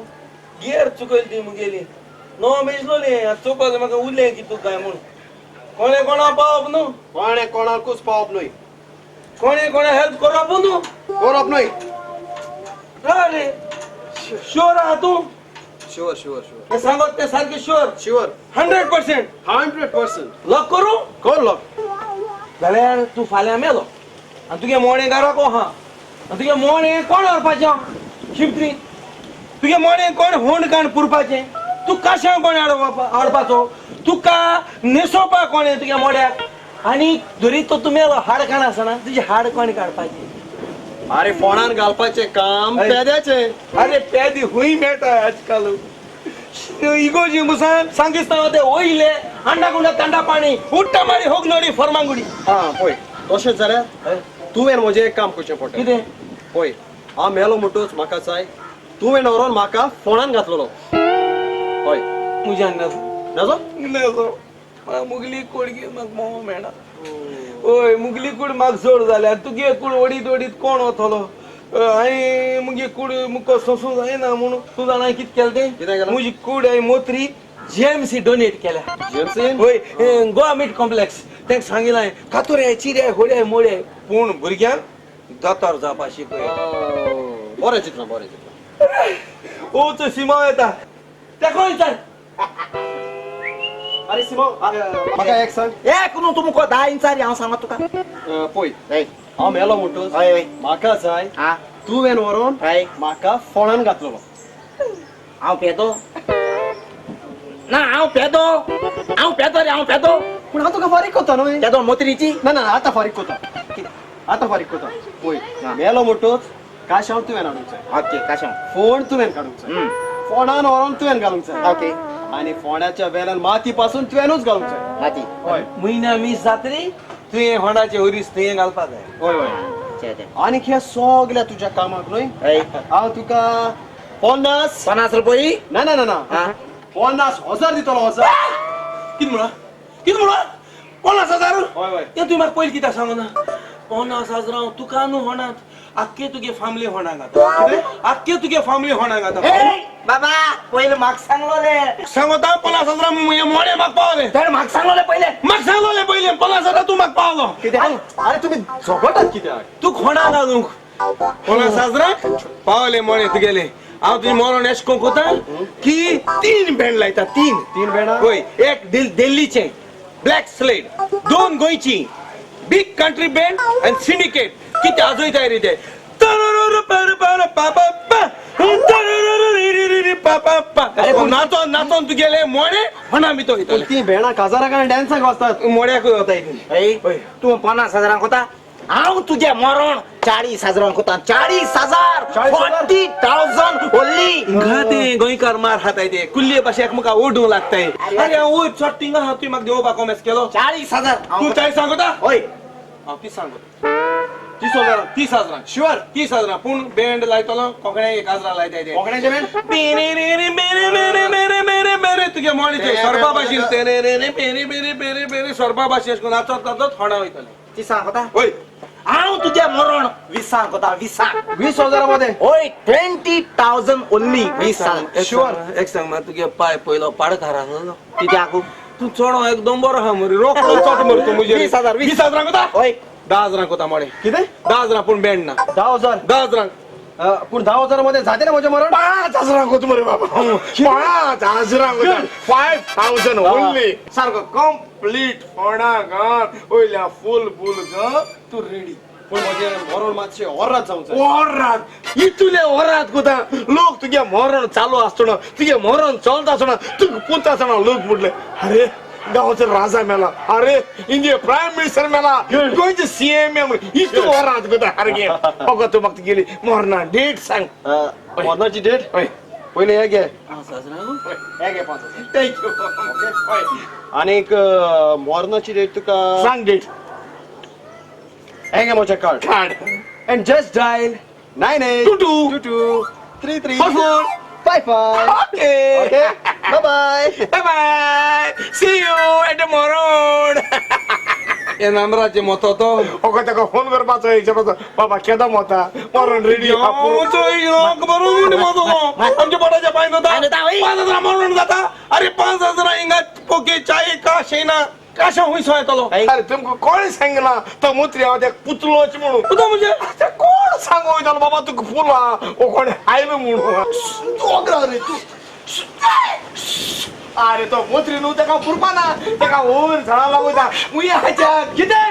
गियर चुकयली ती मुगेली. नो मेजलोली चोवपाक म्हाका उरलें की तूं काय म्हूण. कोणें कोणा पावप न्हू? कोणें कोणाकूच पावप न्हय. कोणें कोणा हेल्प करप न्हू? करप न्हय. रे शुअर आहा तूं? Sure sure sure. हें सांगत तें सारकें शुअर? शुअर. 100%? 100%. लॉक करूं? कर लॉक. जाल्यार तूं फाल्यां मेलो आनी तुगे मोणें घराक आहा आनी तुगे मोणें कोण व्हरपाचें शिमत्री? तुगे मोणें कोण होंड काण पुरपाचें? तूं काशां कोण हाडपाचो? तुका न्हेसोवपाक कोणें तुगे मोड्याक? आनी धरी तो तूं मेलो हाड काण आसना तुजी हाड कोण काडपाची? अरे फोणान घालपाचें काम पेद्याचें. अरे पेदी हुंय मेळटा आजकाल. इगोजी मुसान सांगिस्तान ते वयले अंडा गुंडा थंडा पाणी उट्टा मारी होगनोडी फर्मांगुडी. आं पळय तशेंच जाल्यार तुवें म्हजें एक काम करचें पडटा. कितें? पळय हांव मेलो म्हणटूच म्हाका जाय तुवें व्हरोन म्हाका फोणान घातलेलो. हय. म्हज्यान नजो. नजो? नजो. मुगली कोडगी म्हाका मोव मेळना. हय मुगली कूड म्हाका चड जाल्या. तुगे कूड ओडीत ओडीत कोण वतलो? हांवें मुगे कूड मुको सोंसूं जायना म्हणून तूं जाणा कितें केलें तें? म्हजी कूड हांवें मोत्री जीएमसी डोनेट केल्या. जीएमसी? हय गोवा मीट कॉम्प्लेक्स. तांकां सांगिलां हांवें कातोऱ्या चिऱ्या होड्या मोड्या पूण भुरग्यांक दोतोर जावपा शिकय. बरें चिंतलां बरें चिंतलां. ओचो सिमांव येता तेका विचार. अरे सिमांव म्हाका एक सांग. एक न्हू तूं मुको 10 इंचारी हांव सांगत तुका. पळय हांव मेलो म्हणटूच म्हाका जाय तुवें व्हरोन म्हाका फोणान घातलेलो. हांव पेदो ना, हांव पेदो, हांव पेदो रे, हांव पेदो. पूण हांव तुका फारीक करता न्हय. तेदो मोत्रीची? ना ना आतां फारीक करता, आतां फारीक करता. पळय मेलो म्हणटूच काशांव तुवें हाडूंक जाय. ओके काशांव. फोण तुवें काडूंक जाय. फोणान व्हरोन तुवें घालूंक जाय. ओके. आनी फोंड्याच्या वेल्यान माती पासून तुवेंनूच घालूंक जाय. माती? हय. म्हयन्या मीस जातरी तुवें होंडाचे हुरीस तुवें घालपा जाय. हय हय. आनी ह्या सगल्या तुज्या कामाक न्हय हांव तुका 50 50 रुपये? ना ना ना ना 50,000 दितलो. 1000. कितें म्हणा कितें म्हणा 50,000 हय हय तें तुवें म्हाका पयलीं कित्याक सांगना 50,000 हांव तुका न्हू होणात आख्खे तुगे फामिली होणाक आता आख्खे तुगे फामिली होणाक आता बाबा पयलें म्हाका सांगलोलें सांगता 50,000 मोडे म्हाका पावले तर म्हाका सांगलोलें पयलें म्हाका सांगलोलें पयलें 50,000 तूं म्हाका पावलो कित्याक अरे तुमी झगडटात कित्याक तूं खोणा घालूंक 50,000 पावले मोडे तुगेले हांव तुजें मरण एश कोंक कोता की 3 बँड लायता 3 बँडां हय एक दिल्लीचें ब्लॅक स्लेड 2 गोंयची big country band and syndicate कितें आजयताय रे ते नाचोन नाचोन तुगेले मोडे होणा भितर वयतले ती भेणां काजाराक आनी डॅन्साक वाजतात मोड्याकूय वताय ती तूं 50,000 कोता हांव तुजें मरण 40,000 कोता 40,000 40,000 ओन्ली हिंगा ते गोंयकार मार खाताय ते कुल्ले भाशे एकमेका ओडूंक लागताय अरे हांव वयर चोड थिंगा आहा तुवें म्हाका देंवोवपाक कोमेस केलो 40,000 तूं 40 सांगता हय हांव 30 सांगता 30,000 30,000 शुअर 30,000 पूण बँड लायतलो कोंकणे 1,000 लायताय ते कोंकण्याचें बँड मेरे मेरे मेरे मेरे मेरे मेरे मेरे तुगे मोडीचे सोरपा भाशेन तेरे रे रे मेरे मेरे मेरे मेरे सोरपा भाशेन अशें करून नाचत नाचत होणा वयतले 30 कोता हय हांव तुजें मरण 20 कोता 20,000 मध्ये हय 20,000 ओन्ली 20 शुअर एक सांग म्हाका तुगे पाय पयलो पाडकार आसलो कित्याक तूं चोडो एकदम बरो आहा मरे रोकडो चोट मरे तूं म्हजेर 20,000 20,000 कोता हय 10,000 कोता मोडे कितें 10,000 पूण बँड ना 10,000 10,000 पूण 10,000 मध्ये जाते ना म्हजें मरण 5,000 कोता मरे बाबा 5,000 कोता 5,000 ओन्ली सारको कंप्लीट फोणा घाल वयल्या फूल फूल घाल तूं रेडी पूण म्हजें मरण मातशें ओर्रात जावंक जाय ओर्रात इतुलें ओर्रात कोता लोक तुगे मरण चालू आसतना तुगे मरण चलता आसतना तुका पुंता आसतना लोक म्हणले अरे गांवचो राजा मेला अरे इंडिया प्रायम मिनिस्टर मेला गोंयचे सीएम मेला इतू ओर्रात कोता सारकें फकत तूं म्हाका तुगेली मरणा डेट सांग मरणाची डेट हय पयलें हें घे 5,000 हें घे 5,000 thank you हय आनीक मरणाची डेट तुका सांग डेट हें घे म्हजें card card and just dial 98 22 22 33 44 55. Okay. Okay. Bye bye. Bye bye. See you at the morning. हे नंबराचे मोतो तो ओके ताका फोन करपाचो हिशोबाचो बाबा केदो मोता मरण रेडी आमच्या पोटाच्या पांय जाता 5,000 मरण जाता अरे 5,000 हिंगा पोके चाय का शेना कशें हुंयसो येतलो अरे तुमकां कोण सांगला तो मुत्री हांव त्या पुतलोच म्हणून पुतो म्हणजे कोण सांगू वयतालो बाबा तुका फुल आहा ओ कोण आयलो म्हणून दोगरा रे तूं अरे तो मोत्री न्हू ताका पुरपाना ताका वयर झाडां लागोयता मुये हाच्या कितें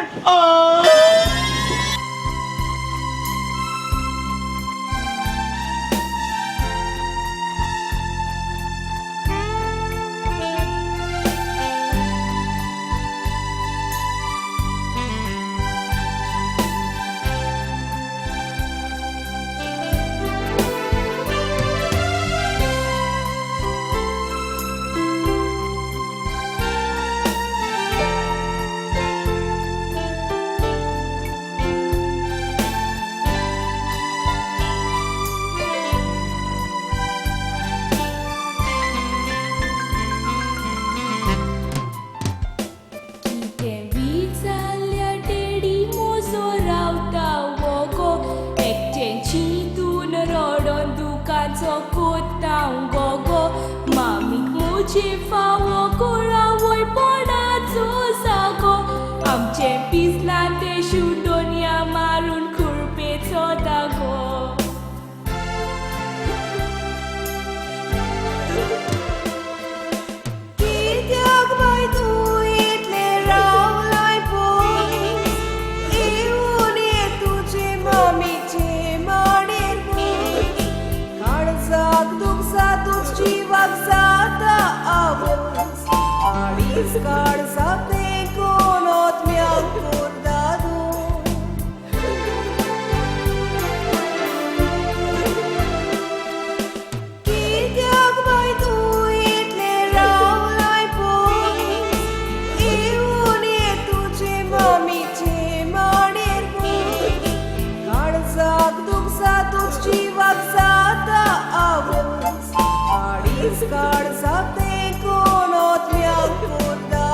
काळ जाते कोण आत्म्याक कोरदा.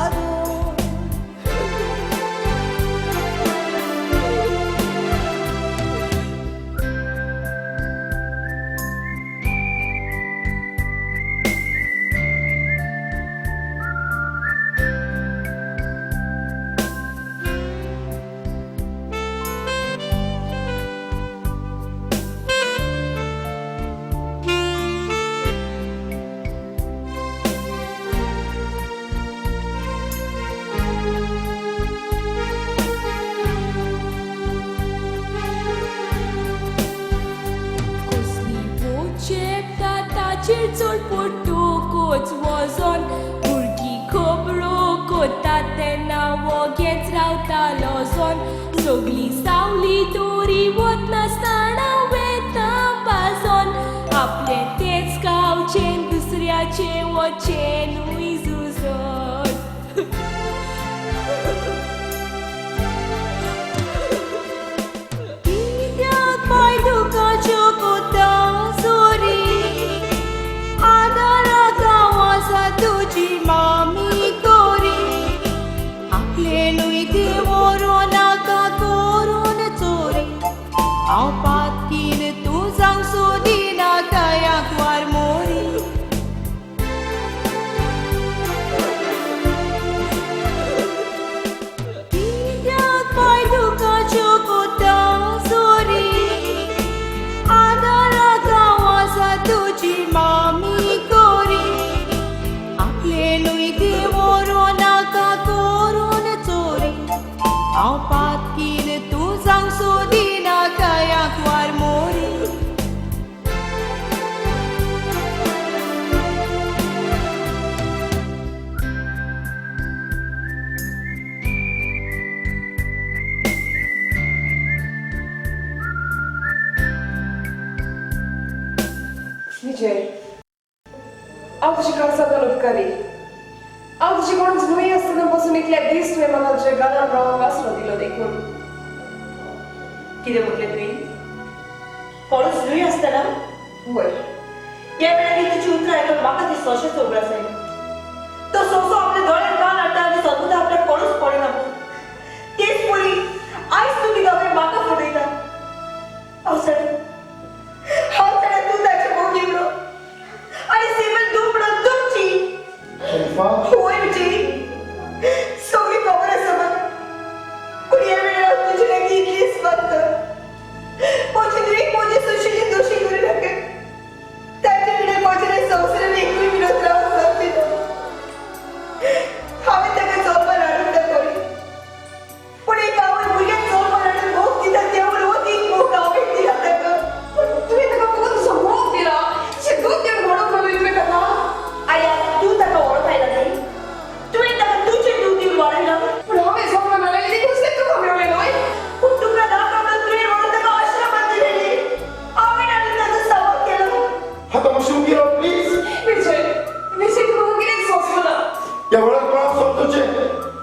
चड पडटकच वजन भुरगीं खबरो कोता तेन्ना वोगेच रावता लजोन सगळी सावली दोरी वतनासतना वेता पाजोन आपलें तेंच खावचें दुसऱ्याचें वचें न्हूय झुजोन. कित्याक बाय दुखाच्यो कोता सोरी आदाराक हांव आसा तुजी मामी कोरी आपलें न्हूय तें व्हरों नाका करून चोरी हांव पातकीन तूं जावंक सोदिना तयाकवार मोरी. कित्याक बाय दुखाच्यो कोता सोरी आदाराक हांव आसा तुजी मामी कोरी आपलें न्हूय तें व्हरों नाका करून चोरी हांव पातकीन तूं जावंक सोदिना तयाकवार मोरी. विजय, हांव तुजी काळजांतल्यान उपकारी. हांव तुजी कोणूच न्हय आसतना पसून इतले दीस तुवें म्हाका तुज्या गालान रावंक आसरो दिलो देखून. कितें म्हटलें तुवें? कोणूच न्हय आसतना? वय. ह्या वेळार तुजी उतरां आयकून म्हाका ती सोंशेच उगडास आयलो. तो सोंसो आपल्या दोळ्यान कान हाडटा आनी सदुदां आपल्याक कोणूच पळयना. तेच परी आयज तुमी दोगांय म्हाका फटयता. हांव जाणा, हांव जाणा तूं ताचे मोगी म्हणून आनी सिमल तूं म्हणून तुमची. वय विजय, सगळी खबर आसा म्हाका. पूण ह्या वेळार हांव तुजे लागीं इतलीच मागता, म्हजी न्हय म्हजी सुशिली दोशी करूं नाका. ताचे विणें म्हज्या संवसारान एकूय विनोद रावंक जावचें ना. हांवें ताका जल्मार हाडूंक ना कोणी, पूण एक आवय भुरग्याक जल्मार हाडून मोग दिता त्या बरोबर एक मोग हांवें दिला ताका. पूण तुवें ताका फकत तुजो मोग दिला, तुजें दूद दिवन व्हडो केलो तुवें ताका. आई, आतां तूं ताका व्हडो आयला न्ही, तुवें ताका तुजें दूद दिवन वाडयलां. पूण हांवें जल्मार हाडलें देखून तें तुका मेळ्ळें न्हय. पूण तुका नाका म्हणून तुवें म्हणून ताका आश्रमांत दिलें. हांवें हाडून ताचो सवाल केलो. आतां मातशें उगी राव प्लीज. विजय, विजय तुका कितें सोंसना. ह्या वेळार कोणाक समजूचें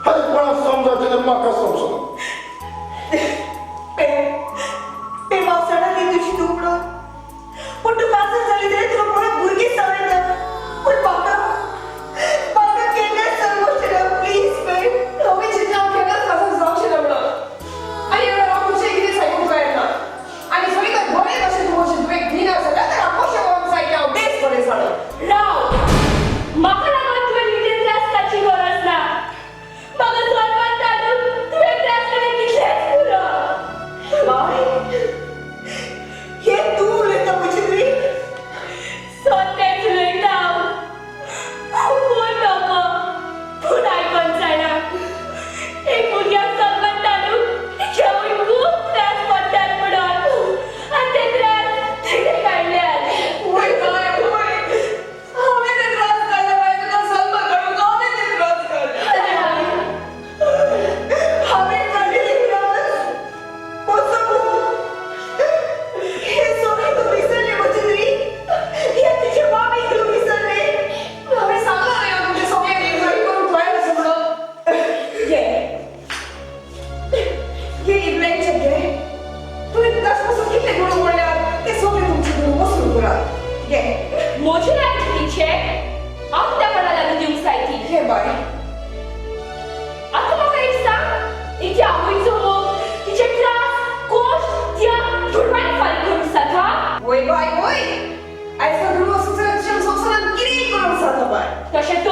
आनी कोणाक समजावचें तें म्हाका समजना. पे हांव जाणा ती तुजी तूं म्हणून, पूण तूं काजर जाली जाल्यार तुका परत भुरगीं जावं येता. पूण म्हाका म्हाका केन्नाच समजचें ना. Please pay. हांवें चिंतलें हांव केन्नाच काजार जावचें ना म्हणून. आनी ह्या वेळार हांव तुजें कितें सांगूंक जायना. आनी जरी तर बरें तशें तूं अशें तुवें दिना जाल्यार तर हांव कशें करूंक जाय तें हांव बेस बरें जाणा. राव, म्हाका लागून तुवें कितें त्रास काडची गरज ना. म्हाका जल्मांत हाडून तुवें त्रास काडले तितलेंच पुरो. बाय, हें तूं उलयता म्हजी न्हय? सत्तेंच उलयता हांव. पूण नको, पूण आयकोन जाणा, एक भुरग्याक जल्मांत हाडून तिचे आवयक खूब त्रास पडटात म्हणून, आनी ते त्रास तिणें काडल्यात. वय बाय, वय. हांवें ते त्रास काडले बाय, तुका जल्माक हाडूंक हांवें ते त्रास काडले. हांवें काडले ते त्रास. म्हजो मोग हें सगळें तूं विसरलें म्हजी न्हय? हें तुजे मामीक तूं विसरलें. हांवें सांगलां न्हय हांव तुमचें सगळें एक करूंक तयार आसा म्हणून. घे, घे ही ब्लँक चॅक घे. तुवें ताचे पासून कितले दुडू मोडल्यात ते सगळे तुमचे दुडू वसूल करात. घे. म्हजी लागीं ती चॅक हांव कित्याक कोणा लागीं दिवंक जाय ती? घे बाय. आतां म्हाका एक सांग, हिच्या आवयचो मोग, तिचे त्रास, कश्ट त्या दुडवांनी फारीक करूंक जाता? वय बाय वय. आयज तर दुडू आसूंक जाल्यार तुज्या संवसारांत कितेंय करूंक जाता बाय. तशें तर